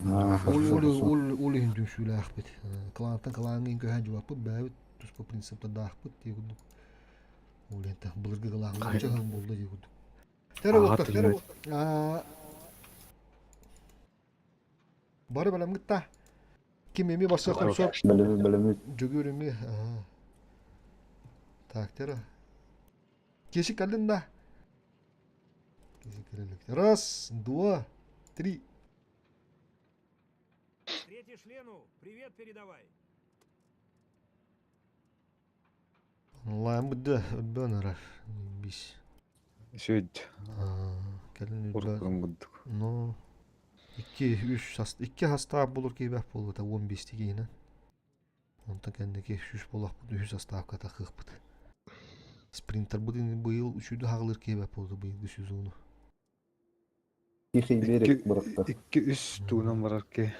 Ол иһин түмсүүлээхпит. Клантан клаҥҥа көһөн дьубаппыт, бэйэбит туспа принциптардаахпыт дии курдук. Ол иһин былыргы клаҥҥа чаһын буолла дии курдук. Тэр уоттар. Бары бэлэмҥит та. Ким эми барсыах сөп. Бэлэммит. Дьөгүөр эми. Так, тера. Кешик кэллин да. Раз, два, три. Встретишь Лену, привет передавай. Онлайн будда өбөн арар. Бис. Сүд. Кэлин Уруккун курдук. Но 2 3 2 хастаах булur киибэх буолбута 15 тигиинэн. Онтон кэнники үс буолахпыт үһүс астаапката кыахпыт. Спринтербыт быйыл үчүгэй хаҕылыыр киэбэ буолду быйылгы сезону. Тихий берег бырахта. Икки үс туунан барар ки.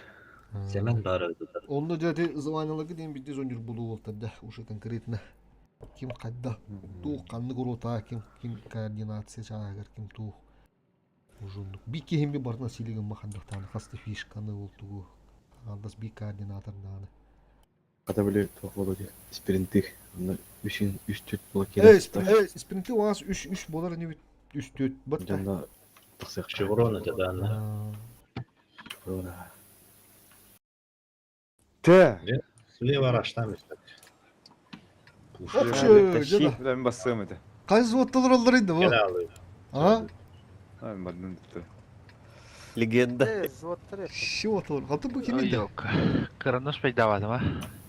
Сэмэн баар тутар. Онно дьэ ити званияларга диэн биирдэ зонньур булуу буолтар да уже конкретно ким хайда туох ханнык уруотаа ким ким координация чааһыгар ким туох Ужуннук. Би киһим би барытын силигин махандахтааны хаста фишканы ол тугу аҥардас би координатордааны. Хата били туох буолуо дии спринтир онно үсүн үс төрт буола Э, киирэн спринти уаас үс үс буолар инибит үс төрт батта. дьонно тахсыахтаах. Шеврон это да. Шеврона. Тэ. Слева раштан Общее, Мен бассыам этэ. Қай взводталар оллар инде бу? А? Ай, бардын дитте. Легенда. Ши оталар. Хаты бу ким инде? Кырыныс пайдавады ма?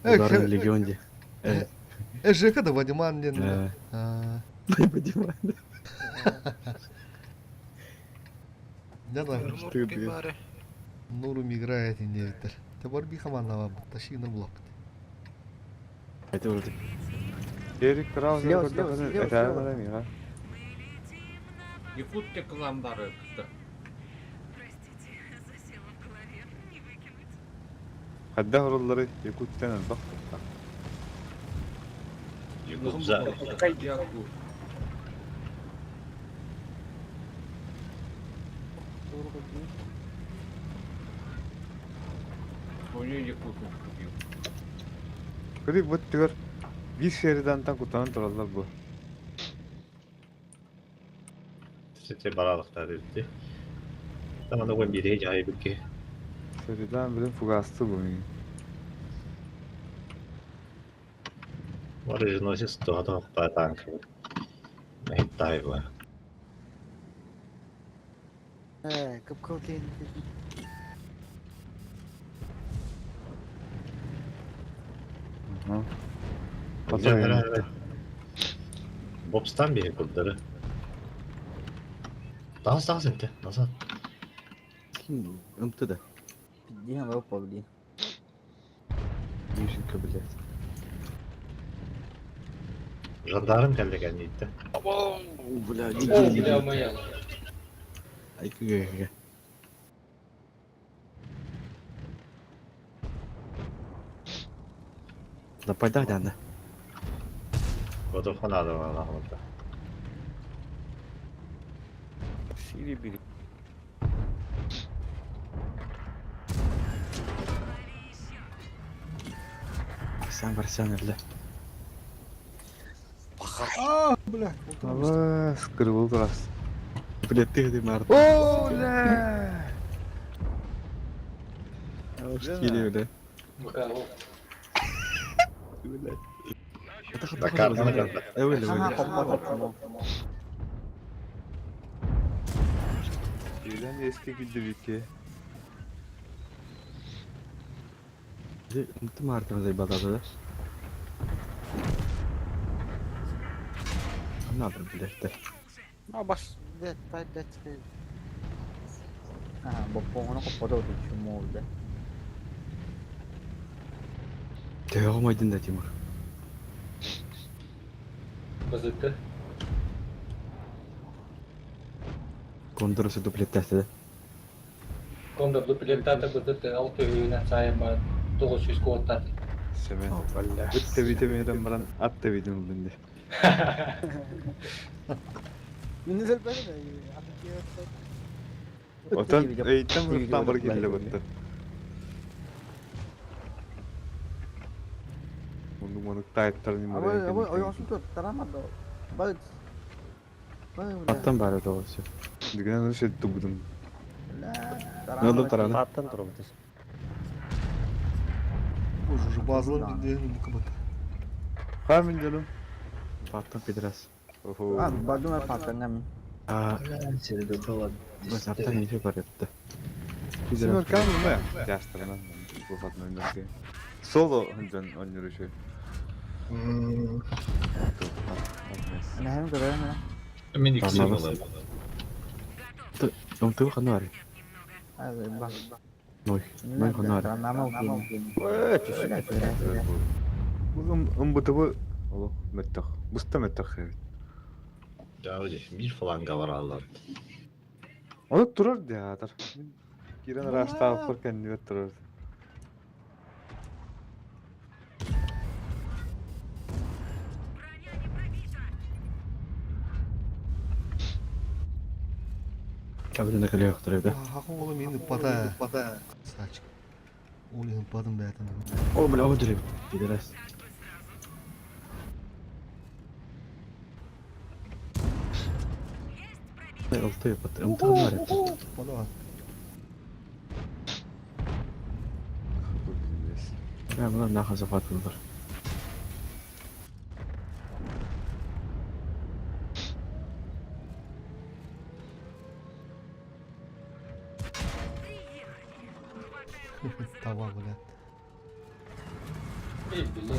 Ударный легион ди. Э, ЖК да Вадиман ден. Вадиман. Да, да. Нурум играет инде Те бар би хаманнава ташигнер булап. Это вроде. Эрик Краун Слева, слева, слева, слева. Это Якут те клан бары кытта. Хадда хороллары Якуттан элбэх кытта. Якут за. Якут. Ону Якут купил. Кыды бу түгөр бир серидантан кутанан тураллар бу. Сете баралыктар өттү. Там аны гон бире жай бикке. Серидан билен фугасты бу мин. Оруженосец туһата хоппа танк. Мехтай ба. Э, кып-кыл кейин. Бобстан бери курдары. Тағыз тағыз энте, назад. МТ да. Диэн лопа блин. Юшенька, блядь. Жандарм кэллеген итте. Бля, О, бля, моя. Ай, гэ. Нападай, да, Бодо ханады вала. Сири били. Сам Барсян, бля. А, бля. Ала, скырбыл турас. Бля, ты где, Марта? О, бля! Кири, бля. Бля. Да карта на карта. Э, выле, выле. Birden eski güldü ki. Ты Марта заебал, да? Надо, блядь, да. А баш, блядь, блядь, блядь. Ага, боппоҥону хоппото чумуолда. Төһөҕө умайдын да Тимур? Базыты. Кондор өссө дуплеттаата да? Кондор дуплеттаата базыты алты үһүнэн сайын баран 900 куоттааты. Семен. Ыт тэбиитэ миэтэн баран ат тэбиитин ыллын дии. Отон өйтөн мырыттан бар киллэ бытты. Мунук мунук таайттарын Аттан баара тоҕус. Бүгүн аны сөт тубудум. Налым тараны. Аттан турабытыс. Боже, уже базалым билдиğin bu kapat. Хамин canım. Аттан педрас. Охо. А, аттан эфир бар этти. Синор камын ба? Жастарынан бухатын ойнор Соло хынжан ойнор еще. Мен иксим Бармабыз. Умтуу ханна бар. Ной. Ной ханна бар. Ымбытыбы олох мөттөх. Буста мөттөх хэбит. Bir фланга бар аллар. Оны турар театр. Кирен раштааппар кэннибет турар. Кабинета кэлиэхтэрэ да. Хакын oğlum yine pata. Saç. Oğlum padım бәтін. О, бля, о, дерев. Пидорас. Алты пат. Умтуу бар этти. Пада. Я мына нахуй захватывал. Тава, блядь. Эй, блин.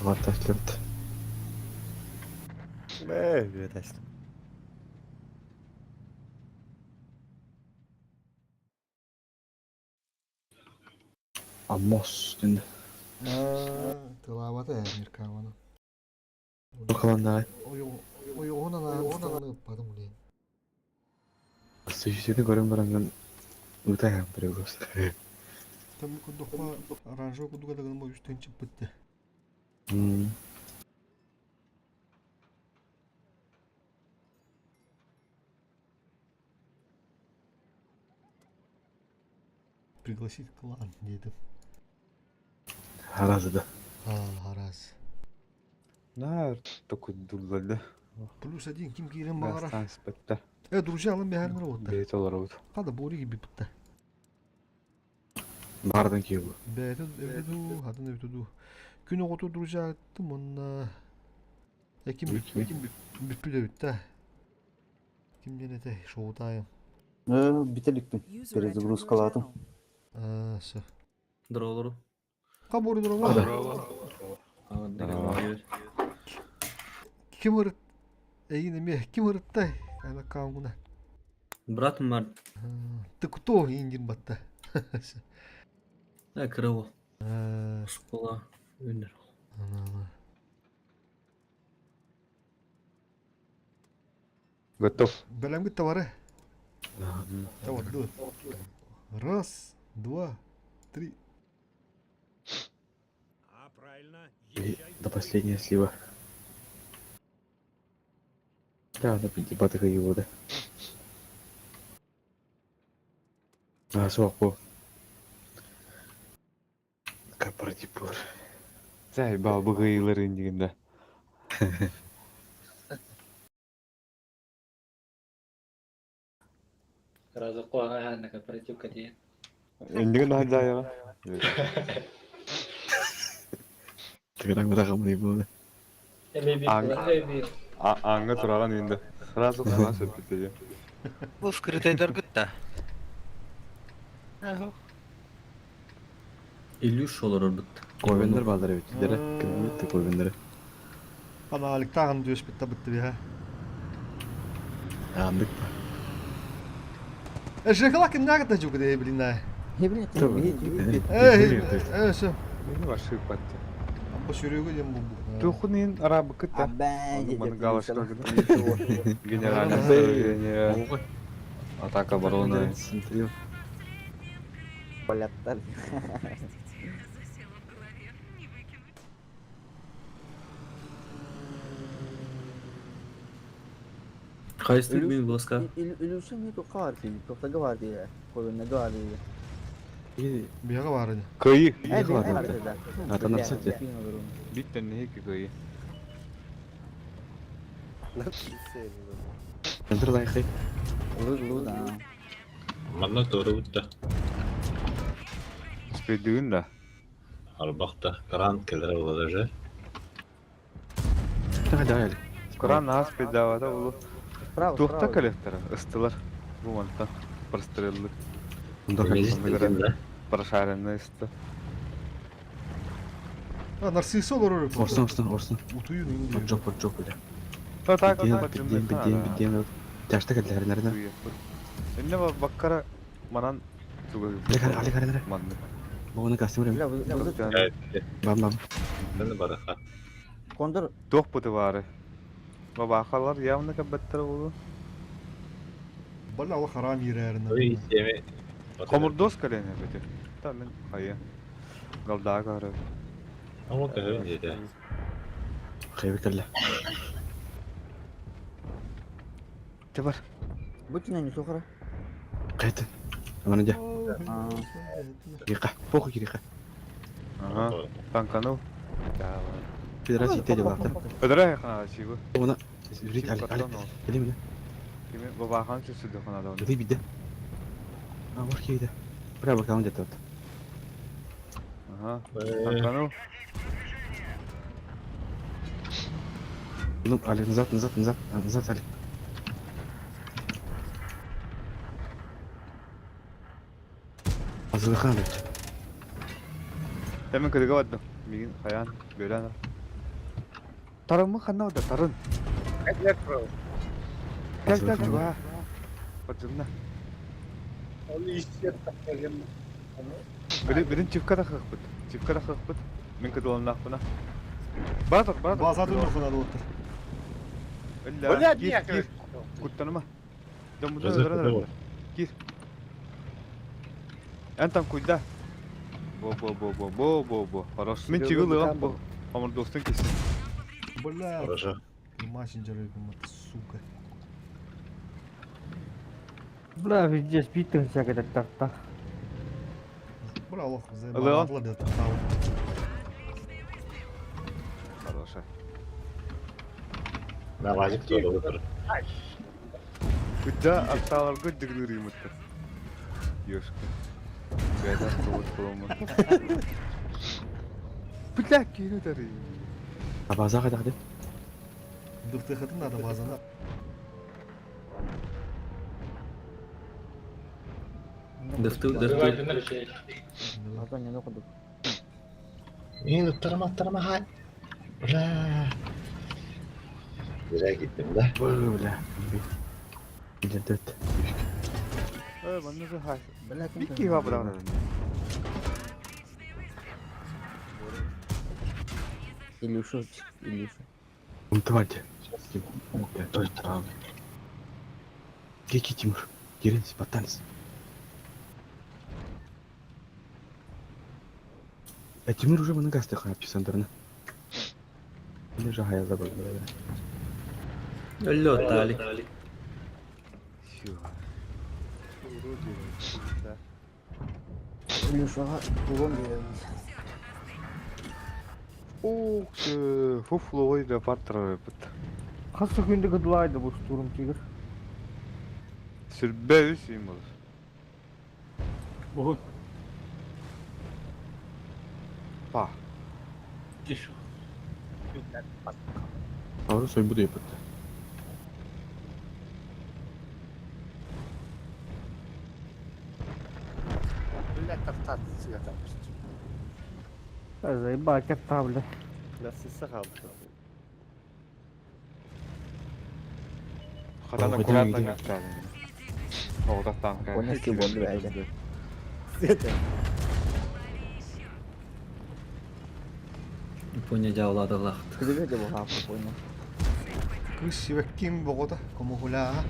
Вот так лепт. Бээ, бүтэс. Аммос дин. Тылабата Миркавана. Бакалан Ойоғынан ағыстағаны падым блин. Сүйсүнү көрөн баранган утайам бирөөс. Там кудухма оранжевый кудуга даган бой үстен чып бітті. Пригласить клан дедим. Харазы да. А, хараз. На такой дуллалда. Плюс один ким кирен бағара. Дастан спетте. Друзья, алын бәрін работа. Бейт олар вот. Қада бори gibi бітті. Баардан кийбу. Бәйті өбіду, хатын өбіду. Күн оғыту друзья айттым, онна... Ким бүппү де бітті. Ким денете, шоутайым. Бителикпин. User entered your Перезагрузкалаатым. channel. Сы. Здорово. Қа бори дұрова. Ким ырыт? Эйін эме, ким ырыттай? Ана каунгуна. Братым бар. Ты кто индин батта? Да, крыло. Школа. Өнер. Готов. Бәләмгі товары. Товар, Раз, два, три. А, правильно. И до последняя слива. Да, да, батыга его да. А, суох бу. Корпоратив буолар. Зай ба быгыйлар индигинде. Сразу қуаға на корпоративка дейін. Индигин хажаяга. Тыгыран бырагамын буолар. Аңга тураган инде. Сразу калан сөппүтэ. Бу скрытайдар гытта. Илюш олар бітті. Ковендер баалар эбит. Дere, киммит ковендер. Ана аликтағын дөс бітті бітті бе, ха. Аандык ба. Жекала кимнәгә та жүгү дей блин. Эй, э, все. Мени ваши патты. Абба сүрүгү дем бу. Тухунин арабы кытта. Маны галашка Генеральное строение. Атака обороны. Поляттар. Хайстык мин блоска. Илюша не тоққа бар дейді, тоқтаға бар дейді, қойына бар дейді. Бияга бар иди. Кыйы. Атанар сәтте. Биттен не кыйы. Центр лайхай. Лу да. Манна doğru бутта. Спидүн да. Арбакта кран келер болады же. Давай, давай. Кран ас педавада улу. Право, Тухта коллектора ыстылар. Бу манта простреллы. Прошаренный ысты. А, нарцисс олор. Орсын, орсын, орсын. Утуюн инди. Поджоп, поджоп, бля. Та так, Бидем, бидем, бидем. Тяжта кәдләр, нәрдә? Инне баккара манан туга. Алек, алек, алек. Манны. Буны кастым рем. Бам, бам. Мен бараха. Кондор. Тох бутı бары. Бабахалар явно кабаттар болу. Бала ал харам ерәрін. Ой, семе. Комурдос калене бете. Та мен хайы. Галда кары. Ама кахын деді. Хайбы кәллә. Те бар. Бүтін әне соқыра. Кайты. Аман дә. Кириха. Похуй кириха. Ага. Танкану. Пидорас ите дә бакта. Ödere хана чигу. Оны Рит алек, алек. Килеме? Киме бабахан сүсүдө хана да. Биде биде. А, бар киде. Бра бакам дә тот. Ага. Танкану. Ну, алек, назад, назад, назад, назад, алек. Азылхан бит. Hemen кырыга бардым. Мигин хаян бөлән. Тарымы ханна да тарын. Gel gel чуга. Баджымна. Бирин бирин чивка да хакпыт. Чивка да хакпыт. Мен кыдыланнах буна. Базар, базар. Базар дүнө хана отыр. Illa gir gir. Куттаныма. Дам Gir. Эн там куйда. Бо бо бо бо бо бо бо. Хорош. Мен чигыл ылам бо. Амыр достун кесин. Бля. Хорошо. Мессенджер, сука. Бля, везде спитер всякое так так так. Бля, лох, Ылыан. заебал. Тоқтау. Хороша. Навазик doğru отыр. Куйда атталарга дигныр юмытты. Ёшка. Гайда вот колома. Бля, кину дары. Абаза кадак дип. Дыхтыхатын надо базана. Дыхты, дыхты. Алтан не оқыдық. Мен ұттырма, ұттырма, хай. Бля. Зря кеттім, да? Бля. Бля, дөт. Э, манны же хай. Бля, ким Бикки ва бра. Илюша, Илюша. Унтывайте. Кеки Тимур. Кирин, спартанец. А Тимур уже много стаха писандарна. Или же хая забыл. Алло, Талик. Илюшаға кулон береміз. Ух, фуфловой да партра бит. Хасы күндө кыдылайды бу штурм тигр. Сүрбе үс им бол. Бу. Па. Авру сой буду yapıttı. Заебал, как там, бля. Хатана Ой, курата где? гаттады. Оҕотох танка. Японский болды бәйді. Света. Япония дьаалаадалаахт. Күлүгө де бұл хапы бойна. Кыз сибэкким боҕото комуһулаа.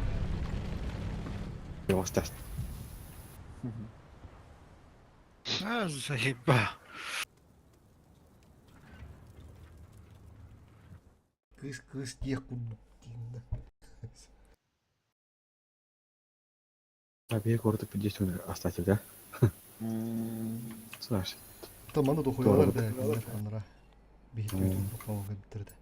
Явастас. А, заеба. Кыз кыз диэх курдук диин да. А бие город действует оставьте, да? Слушай. Таманы дохуялар да кинилэр анара. Биһиги буккаҕа бүтэрдэ.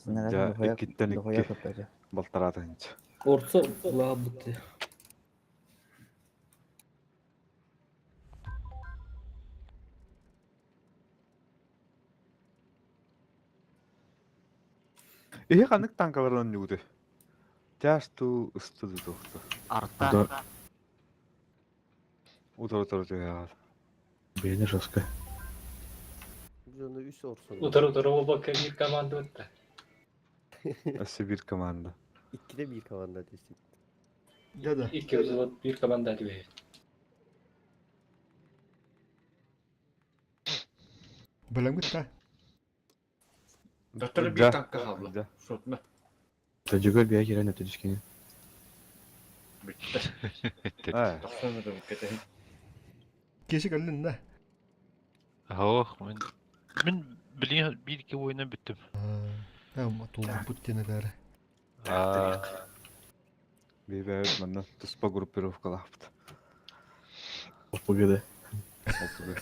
Дьэ, иккиттэн икки. Балтараата инчэ. Орца улаабыт. Иһи ханнык танкаларынан ньугуты? Тяж туу ысты тутуохту. Арта. Утары-утары түһэҕэр. Бэйэни жестко. Жону үс орсон. Утары-утары буолбакка биир команда бытта. Өссө биир команда. Иккиде бир команда десин. Да да. Икки взвод биир команда түбэһит. Бэлэмгит да. Доктор Да. биир танка хаалла. Да. Сотна. Тажыгыр бие кирен өтүдүскени. Бүттэ. Ээ. Тохсон өтө бүккэтэ. Кешик өллүн да. Ох, мен мен билин bir iki oyuna bittim. Эм тугуппут диэн этээрэ. Аа, Биир манна туспа группировкалаахпыт. Опугыды. Опугы.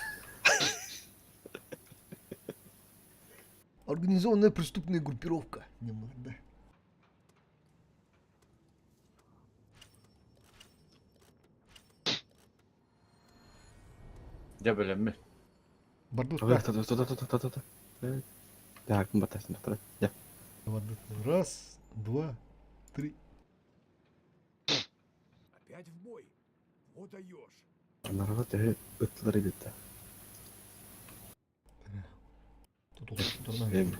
Организованная преступная группировка. Не да. Дьэ бэлэммин. Бардут да. Та та та та та та. Так, батасын доктор. Я. Бардут. Раз, два, три. Опять в бой. Вот даешь. Нарга төһө ыттылар идетте. Тут турна. Эм.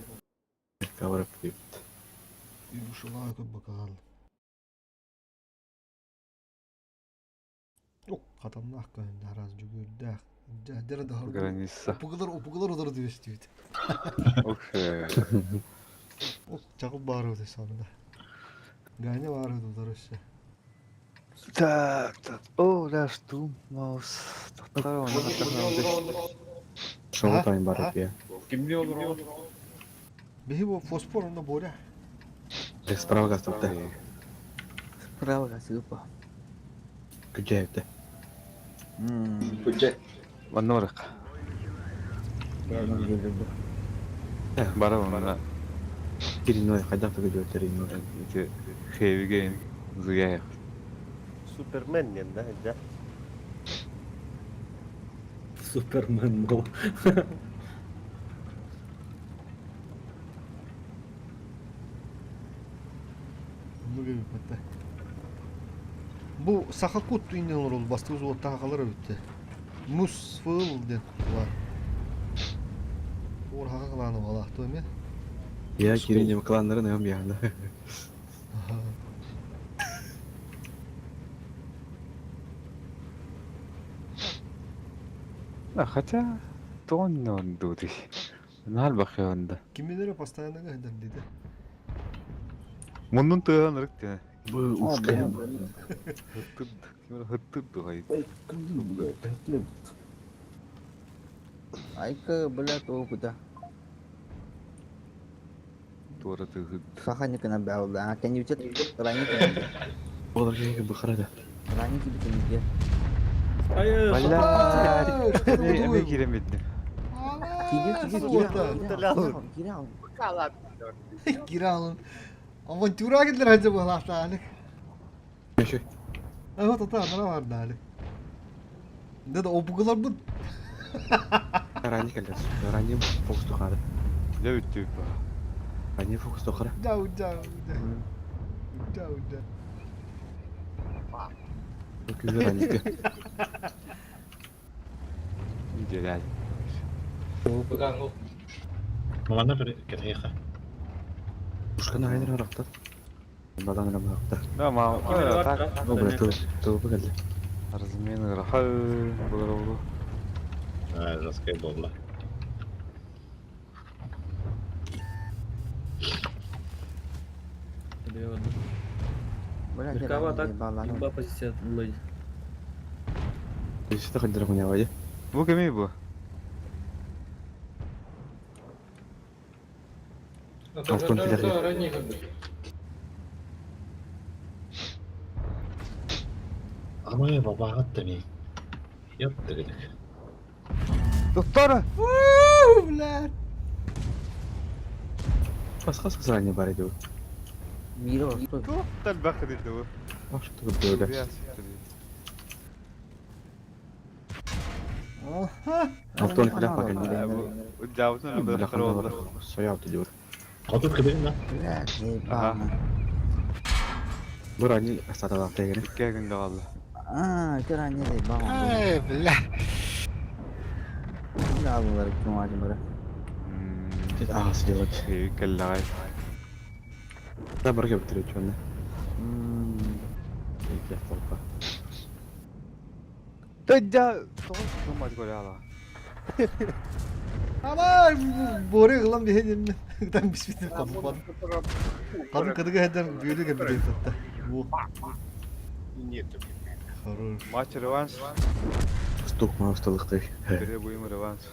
Каварап дип. Илюшала бакал. Ок, катамнах көн раз жүгүрдэх. Дәрі да Граница. Опугылар опугылар удары диэстибит. Окей. Ок, чагыл бары өтө сонда. Ганя бары удары өссө. Так, так. О, да, штум, маус. Тоқтар, оны Шоу тайм бар бие. Кимни олорор? Биһи бу фосфор онно боря. Справа гастапта. Справа сыпа. Күжәйіпті. Күджэ. Манна барық. Бара манна. Кириной қайда күжәйіптер иной. Ити хевиге зыяйық. Супермен нен да, да. Супермен был. Онну кебиппет Бу сахакут иннен олорол бастыы зуотта хакалар өттө. Мус фыл ден бар. Ор хака кылааны балаахту эме. Я киринем кланнарын эм яна. А, хотя, тон он дуды. Нал бахыанда. Кимилere постоянно гайдар диде. Муннун тыган ырык те. Бу ушка. Хыттыр, кимер хыттыр дугай. Айка, блядь, ол куда? Туара тыгыт. Саханика на бәлда. А кәнүтет ранник. Олар кеге бухарада. Ранник битенге. Ай, Бля, эме киремеддим. Кире, кире, кире. Кире. Киралын. Авантюра келдер хажы балаахтааны. Меши. Ага тата анара бардали. Да опугылар бут. Ранник келдер. Ранник фокус тухады. Дә үттү. Ранник фокус тухара. Дау дау да. Дау да. Күзі ранник. Идеал. Быган Мамана бір кәтәйха. Ушканы айныр арақтар. Балан рамакта. Да, ма, так. Бу бля тыл тыл бу кэллэ. Размен ыраха булар oldu. А, жесткая бомба. Меркава так, имба позиция лый. Ты хаддара хуня вайы. Бу кеми бу? Алтын килер. Амай бабаҕат да мин. Ёптыгыдык. Доктора! Блядь. Басқа сразу бар иди. Биир орто. Тал бахы диди бу. А что ты бля? Аха. Алтын килер пакет. Жабытын доктор oldu. Сояв ты Хотут кыбырын да? Блядь, Ага. ебана. Бу рани астата тегене. Икки күн қалды. Аа, көр ане ебана. Эй, бля. Аллар ким ажым бара. А, сделать. Келләгай. Да бар кеп тирет чөнне. Мм. Икки толпа. Тәҗә, тоғыз думать көрә ала. Ама боре кылам дehen Там бисмитин кабы. Кадын кадыга хәдәр бүйөле кебе дип тотты. Бу. Хорош. Матч реванш. Стук маусталыкты. Бире буйым реванш.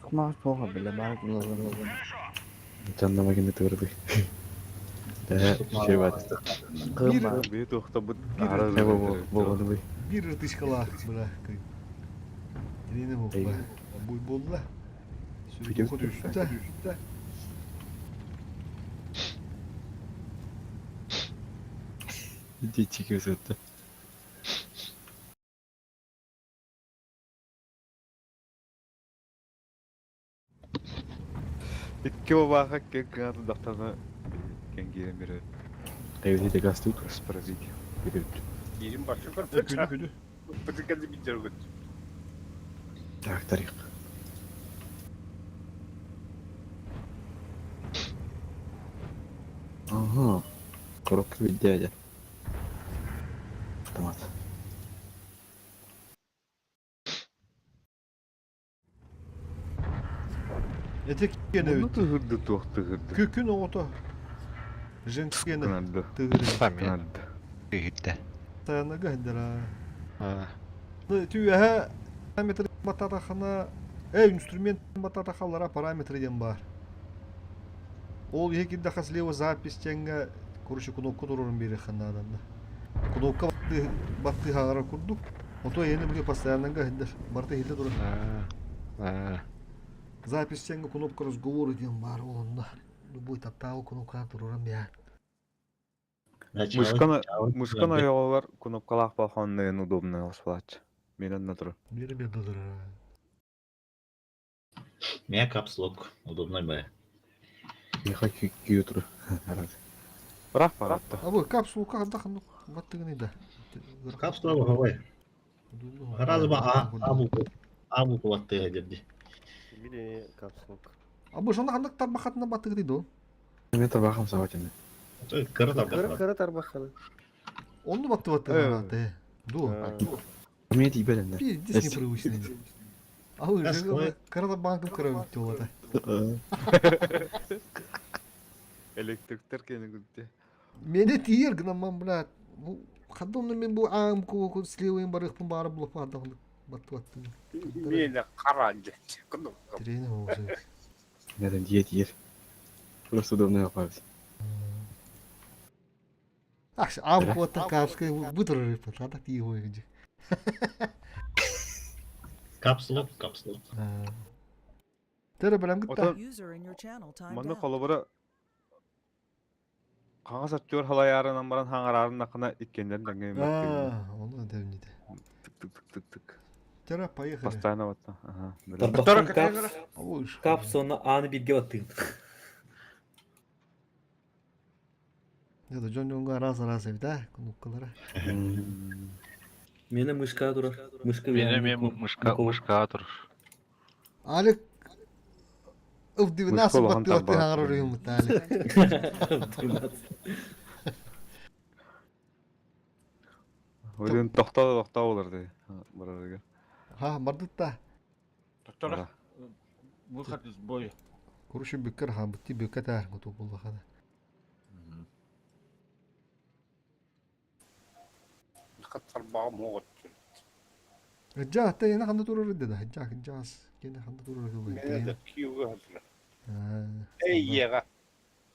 Тукмак тоға биле бар булар. Жанна магинде тыгырды. Да, шербат. Кым Бии тухта бу. Э, бу бу бу бу. Бир ртышкала, бля. Тренер бу. Буй болла. Видео. Сүрү düştü. Иди чики өтті. Икки бабаха кен кынаты дактаны кен киирен бире. Эвде газ тут. Паразит. Күдү күдү. Так, тарих. Ага. Коробка ведь дядя. Автомат. Эте кене Bunu үт. тыгырды тух тыгырды. Күкүн ото. Женскене Кынарды. тыгыры. Кынарды. Кыһытта. Таянага хәдәр. Түйәһә параметр бататахана, э инструмент бататахалара параметры ден бар. Ол еки даха слева запись тенге, короче, кнопка турурун бири ханнадан. Кнопка батты батты хагара курдук. Ото ени биле постоянно хәдәр. Барты хилде турur. Запись тенге кнопка разговора ден бар олында. Любой таптау кнопка турурун бия. Мышканы, мышканы оялар кнопкалаах балхонны удобно оспалач. Менен натур. Бири бе дудур. Меня капслок. Удобно бе. Я хочу кьютру. Бірақ баратты. А бу капсула кахда ханны баттыгны да. Капсула бахабай. Раз ба а а букву. А букву аттыга дерди. Били капсулк. А бу шонда ханнык тарбахатына баттыгны до. Мен табахым сабатыны. Кыры Кыры тарбахат. кыры тарбаханы. Онну батты батты аты. Ду. Мен тибелен. Пиздец непривычный. А вы же карада банком кыра өттү олата. Электриктер кені күтті. Мени тиер гынаман блядь. Бу хаддонны мен бу ам ку ку сливыйм барыхпын бары булып анда батты батты. Мені қаранды. Кнопка. Тренер уже. Мен дие тиер. Просто удобно yapabilir. Ах, ам ку та капска бутыр рыпа, та ти его где. Капслок, капслок. Тере билем гитта. Отон User in your channel timed Манны out. қолыбыры қаңа саттыр халаярынан баран хаңарарын ақына иккендерін дәңге А, оны дәмниде. Тык тык тык тык тык. Тере поехали. Постоянно вот. Ага. Тарбахтан капс, Ой, капс оны аны бирге баттыгын. Это Джон Джонга раз раз да, кнопкалара. Мени мышка турар. Мышка Мене мен мышка мышка тур. Алик. F12 Мышка улахан баттыы баттыы тарбаҕа. хаҥарар уйуммут таали. Ойун тохтоо тохтоо болар дии. Барарыгар. Ха, бардытта. Доктора. Выход из боя. Короче, бүккер ха, бутти бүккә тәр гуту буллахада. Жа, та ена ханда турар иде да. Жа, жас. Кене ханда турар иде.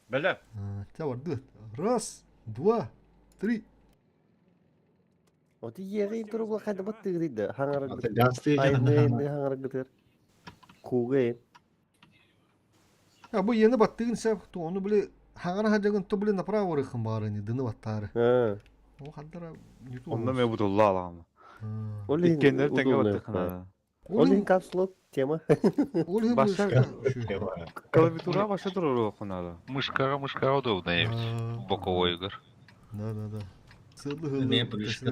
Бэлэм. Та барды. Раз, два, три. Оти ери туругла хайда баттыгы хаңар Газ айны хаңар гытыр. Кугы. Ya bu yeni battığın sebep to onu bile hangara hacagın to bile направо рыхым барыны дыны баттары. О хандара не то. Онно мен бутулла аламын. Ол Иккеннер теңге баттык. Ол капслок тема. Ол Баша клавиатура баша турар ханада. Мышкаға мышкаға удобно ведь. Боковой игр. Да, да, да. Не, плюшка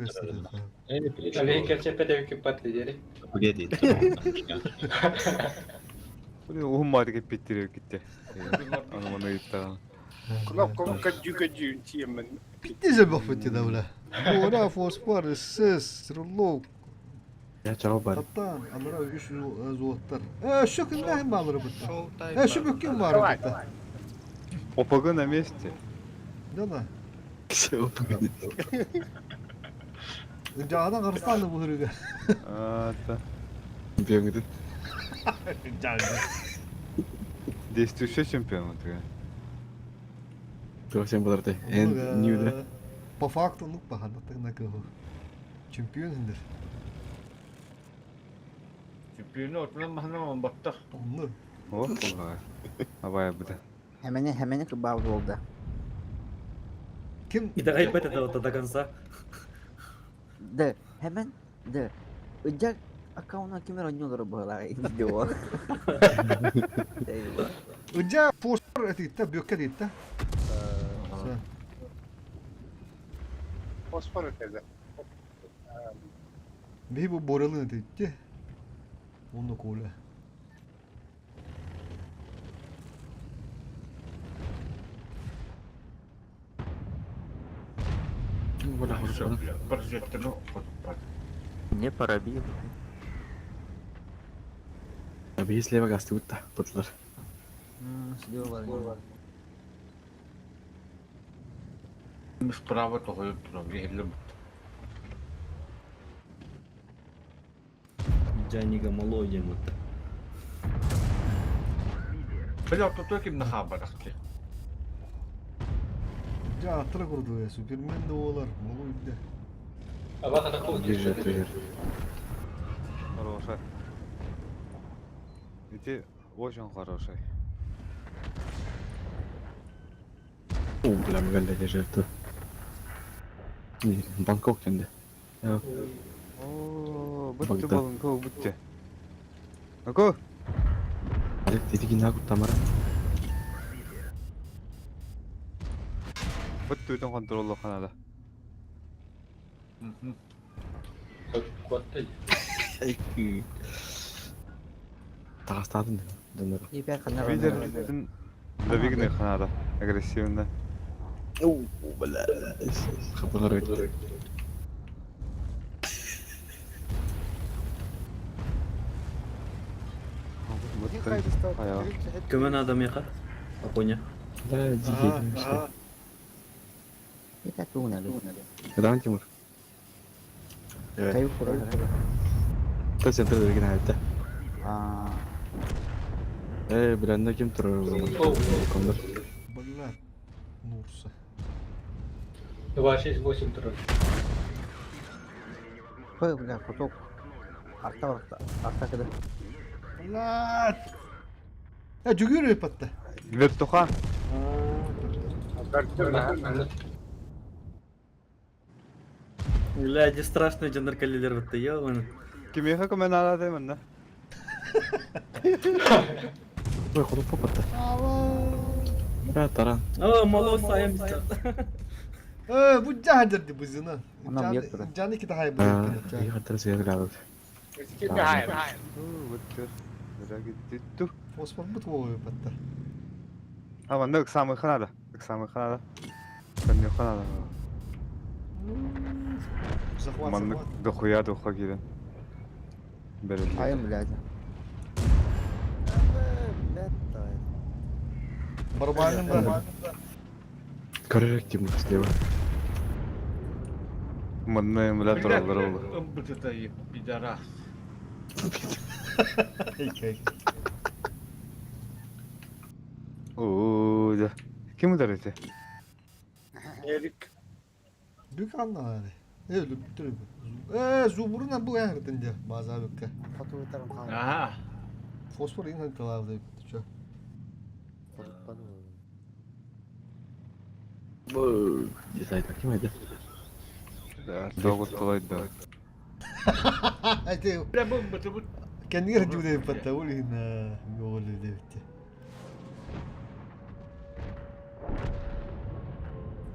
Блин, уһуммааты кеппиттире китте. Аны маны ыйыттаган. Питте бахпытты да бля. Бора, фосфор, СС, Стрелок, Я чаро бар. Каптан, анара үш золоттар. Э, şu kimden bağları butta? Э, şu бүккен бары бутта. ОПГ на месте. Да, да. Жағадан Арыстан да бұл үрігі. А, да. Чемпион гидит. Действующий чемпион вот Туох сен болар ди. Эн ньюда. По факту, ну, паханда так на кого. Чемпион сендер. Чемпионы отынан махнан баттах. Онны. О, болга. Абай буда. Хемени хемени кыбабы болду. Ким? И давай это вот до конца. Да, hemen да. Ыджак аккаунтна кимер ойнолор буолар видео. Ыджа фосфор этитте, бүкке дитте. Би бу борылын этитте. Онны коля. Не пробил. Abi слева гасты бутта. Бутлар. Слева. Справа тоҕойон туран биһиллим. Джанига малой вот. Бля, ортото ким нахаабарахты. Жа, аттыра курду, Супермен да олар, молу идде. Держи, триггер. Хороший. Эти очень хороший. О, бля, мегалля держи. Бангкок тенде. О, бутты Богдан. болын, го бутты. Го. Алек тетиги нагут тамара. Бутты өтөн контролло ханада. Тагастадын. Донор. Видер Давигны ханада. Агрессивно. О, бля. Хабар өттү. Кеме надо меха? Апоня. Да, дикий. Это туна. Кадан Тимур. Кайып курар. Та центр деген айтты. Аа. Э, бля, ким турар о zaman? Кондор. Бля, Нурса. 2, 6, 8 турар. Ой, бля, куток. Арта арта арта кыды. Бля. Э, жүгір өпатты. Вертуха. Бля, не страшно джандар калилер вот ё Кимеха көмөн ала деймин да. Ой, ходу попатты. Бля, таран. О, малой сайым. Э, бу жа хадырды бузына. Анам yok burada. Жаны ки тахай А, бу. и хатыр сыйыр градус. Бутты. Бля, гиддитту. Фосфорбут буолуйбаттар. А, манна ыксаамыхха наада. Ыксаамыхха наада. Көннүөххэ наада. Захват, Маннык захват. дохуя духха киирэн. Бэриллибит. Айым, блядь. Барабанным да. Көрөр Тимур слева. Манна эмиле тураллар ол. Ымбытытай, пидорас. Эй, Оо, да. Ким удар ити? Эрик. Бүк анна Э, лүптүр. Э, зубурuna bu эрдин де база бүккэ. Хотуутарым хаалла. Аха. Фосфор иҥэн тылаабыт чё. Бу дизайн ким edi? Доҕут тулайда. Айты Бля, бу бу бу. кэннигэр дьүлэй патта ол иһин оҕолу диэбитте.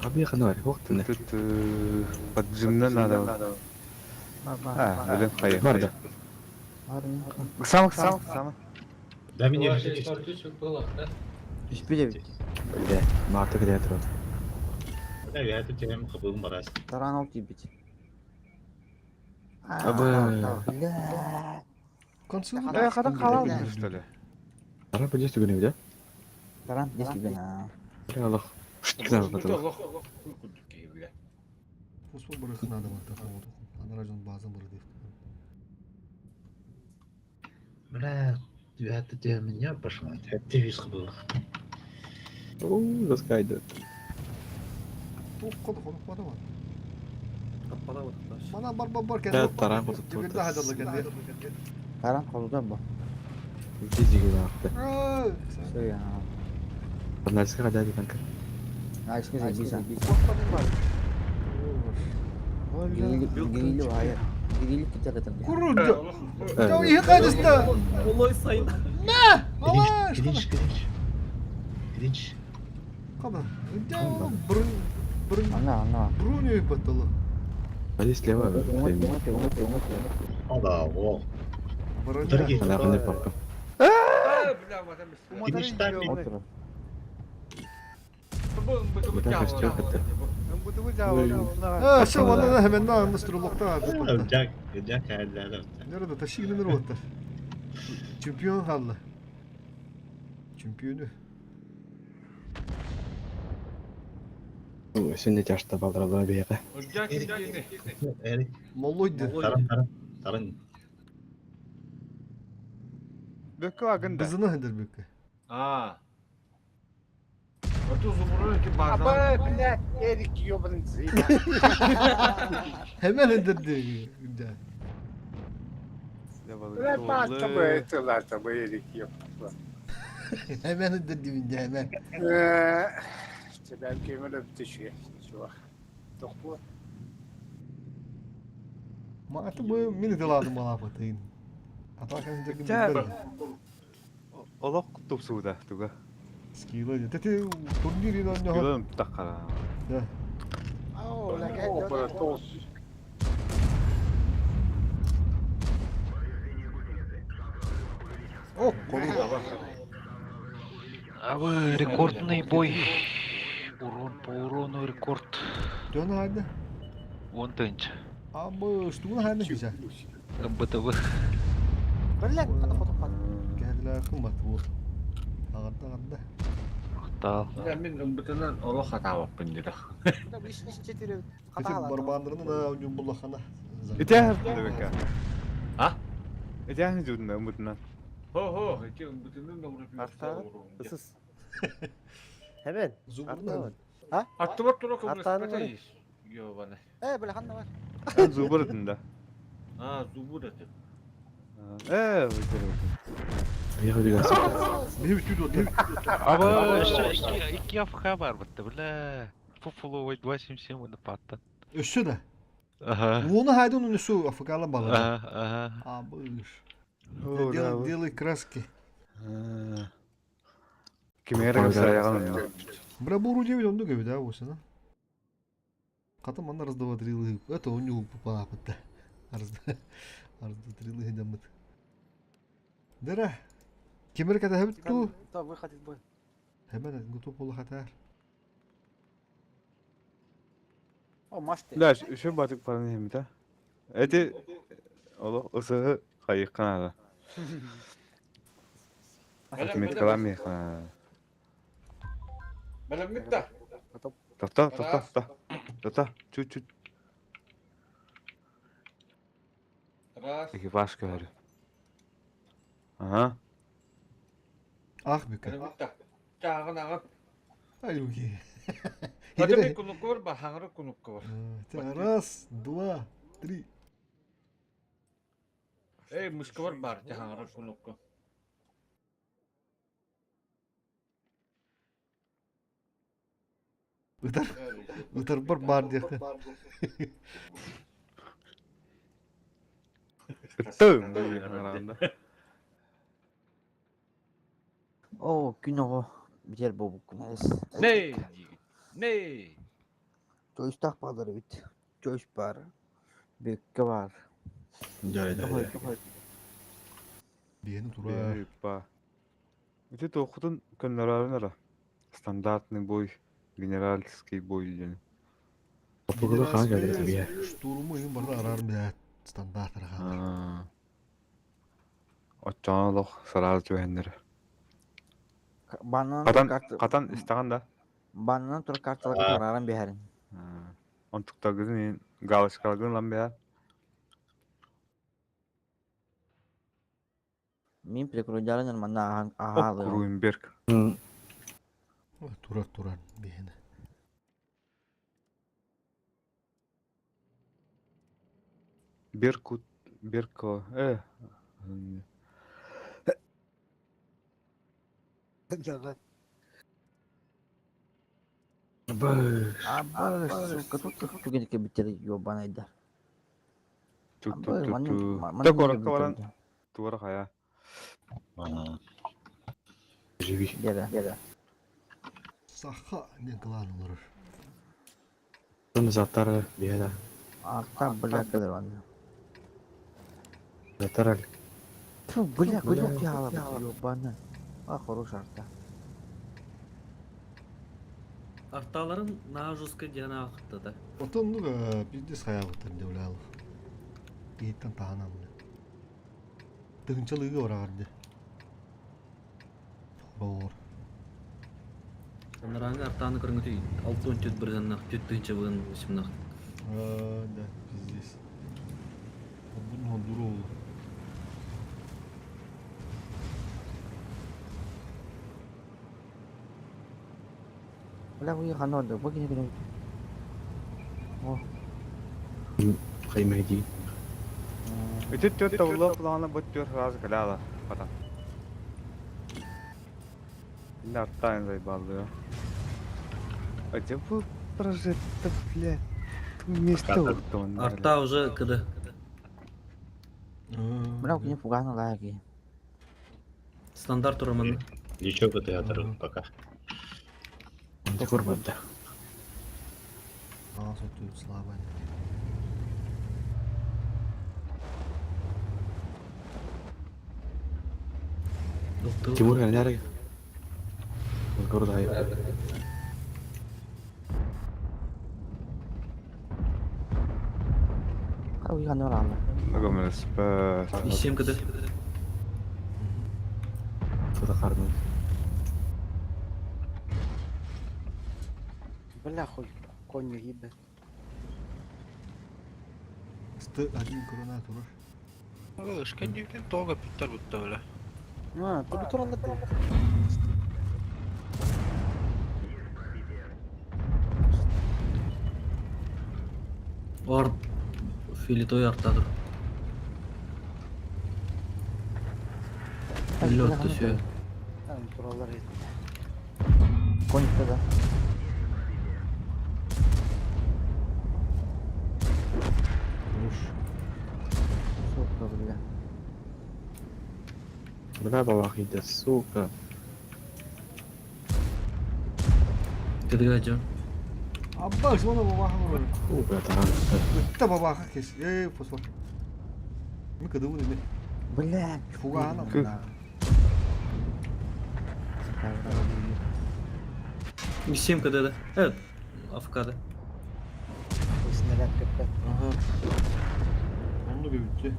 Abi ханар, хоқтын. Поджимна надо. А, блин, хайа. Барда. Сам, сам, сам. Да, меня Түспүт эбит. Бля, марта кэлэ турар. Да, я тут тебе хабым барас. Таран ол тиийбит. Абы. Бля. Консул. Э, хата халал, что ли? Ара бу десте күнү бля. Таран дес күйбен. а. Бля, Аллах. Кызар батыл. Фосфор барыхын надо вот Ана жон база бар деп. Бля, я тут тебе меня пошла. Ты вис хабым. Уу, заскайды. Тук код код код бар. Мана бар бар бар Да, таран код Жүгүрдө хайдалла кэнди. Таран холудан бу. Дизиги баакты. Все я. Нарсыга дяди танка. А, excuse me, bisa. Гирили hayır. Гирили китер Куру. Да их хайдаста. Олой сайын. На! Алаш. Гринч, Гринч. Гринч. Када. Да, брун брун. Ана, ана. Бруню батылы. Али слева. О, да, во. Броня. Дорогие. Ана кандай папка. Бля, Гринч там. Буда костер это. А, все, вона hemen на настролокта. Жак, Жак, хайдалар. Nerede taşı рота. Чемпион халла. Чемпиону. Сен тяжта балдыралар бияка. Эрик. Молодец. Таран, таран, таран. Бөккө агында. Бызына хендер бөккө. А. А то зубру ки база. Абы, блядь, Эрик, ёбаный заебал. Hemen хендерди. Да. Блядь, мать тобой, это ладно, Эрик, ёбаный. Hemen хендерди да hemen. Тебя кемелеп түшү. Чувак. Тохпу. Ма аты бу мени деладым мала патын. Ата хендерди. Олох тупсууда туга. Скилла. Тете турнир инан Скилын таккара. Да. О, братос. О, колу. А вы рекордный бой. Урон по урону рекорд. Дөн хайды. Он тынч. А бу штуна хайды кисе. МБТВ. Блядь, ана хотоп Кәдиләр кымбат бу. Агырда агырда. Тал. Бля, мин ымбытынан олох хатаабаппын диде. Эти барбандырны да үнүн буллахана. Итәһ бөккө. А? Итәһ жудна умутна. Хо-хо, эти ымбытынан Арта. Ысыз. Hemen. Зубурна. А? Аттыбар тура Артаны көмүрөспөтө Ёбаны. Э, бля, ханна бар. Зубыр да. А, зубур это. Э, өтөр. Бияка дигән. Бир түд отыр. Аба, икки АФХ бар бітті, бля. Фуфловый 2.77 оны патта. Өссө да. Ага. Оны хайды onun üssü Африкала балы. Ага, ага. А быш. Делай, делай краски. Кимере капсаяган. Бра буру 9 онду көбү да осына. Катым анда раз два три лы. Это у него попала. Раз, раз, два, три лы дамыт. Дара. Кимир кэтэһэбит дуу? Да, выходит бой. Hemen готов буола хатаар. О, масты. Да, үшө батык баран иһэммитэ. Эти олох ысыһы хайыхха наада. Отметкалаан миэхэ наада. Бэлэммит да. Тоқта, тоқта, тоқта. Тоқта, чуть-чуть. Раз. Экипаж көһөрү. Ага. Ах бүкэ. Бэлэммит да. Чааҕын аҕын. Ай уки. Хата bir кунукка бар, баһаҥыры кунукка бар. Раз, два, три. Эй, мышка бар бар, хаҥыры кунукка. Ытар, ытарбар баар диэхтэ. Ыттым хараанда. О, күн оҕо бүтэр буолбуккун эс. Ней, ней. Чойстаах баалар эбит. Чойс баар. Бүккэ баар. Дьэ, дьэ, дьэ. Биэни турар. Биэни Ити туоххутун көннөрөөрүн эрэ. Стандартный бой, генеральский бой диэн. Оппугулу хаан кэлбит бие. Штурму иһин барда араар билээт стандарт хаалар. Оччоҕо олох сразу түһэннэр. Баннынан Хатан, карта хатан истэҕин да? Баннынан тур карталарга арааран биһэрин. Онтуктаргытын иһин галочкаларгын ылан биһэр. Мин прикрудяланан манна аһан аһаалыам. Круинберг. Турар турар биһини. Беркут, Берко, э. Абы, сука, тут түгенекке биттер ёбанайдар. Ту Абы, ту ту манны ту. манны Да коротко баран туара хая. Живи. Дера, дера. Саха диэн кылаан олорор. Заттар бие да. Арта, бля, кадыр манна. Заттар Фу, бля, куда ты ёбана. А, хорош арта. Арталарын нажуска диэн аахта да. Отон ну пиздец хаябыттар девлялов. Ииттен таһанан. Тыһынчалыгы бараарды. Хороор. Анараҥы артааны көрүҥүтүй 64 бырыһаннах, түт тыһынча быһын усимнах. Да, пиздец. Бун хондуру oldu. Бля, вы ханорды, бу кини кини. О, Хаймайди. Ити түөрт табыллыах плана бу түөрт сразу кэлэ хатан. Инде артаан заебалды. А где был прожектор, блядь? Вместо вот он. Арта уже кыды. бля, кини фуганы лаги. Стандарт романы. Ничего театр пока. Курбатта. А, тут слабо. Тимур кэлнээр. Гордай. А, вы ханораны. Нагомес. Исем кыды. Фото кармын. Бля, хуй, конь гибе. Сты один корона турар. Ышкан тоға питтер бутта бля. А, ты тураллар да. Ор филитой артадыр. Лед түсө. Там тураллар Конь да. Хорош. Сука, бля. Бля, бабах иде, сука. Кыдыга жон. Абба, шона бабаха олорор. Сука, таран. Ытта бабаха кес. Эй, фосфор. Мы кыдыбын эме. Бля, Фугана. Кых. Семь КД, да. АФК да. Снаряд көппөт. Ага. Онну бүттү.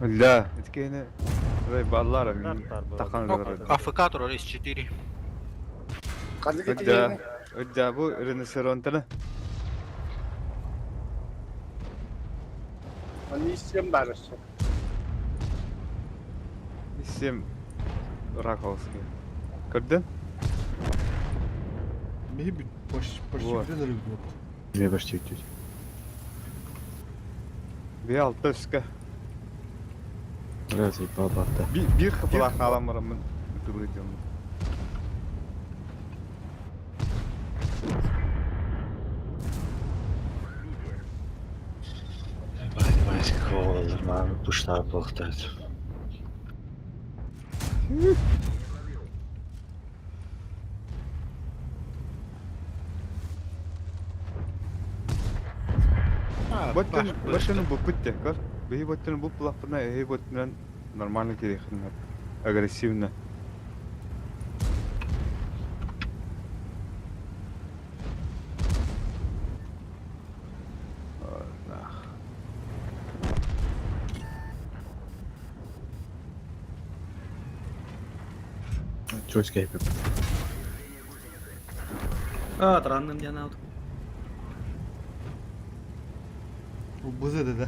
Ля, эткени баллар тахан АФК турар С4. Өддә, өддә бу ренесеронтаны. Анисем барысы. Сем Раковский. Көрдүн? Меһи бүт почти Вот. бүтэн эрэ бүт. Две почти чуть. Би алты өскө. Раз и бабарда. Би бир хапала халам барамын. Тыбыдым. Маны пуштар плохтат. Боттун боттун бу путте, көр. Биһи боттун бу плапына, эһи боттунан нормально керехин. Агрессивно. Чуть кейпеп. А, таранным диэн аут. Бызы да.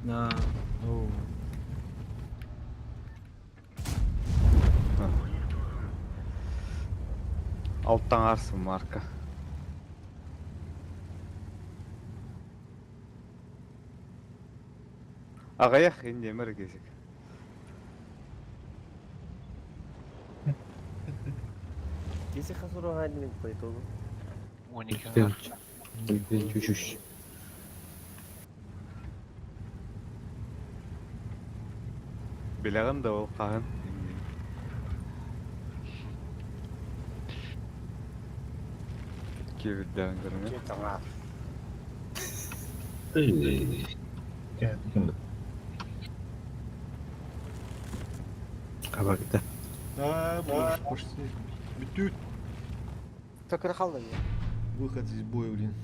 Да. Оо. Алттан арсын марка. Ағаяқ енді емір кезек. Кеси хасура хадин по итогу. Чуть-чуть. Билеген да ол қағын. Кебірден көріңе. Кабакта. А, почти. Бүтүт. Tökürü kaldı ya. Выход из боя, блин.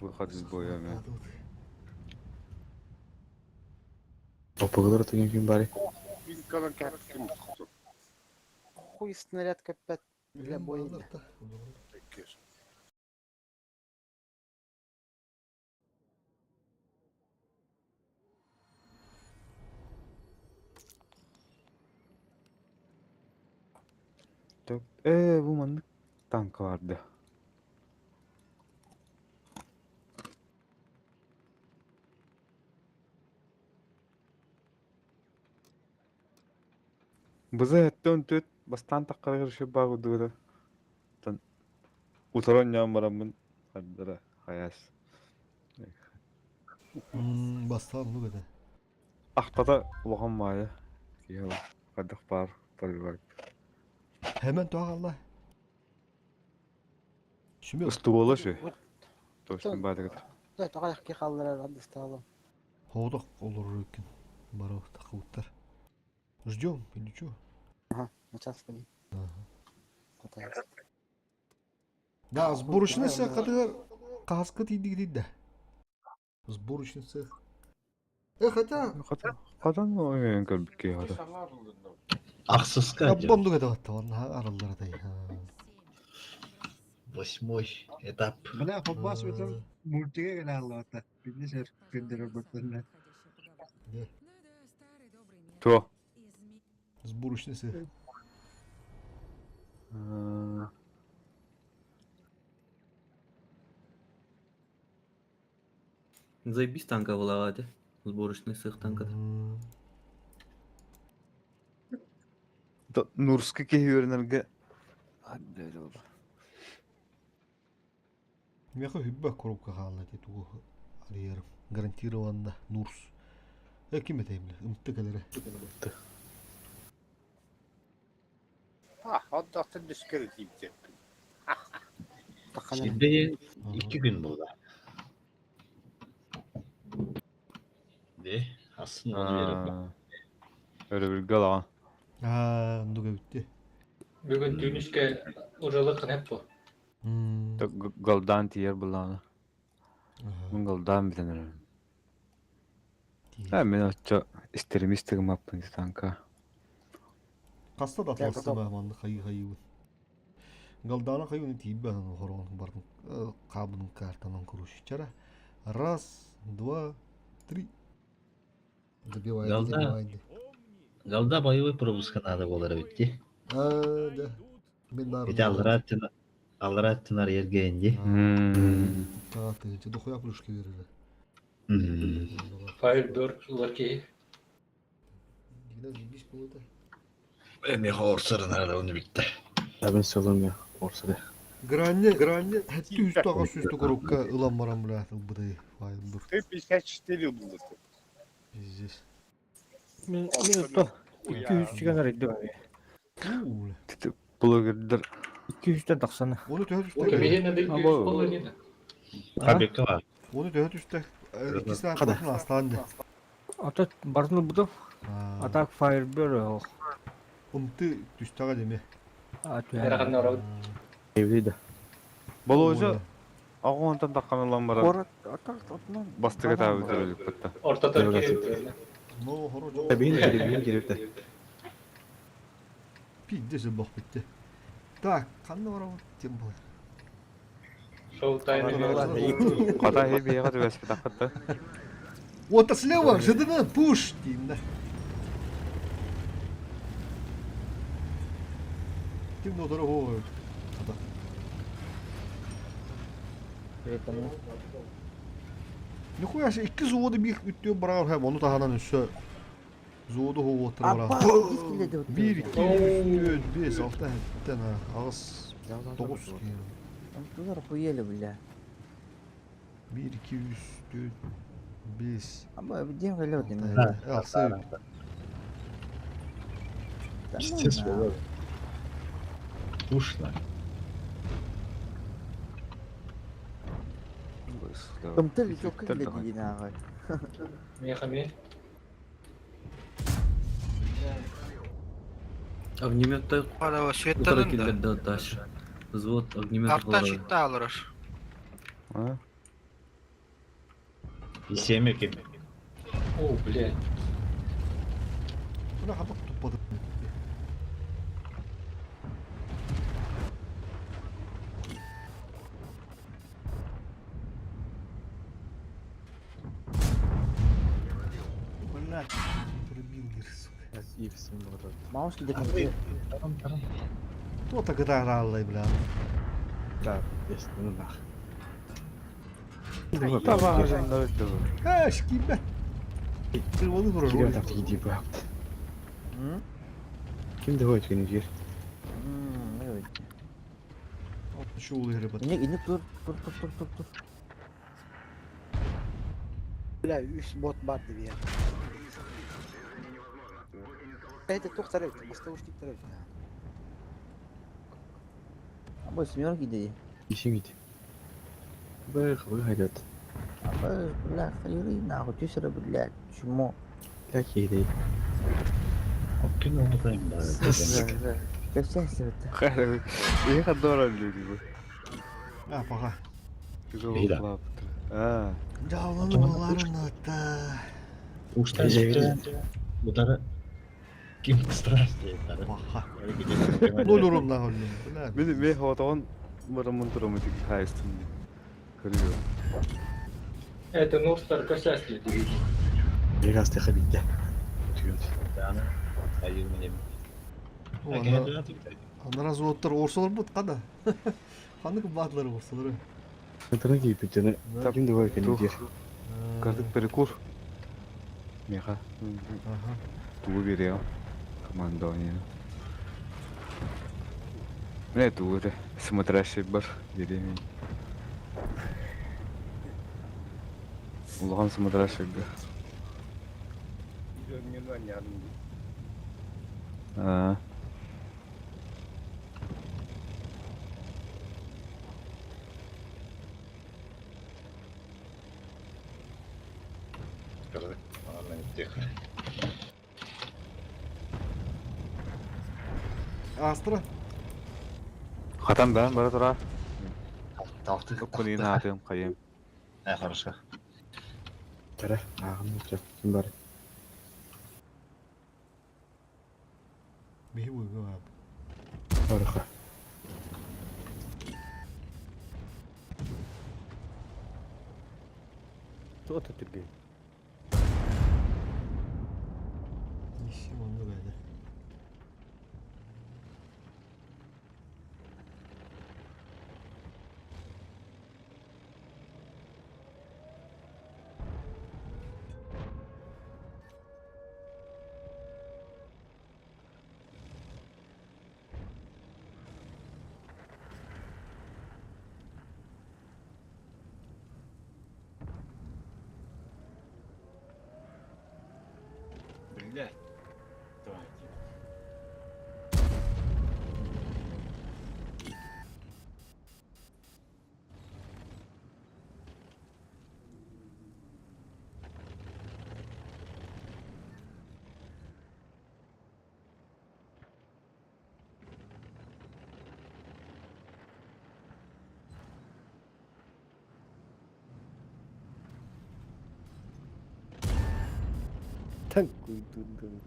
Выход из боя, мен. Опыгылар деген ким бари. Хуй снаряд көппөт. Для боя. Э, бу маннык танка барды. Бызы әттен төт бастан таққарғыр шып бағу дұры. Тан утарон ням барамын. Хаддара хаяс. Бастан ну это. Ақтата улахан майы. Кия қадық бар, бар. Hemen туақ Алла. Шүмел. Устуола шы. Тоштун бадыгыт. Да, тоғай ки қалдырар адысталым. Хоодок олор екен. Барау тақыбыттар. Ждем или чё? Ага, сейчас Да, сборочный цех кадыгар каска тиди да. Сборочный цех. Э, хотя... Хадан ойын көрбікке хада. Ахсыска. Бомду кете батта, онна араллар дай. Восьмой этап. Бля, хоббас өтім мультиге келе аллата. Билесер көндөрөр бөттөннө. То. Сборочный цех. Заебись танка была, Сборочный цех танка. Нурска кehiyörнерге. Меха хүббә коробка хаалла ти тугу арыярым. Гарантированно Нурс. Э ким этейм? Ымты келере. Онтон дүскэр тиийбитим. Сирде диэн 2 күн буолла. Де, асын оны беріп. Өрөбүлгэ алаҕын. Аа, оннук эбит. Бүгүн түүнүскэ уралы кынап бу. Голдаан тиийэр буллаҕына. Мин голдаан бүтэн эрэбин. Ээ мин оччо истэрим истигимаппын танка. Хаста да аталастым манны хайыы-хайыыбын. Галдаана хайыыны тиийбэт хороон бардым хаабынын картанан курушичара. Раз, два, три. Добивай, Голда, добивай. голда боевой пропуска надо болар эбит дии. Аа, да. Мен Ити аллараа өттүн аллараа өттүн арыйарга дии. Тааты, дохуя плюшки берер. Firebird ылар киһи. Дигнен бис болута. Эми хорсарын арада оны битте. Табын сылым я, орсада. Гранне, гранне, хэтти үстü ага сүстü korukka ылан баран бля быдай файл бур. Ты 54 было. Пиздец. Мен мен отто 200 чыган арыйды бari. Блогердер 200-тен тахсаны. Оны төһө түстэ. Кемиһин ады 200 болар ини. Фабрика бар. Оны төһө түстэ. 2 саат Када. батын астаан де. Ата бартын буду. Атак Firebird ох. Умты түстэга деме. А Яраган орабыт. Евлейді. Болуожа аҕуонтан таххан ылан баран Город, атак, отнан. бастыга таабыт өлүк Ортотор кирип. Но хоро жо. Бейін келіп, бейін келіп. Пиздец бох битте. Так, канны барабыт тем бол. Шоу тайны. Хата хи биэҕэ түбэспит Вот слева, ждына пуш дейм да. Ким дорогой. Нихуя себе, икки заводы бир үттүө барар хэм, ону таһанан өссө заводы хоуоттара барар. Апа, дискиле 1, 2, 3, 4, 5, 6, 7, 8, 9 Тулар хуели, бля. 1, 2, 3, 4, 5. Аба, где галёт? 6, Пиздец болар. Пушна. Ымтыл çok киле дейін ағай. Мехами. Огнеметта Ара утара светтанын да. киллерде таш. Взвод огнемет Арттан шитте алырыр. Исеме кем. О, блядь. Бuna хабак туппады. Блядь, пробил, говорит, сука. Маус киде конце. Кто так это орал, бля? Да, естественно, нах. Эш, кибе. Ты вон Кирилл там иди, брат. Ким давай кини жер? Şu ulu herif. İnek inek dur dur dur dur dur dur. Бля, үс бот бар деп я. Это тоқтар өтті, баста уш типтер өтті. Аба семерки дейді. Ишин гит. Бэх, выходят. Аба, бля, хайры нахуй, түсірі, бля, чмо. Какие идеи? Күн оңотайым да. Кәпсәсі өтті. Иха дора люди бу. А, пока. Аа. Жаланы та. Уштан Удары ким страшный. Пока. Ноль урон нахуй. Бля. Мин ме хотон барамын турамы тик хайстын. Көрүө. Это Норстар косясли дивизии. Мегас хабитте. Ана разводтар орсалар бут када. Ханнык батлар орсалар. Интернет кийип Да. Ким давай кини жер? Кардык перекур. Меха. Тугу берео. Командование. Міне тугу те. Смотрящий бар. Беремин. Улахан смотрящий бар. Аа. Астра. Хатан бээн бара тура. Уккунин аатым хайым. Хорошо. Кэрэ, ааҕын ким бар. Биһи буйга Барыха. Туох түргэн. Ишим онну бэйдэ. Биллэр. Давайте. Танк уйдун.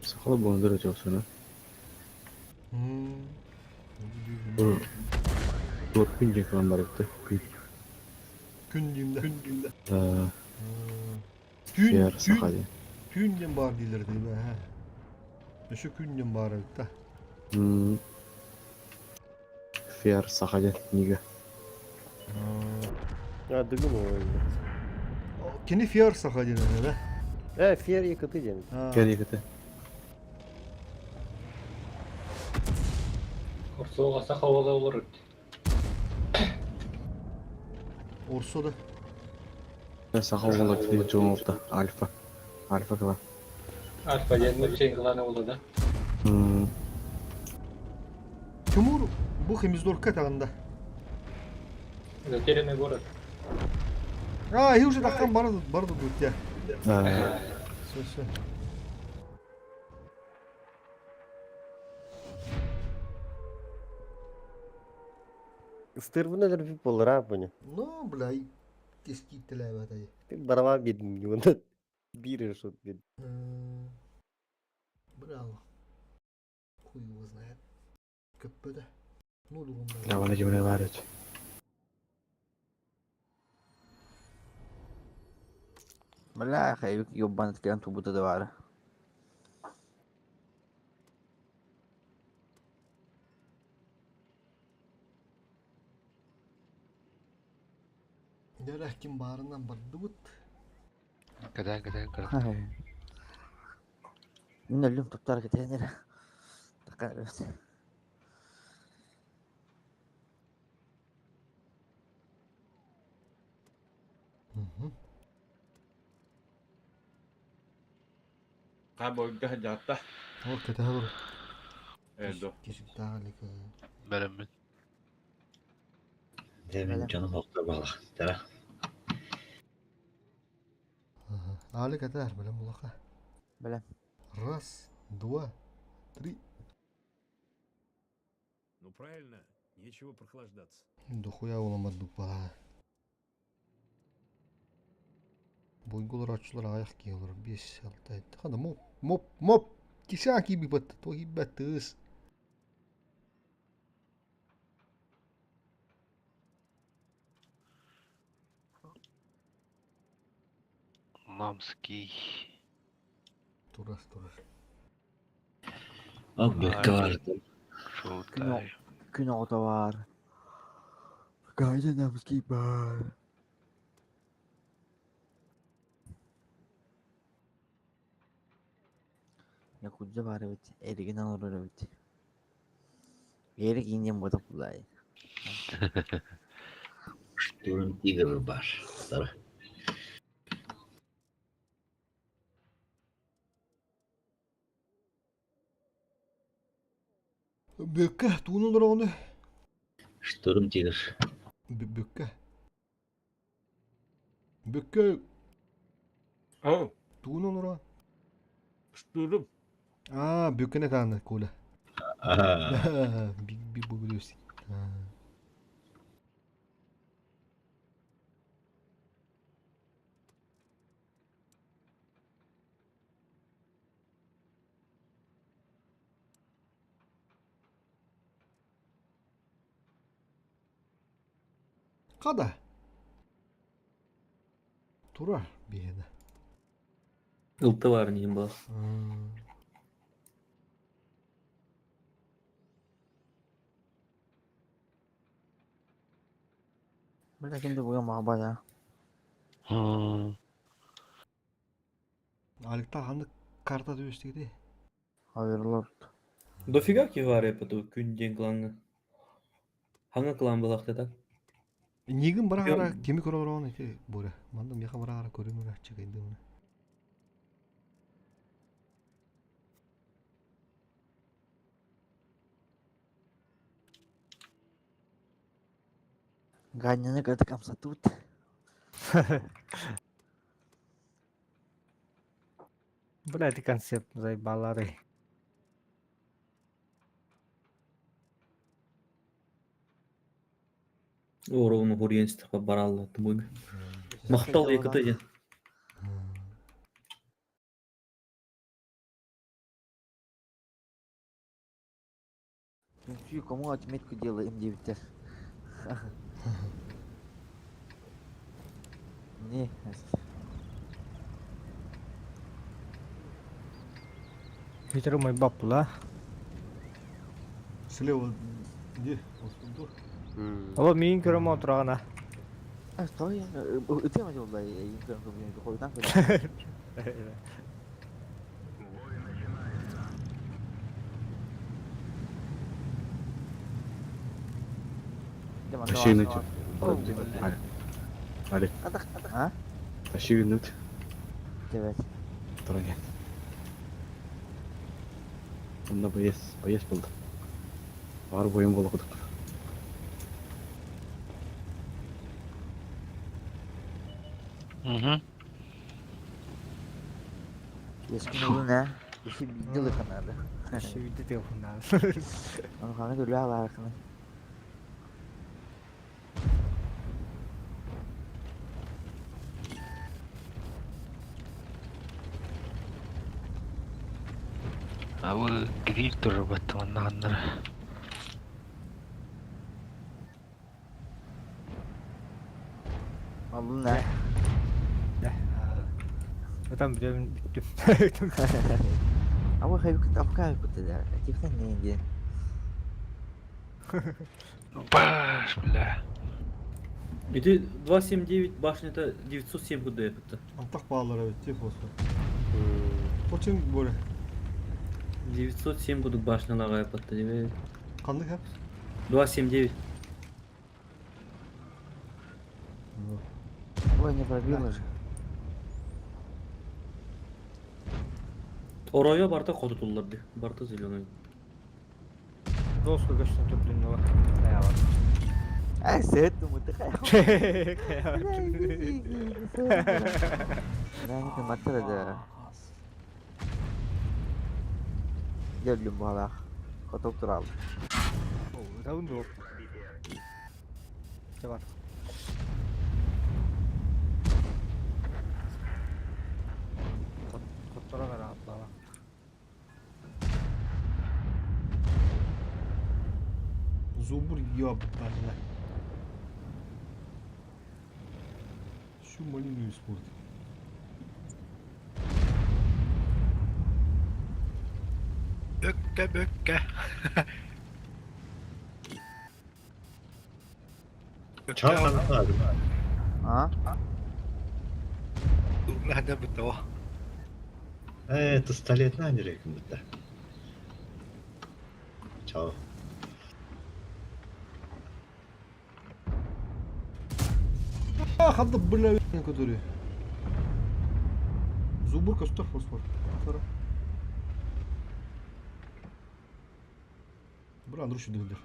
Сахала буолан өтөөхсүнэ. Туор күн диэн кылан барытты. Күн. Күн диимдэ. Күн диимдэ. Түүн, Фер саха диэн. Түүн диэн баар дииллэр диибэ ха. Өссө күн диэн баар эбит да. Фер саха диэн книга. А, дыгым ой. Кини фер саха диэн да? Фер якыты диэн. Фер якыты. Орсуга саха ола олорут. Орсо да. Саха ола кини дьон Альфа. Альфа кыла. Альфа диэн нучча кылана ола да. Тимур бу хемиздорка тағында. Затерянный город. А, и уже таққан барды, барды тут я. Все, все. Ыстырбын өлөрбүт буолар аа буну. Ну, бля, кескиттелээбэтэй. Барабан биэрдим онно биир шот биэрдим. Браво. Хуй его знает. Көппөдө. Ну, Давай, кимне бар эт. Бля, хайвик ёбаный ткан тубута да бар. Дәрәх ким барынан бардыбыт. Када када када. Мин өлүм туттар кетенер. Такар. Кабойга жатта. Ол кетэ тур. Эдо. Кисиктаалик. Бәрәммин. Дэмин дьонум охто балахтара. Али кетэр, билем булака. Билем. Раз, два, три. Ну правильно, нечего прохлаждаться. Дохуя оламадык бала. Буйгулар ачылар аяк киялар 5 6 7. Ханда моп моп моп киса киби бат то хиббат тыс. Намский. Турас турас. Ок бэккэ бардым. Күн күн оҕото бар. Гайда намский бар. Якудза бар эбит, эригин олорор эбит. Эрик индиан бодок булай. Штурм Тигр бар. Тара. Бүккэ тугун олороҕуну? Штурм тигр. Бүккэ. Бүккэ. О. Тугун олоро? Штурм. Аа, бүккэне тааны, Коля. Биг биг бу билиэс. Хада. Турар биһиэнэ. Ылта баар иһин баар. Бля, ким да буга маҕа бая. Аликта ханнык карта түбэстигитий? Оверлорд. Дофига киһи баар эппит күн диэн клаҥҥа. Хаҥа клан былахтата. Нигин бараара кими көрө ити бура. Манна миэхэ бараара көрүмүрэ чыгайдым. Ганньаны кытык амсатыут. Бля, это концепт заебалары. Оровну хуриенстихпа баралла тумуг. Махтал якыты ден. Түмсүү кому отметку делаем диэбиттэр. Не. Питер мой баппула. Слева где? Dur. Ола миин көрөм отырағана. А, стой, ытыам жолда ең көрөм койдан көрөм. Тащи Алик. А? Тащи минут. Девять. Второй. Онда боец, боец болды. Бар бойым болу құдық. Угу. Есkin olun ha. İşi bildi lıkanardı. İşi bildi telefonlar. Onu kanı görüyor arkını. Абы гриль тоже баттыманнаннар. Aldın ne? Там бүттүм. Ama kaybı ama kaybı dedi. Kimsen neyin diye. Баш, бля. Ити 279 башня-то 907 гд это. Антах баалар эбит тип болсо. Точин буре. 907 кудук башняларга эпатта дебе. Кандык хеп? 279. Ой, не пробило же. Оройо барта хотутуллар ди. Барта зеленый. Доску көстөн төплүнү. Ай, сет мутыка. Да. Geldim bu hala. Котоп турал. Табын Бар. Котторон аратлала. Зубр ёбана. Всю малину испортил. Бөккә, бөккә. А? Надо бы то. Это столетная будто. Чао. Ах, анда бля, который. Зубр көстөр фосфор. Сара. Бра Андрюша дыгдыр.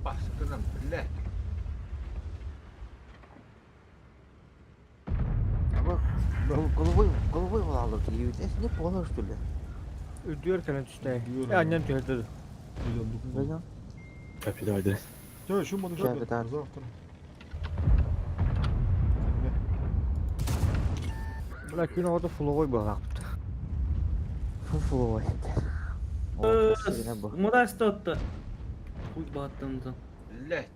Баскынан, блядь. Головой, головой булалар киһибит. Эс не понял, что ли? Үрдүгэр кэлэн түстэй. Аннан түһэрдэ. Капи давай, да. Все, еще буду Сейчас, это- завтра. Бля, күн оҕото фуловой буолаахпыт. Фу фуловой. Мурас тотто. Хуй баттымды. Блядь.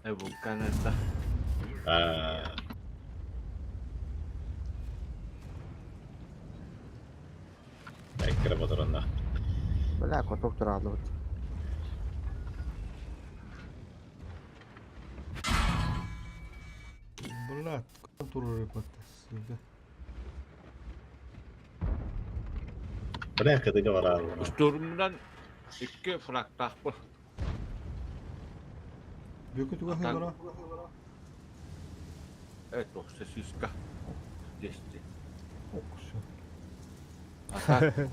Э, бу Канада. А, Эккere батырында. Бля, коток туралы. Бля, контур репатта. Сука. Бля, кадыга барар. Штурмдан икки фрактаах бу. Бүкү туга Атак. хыгара. Э, тохса сиска. Десте. Окшу. Ата.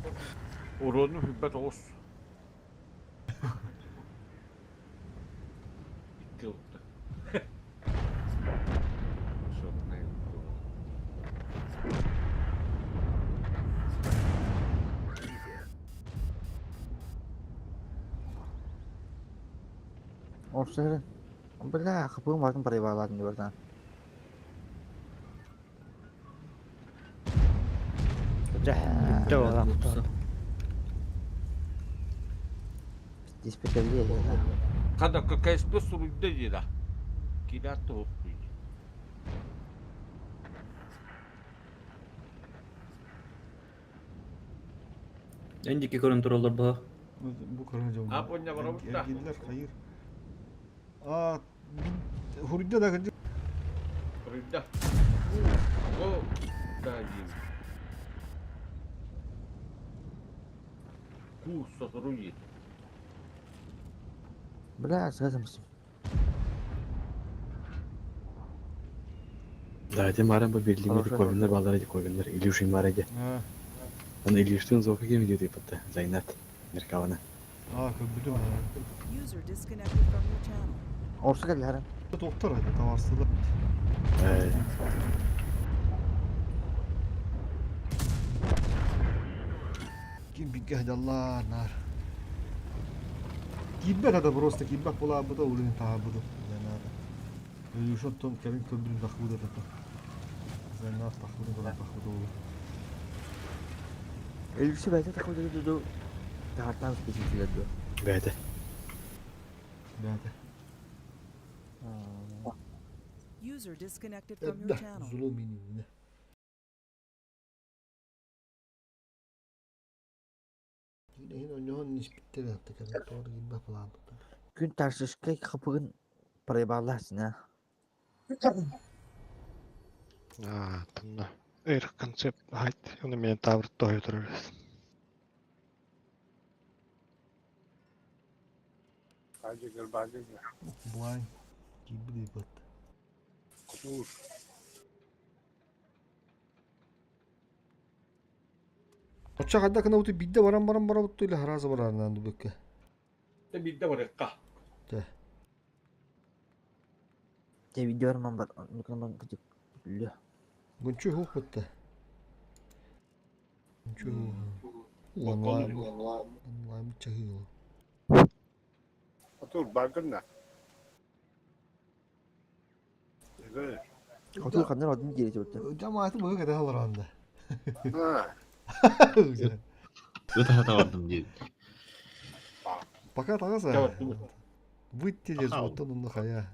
Урону хүббет оғыз. Икки oldu. Çok ne Орсары. Бля, хапым батын проебаладым деп братан. Дьэ, бүттэ буолаахпыт. Диспетерле. Kada ККСП суруйда деді. Кидатты оқиды. Эндики көрөн туралар баа. Бу көрөн А, поня барабыт да. Эргиллер, хайыр. А, хурдя да кынжы. Суруйда. О, да дейм. Ку соруйды. Бля, сразу Да, этим баран bu birliğini Хорошо. koyunlar ballara koyunlar Илюшин бар иде. А, Аны Илюштын звука кем идет ипатта. Зайнат. Меркавана. а, көбүдүм. User disconnected from your channel. Орсы келді Токтор это товарсылы. Э, Ким бигге Allah нар. Киббет это просто киббет була бу да улин та буду. Зайнат. Илюшон том келин көбүдүм тахуда это. Зайнат тахуда була тахуда. Элюши бәйті тақы ду. Тартан спецификалар ду. бәйті. Бәте. User disconnected from your Да, channel. зулумини. Күн таршышка хапыгын проебаласың, а. А, тынна. Эр концепт хайт, оны мен тавр той турарыз. Блайн. Кибли бат. Оча кадда кына ути бидде баран баран баран бутту или харазы баран бүккө. Те бидде барыққа. Те. Те видео арман бар. Нукан кытык. Ле. Гүнчү хук бутта. Гүнчү. Онлайн. Онлайн чагыл. Отур багырна. Отур кандар одун жери өттү. Жамааты бу кеде халар анда. Өтө хата бардым дейт. Пока тагаса. Жабат думай. Выйти же Аха. оттон онда хая.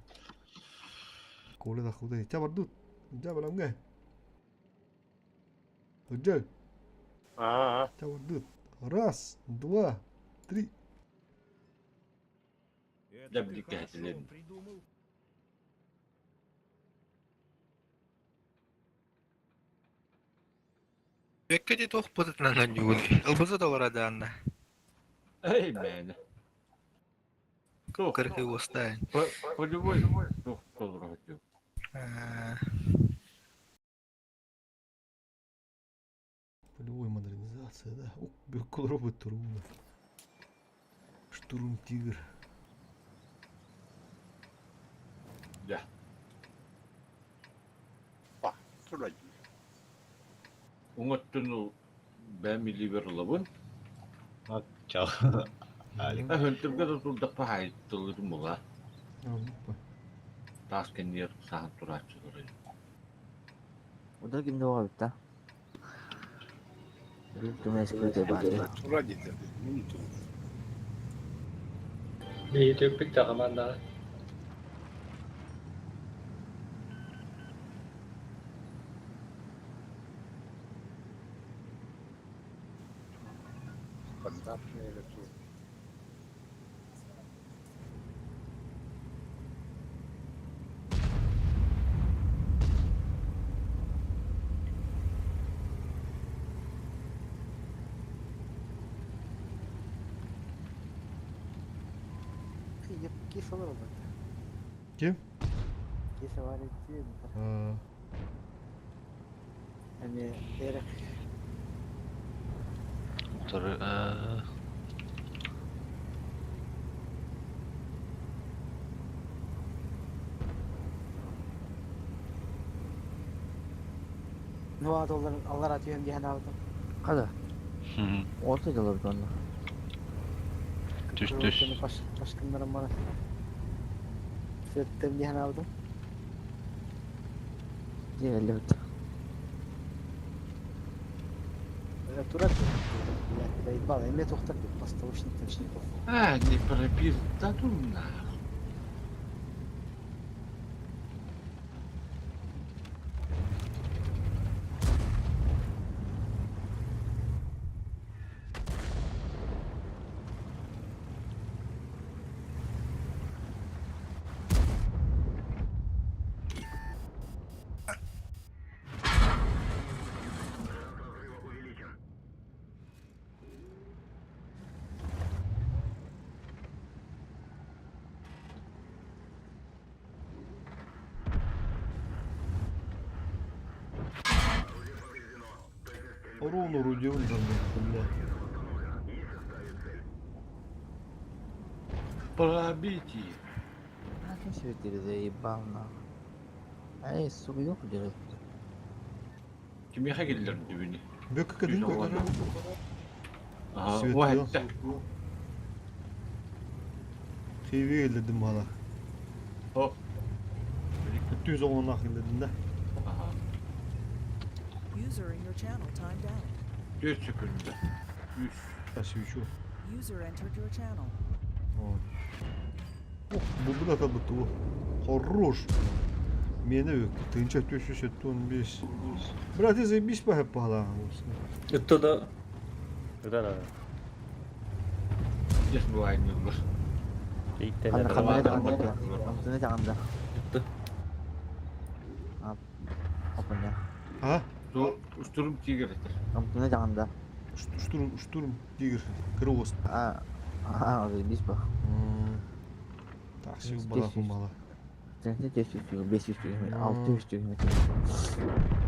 Коля да худай. Чабар дут. Жабар амга. Уджа. Чабар дут. Раз, два, три. Это Да, ты блин, хорошо блин. придумал. Бекке тох бутытынан югун. Ылбызы да бар адаанна. Эй, мен. Кыргы уостаан. Полевой туох толору Полевой модернизация, да? Ух, бекколоробы туруна. Штурм Тигр. Да. Уҥаттыну бэм иливер ылабын. Чал. Алик. Өһөнтүргэ да турдахпа хаайыттылырым була. Таас кэнниэр саһан турааччылары. Удар кимде оға бітті? Көмескілі барды. Бейі төкпік та командаға. Кис olur olur. Ким? Кис var etti. Hani Erik. Утары Nua doların Allah atıyorum diye aldım. Қада? Орта жалап онна. Түс түс. Baş, başkanlarım bana. Sırttım diye aldım. Дегелі бітті. Турат. Заебал, эме тоқтар деп басталышник точников. А, не пропил, да ну нахуй. Ровно рудевль бля. Пробитие. А кем себеттері заебал нахуй. Ай, сука, ёпа делает. Кимиэхэ келлер дүбүнү. Бөккө кадын Ага, Свет уа Хейве келдім мала. О. Түз оңонақ келдім да. Ага. User in your channel timed out. 4 секунда. 3. Спасибо. User entered your channel. Ох, бу бля как будто Хорош. Мені тынча 415. Брат, ты заебись по пала. Это да. Да, да. Здесь бывает не бар. Қанда қанда қанда қанда. Апыня. А? Штурм тигр это. Амтына жағында. Штурм, штурм тигр. Крылос. А, а, заебись ба. Так, все балаху мало. 500 500 600 600.